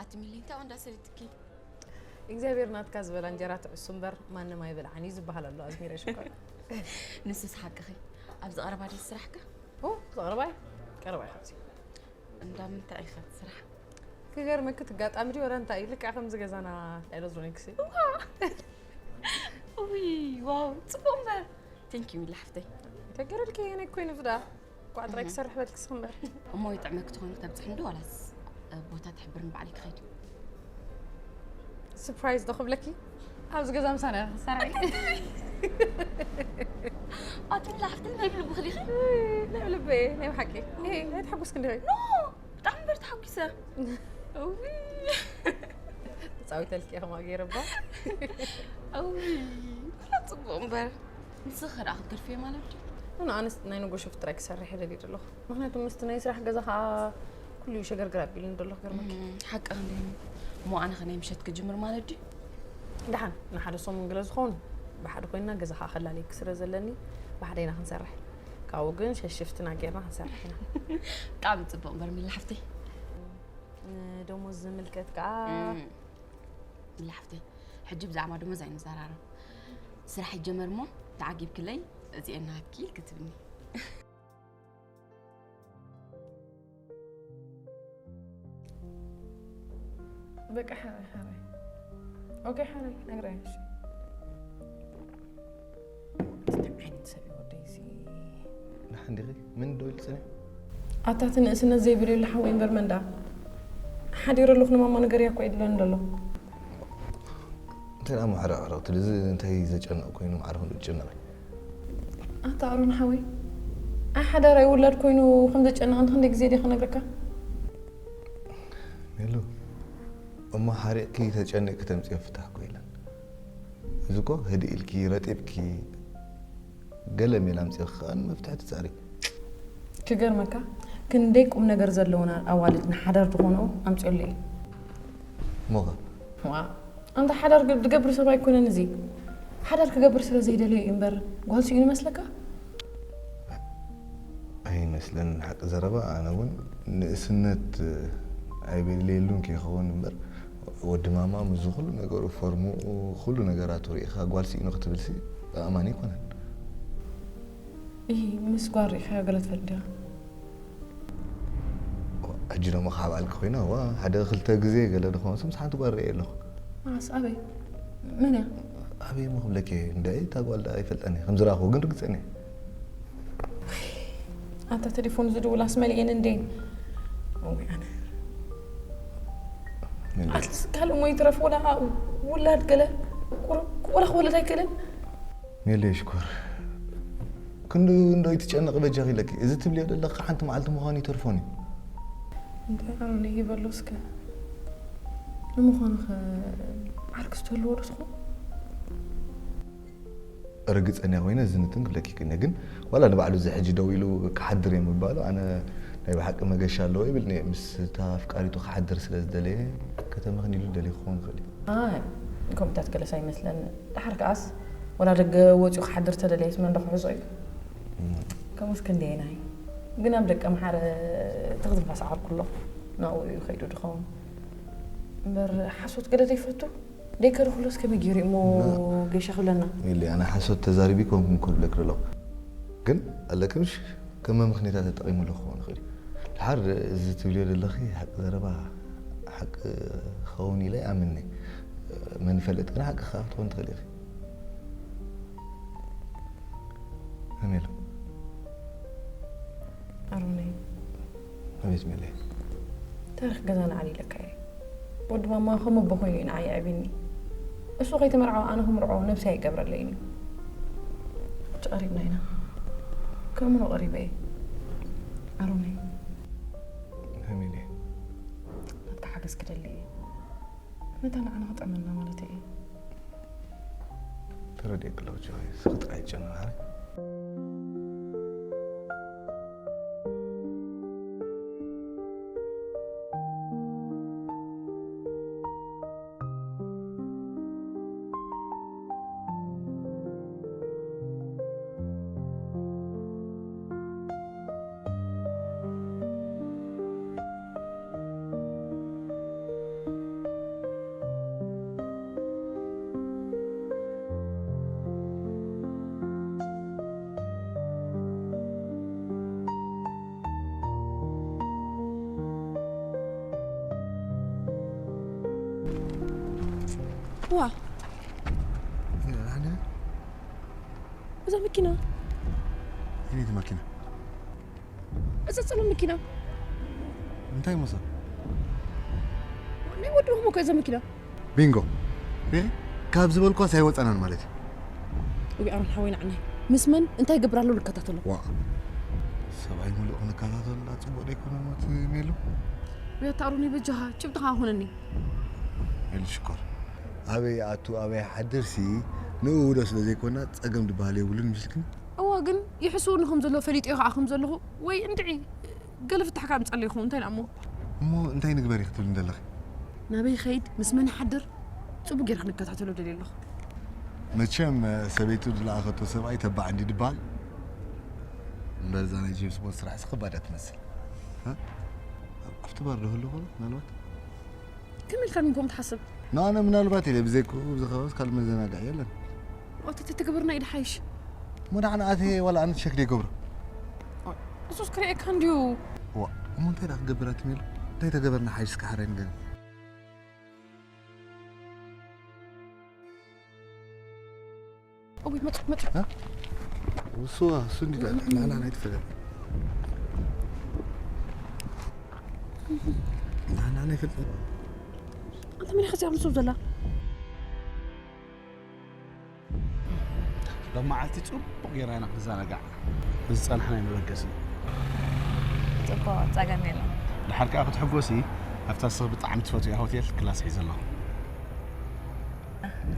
ኣቲ ሚሊ እንታይ እንዳ ሰሪትኪ እግዚኣብሔር ናትካ ዝበላ እንጀራ ትዕሱ እምበር ማንም ኣይበልዓን እዩ ዝበሃል ኣሎ ኣዝሚረ ሽኮር ንስስ ሓቅኺ ኣብዚ ቀረባ ድዩ ስራሕካ ኦ ዝቐረባይ ቀረባይ ካብዚ እንዳ ምንታይ ኢኻ ትስራሕ ክገርመኪ ትጋጣሚ ድዩ ወላ እንታይ እዩ ልክዕ ከምዚ ገዛና ኤሌክትሮኒክስ እዩ ውይ ዋው ፅቡቅ እምበር ቴንኪ ሚሊ ሓፍተይ ተገረልኪ የነ ኮይኑ ፍዳ ቋጥራይ ክሰርሕ በልክስ እምበር እሞ ይጥዕመኪ ትኾኒ ክተብፅሕ እንዶ ዋላስ ቦታ ትሕብርኒ ባዕለይ ክኸይድ ሰርፕራይዝ ዶ ክብለኪ ኣብዚ ገዛ ምሳና ክሰርሕ ኣቲ ሚሊ ሓፍተይ ናይ ብልብኺ ዲኺ ናይ ልበ ናይ ብሓቂ ኣይተሓጎስክ እንዲኸ ኖ ብጣዕሚ እምበር ተሓጒሰ እውይ ተፃዊተልኪ እየ ከምኣ ገይረ እባ እውይ ወላ ፅቡቅ እምበር ንስኺ ከ ደኣ ክትገድፍዮ ማለት ድዩ ኖ ኣነስ ናይ ንጎ ሽፍት ጥራይ ክሰርሕ ይደልየ ዘለኹ ምክንያቱ ምስቲ ናይ ስራሕ ገዛ ከዓ ኩሉ እዩ ሸገርግር ኣቢሉኒ ዘሎ ክገርመኪ ሓቂ ክንደይ እሞ ኣነ ከ ናይ ምሸት ክጅምር ማለት ድዩ ደሓን ንሓደ ሰሙን ገለ ዝኸውን ብሓደ ኮይንና ገዛ ከዓ ከላለየኪ ስለ ዘለኒ ብሓደ ኢና ክንሰርሕ ካብኡ ግን ሸሽፍትና ጌርና ክንሰርሕ ኢና ብጣዕሚ ፅቡቅ እምበር ሚሊ ሓፍተይ ንደሞዝ ዝምልከት ከዓ ሚሊ ሓፍተይ ሕጂ ብዛዕባ ደሞዝ ኣይንዘራረብ ስራሕ ይጀመር እሞ ተዓጊብክለይ እዚኤን ናትኪ ክትብኒ በቃ ሓራይ ሓራይ ኦኬ ሓራይ ነግራያ እሺ እንታይ ዓይነት ሰብ እዩ ወደይ እዚ ንሓን ዲኺ ምን ዶ ኢሉ ጸኒሑ ኣታ እቲ ንእስነት ዘይብለሉ ሓወይ እምበር መን ደኣ ሓዲረ ኣለኹ ንማማ ንገርያ እኮ ይድለኒ ዘሎ እንታይ ደኣ ማዕረ ዕረቕቲ እዚ እንታይ ዘጨንቕ ኮይኑ ማዕረ ክንዱ ትጨነቕ ኣታ ኣሮን ሓወይ ኣይ ሓዳር ኣይውላድ ኮይኑ ከም ዘጨንቐኒ ክንደይ ግዜ ድየ ክነግረካ ሜሉ እሞ ሓሪቕኪ ተጨኒቕኪ ተምፅኦ ፍታሕ እኮ የለን እዚ እኮ ህድእ ኢልኪ ረጢብኪ ገለ ሜላ ኣምፂእኺ ከዓ ንመፍትሒ ትፃሪ ክገርመካ ክንደይ ቁም ነገር ዘለወን ኣዋልድ ንሓዳር ዝኾንኦ ኣምፅኦለይ እዩ ሞኸ ዋ ኣንታ ሓዳር ግ- ዝገብር ሰብ ኣይኮነን እዚ ሓዳር ክገብር ስለ ዘይደለየ እዩ እምበር ጓል ስኢኑ ይመስለካ ኣይመስለንን ሓቂ ዘረባ ኣነ እውን ንእስነት ኣይበድለየሉን ከይኸውን እምበር ወዲ ማማ ምስዚ ኩሉ ነገሩ ፎርምኡ ኩሉ ነገራቱ ርኢኻ ጓል ስኢኑ ክትብልሲ ኣእማን ኣይኮነን ይህ ምስ ጓል ርኢኻዮ ገለ ትፈልጥ ዲኻ ሕጂ ደሞ ካብ ኣልኪ ኮይና ዋ ሓደ ክልተ ግዜ ገለ ድኾንስ ምስ ሓንቲ ጓል ርኤ ኣለኹ ኣስ ኣበይ? መን እያ? ኣበይ እሞ ክብለኪ እየ? እንደ እታ ጓል ደኣ ኣይፈልጠን እየ። ከም ዝረኣኹ ግን ርግጸን እየ። ኣንታ ቴሌፎን ዝድውላስ መሊኤን እንዴ? እውይ ኣነ። መሊኤ። ኣትሊስት ካልእ እሞ ይትረፍ፣ ወላ ውላድ ገለ ቁሩብ፣ ወላ ክወልድ ኣይክእልን። ሜለይ ሽኮር፣ ክንዱ እንዶ ይትጨነቕ በጃኺ ኢለኪ። እዚ ትብልዮ ዘለኺ ሓንቲ መዓልቲ ምዃኑ ይተርፎን እዩ። እንታይ ኣሮን ይበሎ እስከ። ንምዃኑ ኸ ዓርክስ ትህልዎ ዶ ትኾን? ርግጸኛ ኮይነ እዚ ንትን ክብለኪ ክእነ፣ ግን ዋላ ንባዕሉ እዚ ሕጂ ደው ኢሉ ክሓድር እየ ምባሉ ኣነ ናይ ብሓቂ መገሻ ኣለዎ ይብልኒ እየ። ምስ እታ ኣፍቃሪቱ ክሓድር ስለ ዝደለየ ከተመኽን ኢሉ ደልዩ ክኸውን ይኽእል እዩ። ኣይ፣ ከምኡታት ገለስ ኣይመስለኒ። ደሓር ከኣስ፣ ወላ ደገ ወጺኡ ክሓድር ተደለየስ መን ዶ ክሕዞ እዩ? እም። ከምኡስ ክንደየናይ? ግን ኣብ ደቀ መሓረ ትኽትንፋስ ዓርኩ ኣሎ። ናብኡ እዩ ከይዱ ድኸውን። እምበር ሓሶት ገለ ዘይፈቱ? ደይከርኩሎስ ከመይ ገይሩ እሞ ና። ጌሻ ክብለና? ኢለ ኣነ ሓሶት ተዛሪቢ ኮንኩም ክብለክ ኣለኹ። ግን ኣለክምሽ ከም መምኽኔታ ተጠቒሙሉ ክኸውን ይኽእል እዩ። ድሓር እዚ ትብልዮ ዘለኺ ሓቂ ዘረባ ሓቂ ክኸውን ኢለ ይኣምን እየ። መን ይፈልጥ ግን ሓቂ ከዓ ክትኾን ትኽእል ኢኺ። ኣሜሎ። ኣሮነይ። ኣቤት ሜለይ። ታሪኽ ገዛና ዓሊለካ እየ። ወዲ ማማ ከም ኣቦ ኮይኑ እዩ ንዓይ የዕብየኒ። እሱ ከይተመርዓወ ኣነ ክምርዖ ነብሰይ ኣይገብረለይን እዩ። ሕጂ ቀሪብና ኢና። ከምኡ ቀሪበ እየ። ኣሮነይ። ኣሜለይ። ናትካ ሓገዝ ክደሊ እየ። ነታ ንዓና ክጠመና ማለት እየ። ተረዲኤኪ ኣለኹ ጆይ፣ ስኺ ጥራይ ጨነቕ። ዋ፣ ኣነ እዛ መኪና። የኔት መኪና። እዛ ጸለል መኪና። እንታይ ሞሳ? ናይ ወዲ ሮሞ እኮ እዛ መኪና። ቢንጎ። ሪሊ? ካብ ዝበልኳስ ኣይወጸናን ማለት እዩ። እዊ ኣሮን ሓወይ ንዓናይ። ምስ መን እንታይ ይገብር ኣሎ ንከታተሎ። ዋ። ሰብኣይ ሙሉእ ክንከታተሎ ጽቡቕ ዶ ኣይኮነን ሞት ሜሉ? ውያታ ኣሮን ይበጃኻ፣ ጭብጥኻ ኣኹነኒ። ኤል ሽኮር። ኣበይ ኣቱ ኣበይ ሓድርሲ ንእውዶ ስለ ዘይኮና ጸገም ድበሃል የብሉን ምስልክን። እዋ ግን ይሕስውኒ ከም ዘሎ ፈሊጠዮ ከዓ ከም ዘለኹ ወይ እንድዒ ገለ ፍታሕ ካብ ምጻለይ ይኸውን እንታይ ደኣ እሞ። እሞ እንታይ ንግበር ኢኺ ትብሊ ዘለኺ? ናበይ ይኸይድ ምስ መን ይሓድር ጽቡቅ ጌርካ ንከታተሎ ደልየ ኣለኹ። መቸም ሰበይቱ ዝለኣኸቶ ሰብኣይ ተባዕ እንዲ ድበሃል እምበር እዛ ናይ ጄምስ ቦንድ ስራሕ ሲ ከባዳ ትመስል። እ? ኣብቲ ባር ዶ ህሉ ኾነ ምናልባት? ከመይ ኢልካ ግን ከምኡ ትሓስብ? ንኣነ ምናልባት ኢለ ብዘይክኡ ኣብዚ ከባቢስ ካልእ መዘናግዒ የለን። ኦተተ ትግብርና ኢድ ሓይሽ። እሞ ደሓን ኣተ ዋላ ኣነ ቸክ ደይገብሮ። እሱስ ክርእየካ እንድዩ። ዋ፣ እሞ እንታይ ደኣ ክገብር ኣትሜሉ? እንታይ ተገበርና ሓይሽ እስከ ሓራይ ንገር። እውይ፣ መጹ፣ መጹ። እ? እሱ፣ እሱ እንዲ ደኣ፣ ንዓና ኣይትፈለጥ። ንዓና ኣይፈልጥ። ኣንተ መን ኢኻ እዚኣ ምስ ዘላ? ሎም መዓልቲ ጽቡቕ ጌርና ኢና ክንዘናጋዕ ብዝጸናሕናዮ መበገሲ። ጽቡቕ፣ ጸገም የለን። ድሓር ከኣ ክትሕጎሲ ኣብታ ንስኺ ብጣዕሚ ትፈትውያ ሆቴል ክላስ ሒዘ ኣለኹ።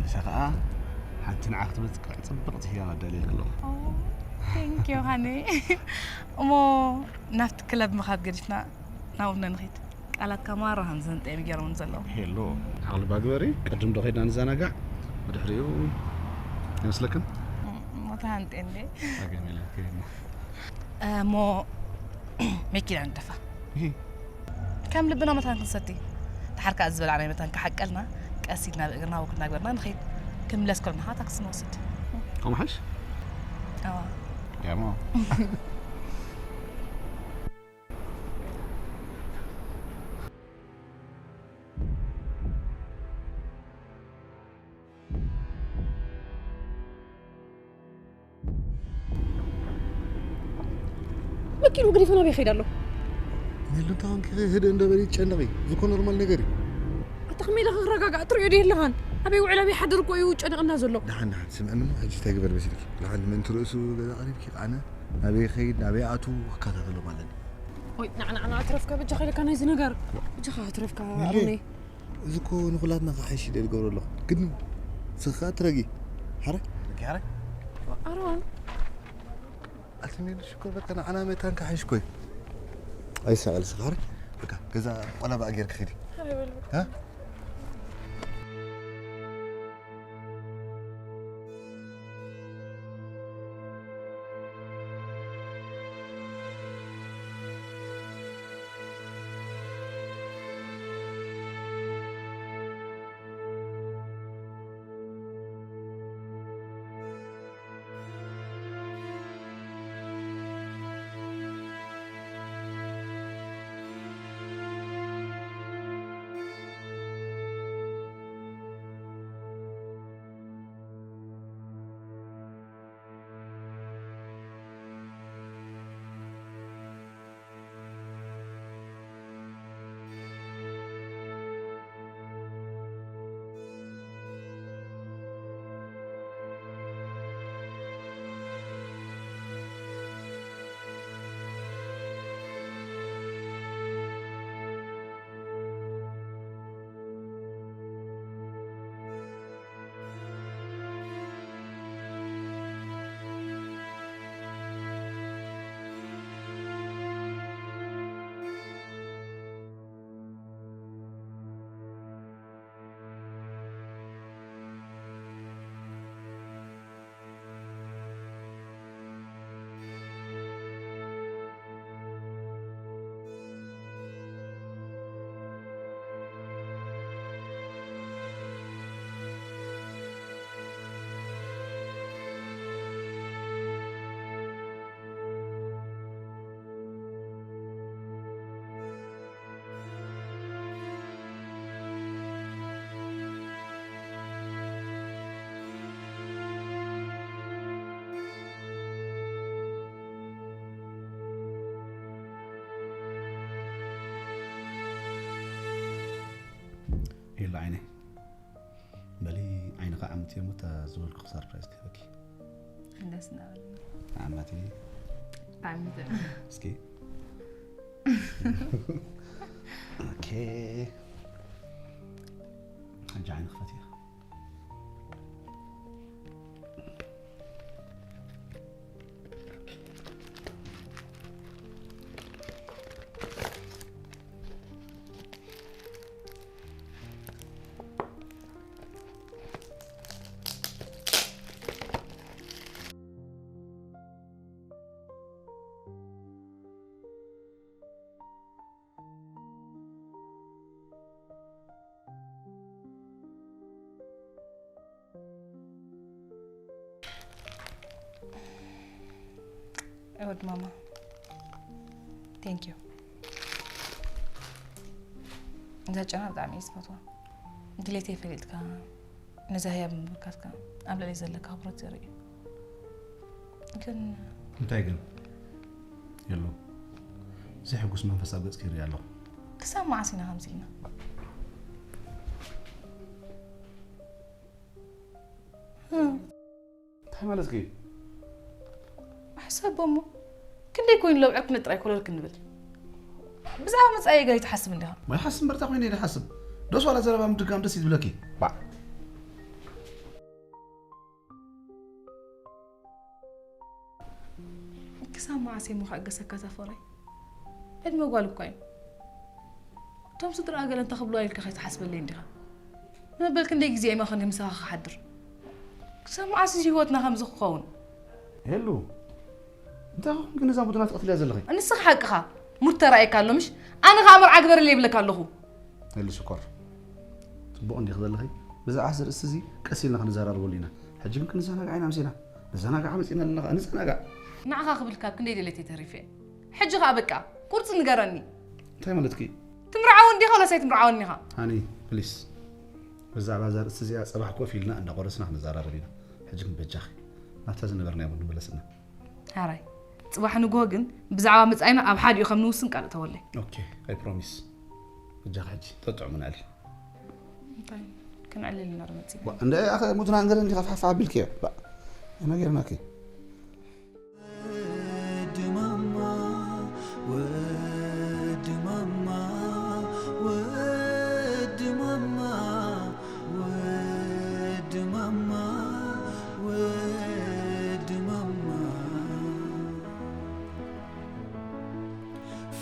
ንሳ ከኣ ሓንቲ ንዓኺ ትበጽሕ ጽብቕቲ ህያብ ኣዳልየልኪ ኣለኹ። ኦ፣ ቴንክ ዩ ሃኒ። እሞ ናብቲ ክለብ ምኻድ ገዲፍና ናብኡ ንኺድ። ቃላትካ ማራ ከም ዝህንጠ እዮም ገይሮም ዘለዉ። ሄሎ፣ ዓቕሊ ባግበሪ፣ ቅድም ዶ ኸይድና ንዘናጋዕ፣ ብድሕሪኡ ኣይመስለክን? እም፣ እሞ ተሃንጤ እንዴ? ኣገም ኢለን ከይድና። እ፣ እሞ መኪና ንደፋ። እሂ። ከም ልብና መታን ክንሰቲ። ደሓር ከኣ ዝበላዕናዮ መታን ክሓቀልና፣ ቀስ ኢልና ብእግርና ወክ እናገበርና ንኸይድ። ክንምለስ ከሎና ኸዓ ታክሲ ንወስድ። ከምኡ ሓይሽ? ኣዋ። ያሞ። ኪሎ ግዲፈ ናበይ ከይድ ኣሎ? ሜሉ እንታይ ኮንኪ? ህድእ እንዶ በሊ፣ ይጨነቂ። እዚ እኮ ኖርማል ነገር እዩ። ኣታ ከመይ ኢለ ክረጋጋእ? ትሪኦ ዶ የለኻን? ኣበይ ውዕል ኣበይ ሓድር እኮ እዩ ጨነቕና ዘሎ። ደሓን ደሓን፣ ስምዕኒ እሞ ሕጂ እንታይ ግበር መሲልኪ? ደሓን ምእንቲ ርእሱ ገዛ ቀሪብኪ፣ ኣነ ናበይ ከይድ ናበይ ኣቱ ክከታተሎም ኣለኒ። ወይ ንዓና ንዓና ኣትረፍካ፣ በጃኻ ኢለካ ናይዚ ነገር። በጃኻ ኣትረፍካ ሜሉ፣ ኣሮነይ። እዚ እኮ ንኹላትና ክሓይሽ ኢለ ዝገብሮ ኣለኹ። ግን ስኻ ትረጊ። ሓረ? ኦኬ፣ ሓረ? ኣሮን ኣቲ ሜሉ ሽኮር በቃ ንዓና መታን ክሓይሽ ኮይ። ኣይሳቐል ስኻ ሓረ? በቃ ገዛ ቆላ በኣ ጌርክ ኺዲ። ሓረ በል። ها؟ ሄሎ ዓይነይ፣ በሊ ዓይንኻ ዓምት እሞ እታ ዝበልኩ ሰርፕራይዝ ክህበኪ። ደስ እናበለኒ። ዓማቲ ዓሚተ እስኪ። ኦኬ፣ ሕጂ ዓይኒ ክፈትያ። እወድ ማማ፣ ቴንክ ዩ። እዛ ጨና ብጣዕሚ እየ ዝፈትዋ። ድሌተይ ፈሊጥካ፣ ነዛ ህያብ ምብርካትካ ኣብ ልዕሊ ዘለካ ኣኽብሮት ዘርኢ እዩ። ግን እንታይ ግን? የሎ፣ ዘይሕጉስ መንፈስ ኣብ ገጽኪ ይርኢ ኣለኹ። ክሳብ መዓስ ኢና ከምዚ ኢልና? እንታይ ማለትኪ? ሕሰቦ እሞ፣ ክንደይ ኮይኑ ለውዐ ኩነ ጥራይ ኮለል ክንብል? ብዛዕባ መጻኢ ገለ ትሓስብ እንዲኻ? ማይ ሓስብ እምበርታ ኮይነ ኢለ ሓስብ። ዶስ ዋላ ዘረባ ምድጋም ደስ ይብለኪ? ባዕ። ክሳብ መዓስ እየ እሞ ክዕገሰካ እታ ፍቕረይ? ዕድመ ጓል እኳ እዩ። እቶም ስድራ ገለ እንተኽብሉ ኢልካ ከይትሓስበለይ እንዲኻ? ንመበል ክንደይ ግዜ እየ መኸኒ ምሳኻ ክሓድር? ክሳብ መዓስ እዚ ህይወትና ከምዚ ክኸውን? ሄሉ፣ እንታይ ኾንኪ ነዛ ቡድና ትቐትልያ ዘለኺ? ንስኻ ሓቅኻ፣ ሙድ ተራእየካ ኣሎ ምሽ? ኣነ ኸኣ መርዓ ግበረለይ ይብለካ ኣለኹ። ሄሉ ሽኮር፣ ጽቡቕ እንዲኺ ዘለኺ። ብዛዕባ እዚ ርእሲ እዚ ቀስ ኢልና ክንዘራረበሉ ኢና። ሕጂ ግን ክንዘናጋዕ ኢና ምሲና። ንዘናጋዕ መጺና ኣለና ኸኣ፣ ንዘናጋዕ። ንዓኻ ክብል ካብ ክንደይ ደለየት እየ ተሪፈ። ሕጂ ኸኣ በቃ፣ ቁርጺ ንገረኒ። እንታይ ማለትኪ? ትምርዓወኒ ዲኻ ወላስ ኣይትምርዓወኒ ኢኻ? ሃኒ፣ ፕሊስ። ብዛዕባ እዛ ርእሲ እዚኣ ጽባሕ ኮፍ ኢልና እንዳቆረስና ክንዘራረብ ኢና። ሕጂ ግን በጃኺ፣ ናብታ ዝነበርናዮ ክንምለስ ኢና። ሓራይ። ጽባሕ ንግሆ ግን ብዛዕባ መጻኢና ኣብ ሓዲኡ ከም ንውስን ቃል እተወለይ። Okay, I promise. በጃኻ ሕጂ ተጥዕሙና ኢልኪ። እንታይ ክንዕልል ኢና ዶ መጺና? እንደ ኣኸ ሙትና እንገለ እንዲኻ ፍሓፍ ኣቢልክዮ። ባ፣ ነጊርናኪ። ወዲ ማማ ወዲ ማማ ወዲ ማማ ወዲ ማማ ወዲ ማማ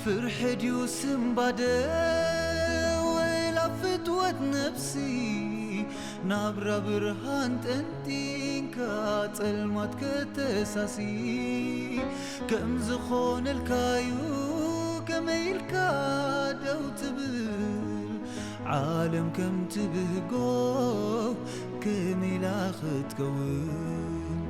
ፍርሒ ድዩ ስንባደ ወላ ፍትወት ነብሲ ናብራ ብርሃን ጠንጢንካ ጸልማት ከተሳሲ ከም ዝኾነልካዩ ከመይ ኢልካ ደው ትብል ዓለም ከም ትብህጎ ከመይ ኢላ ክትከውን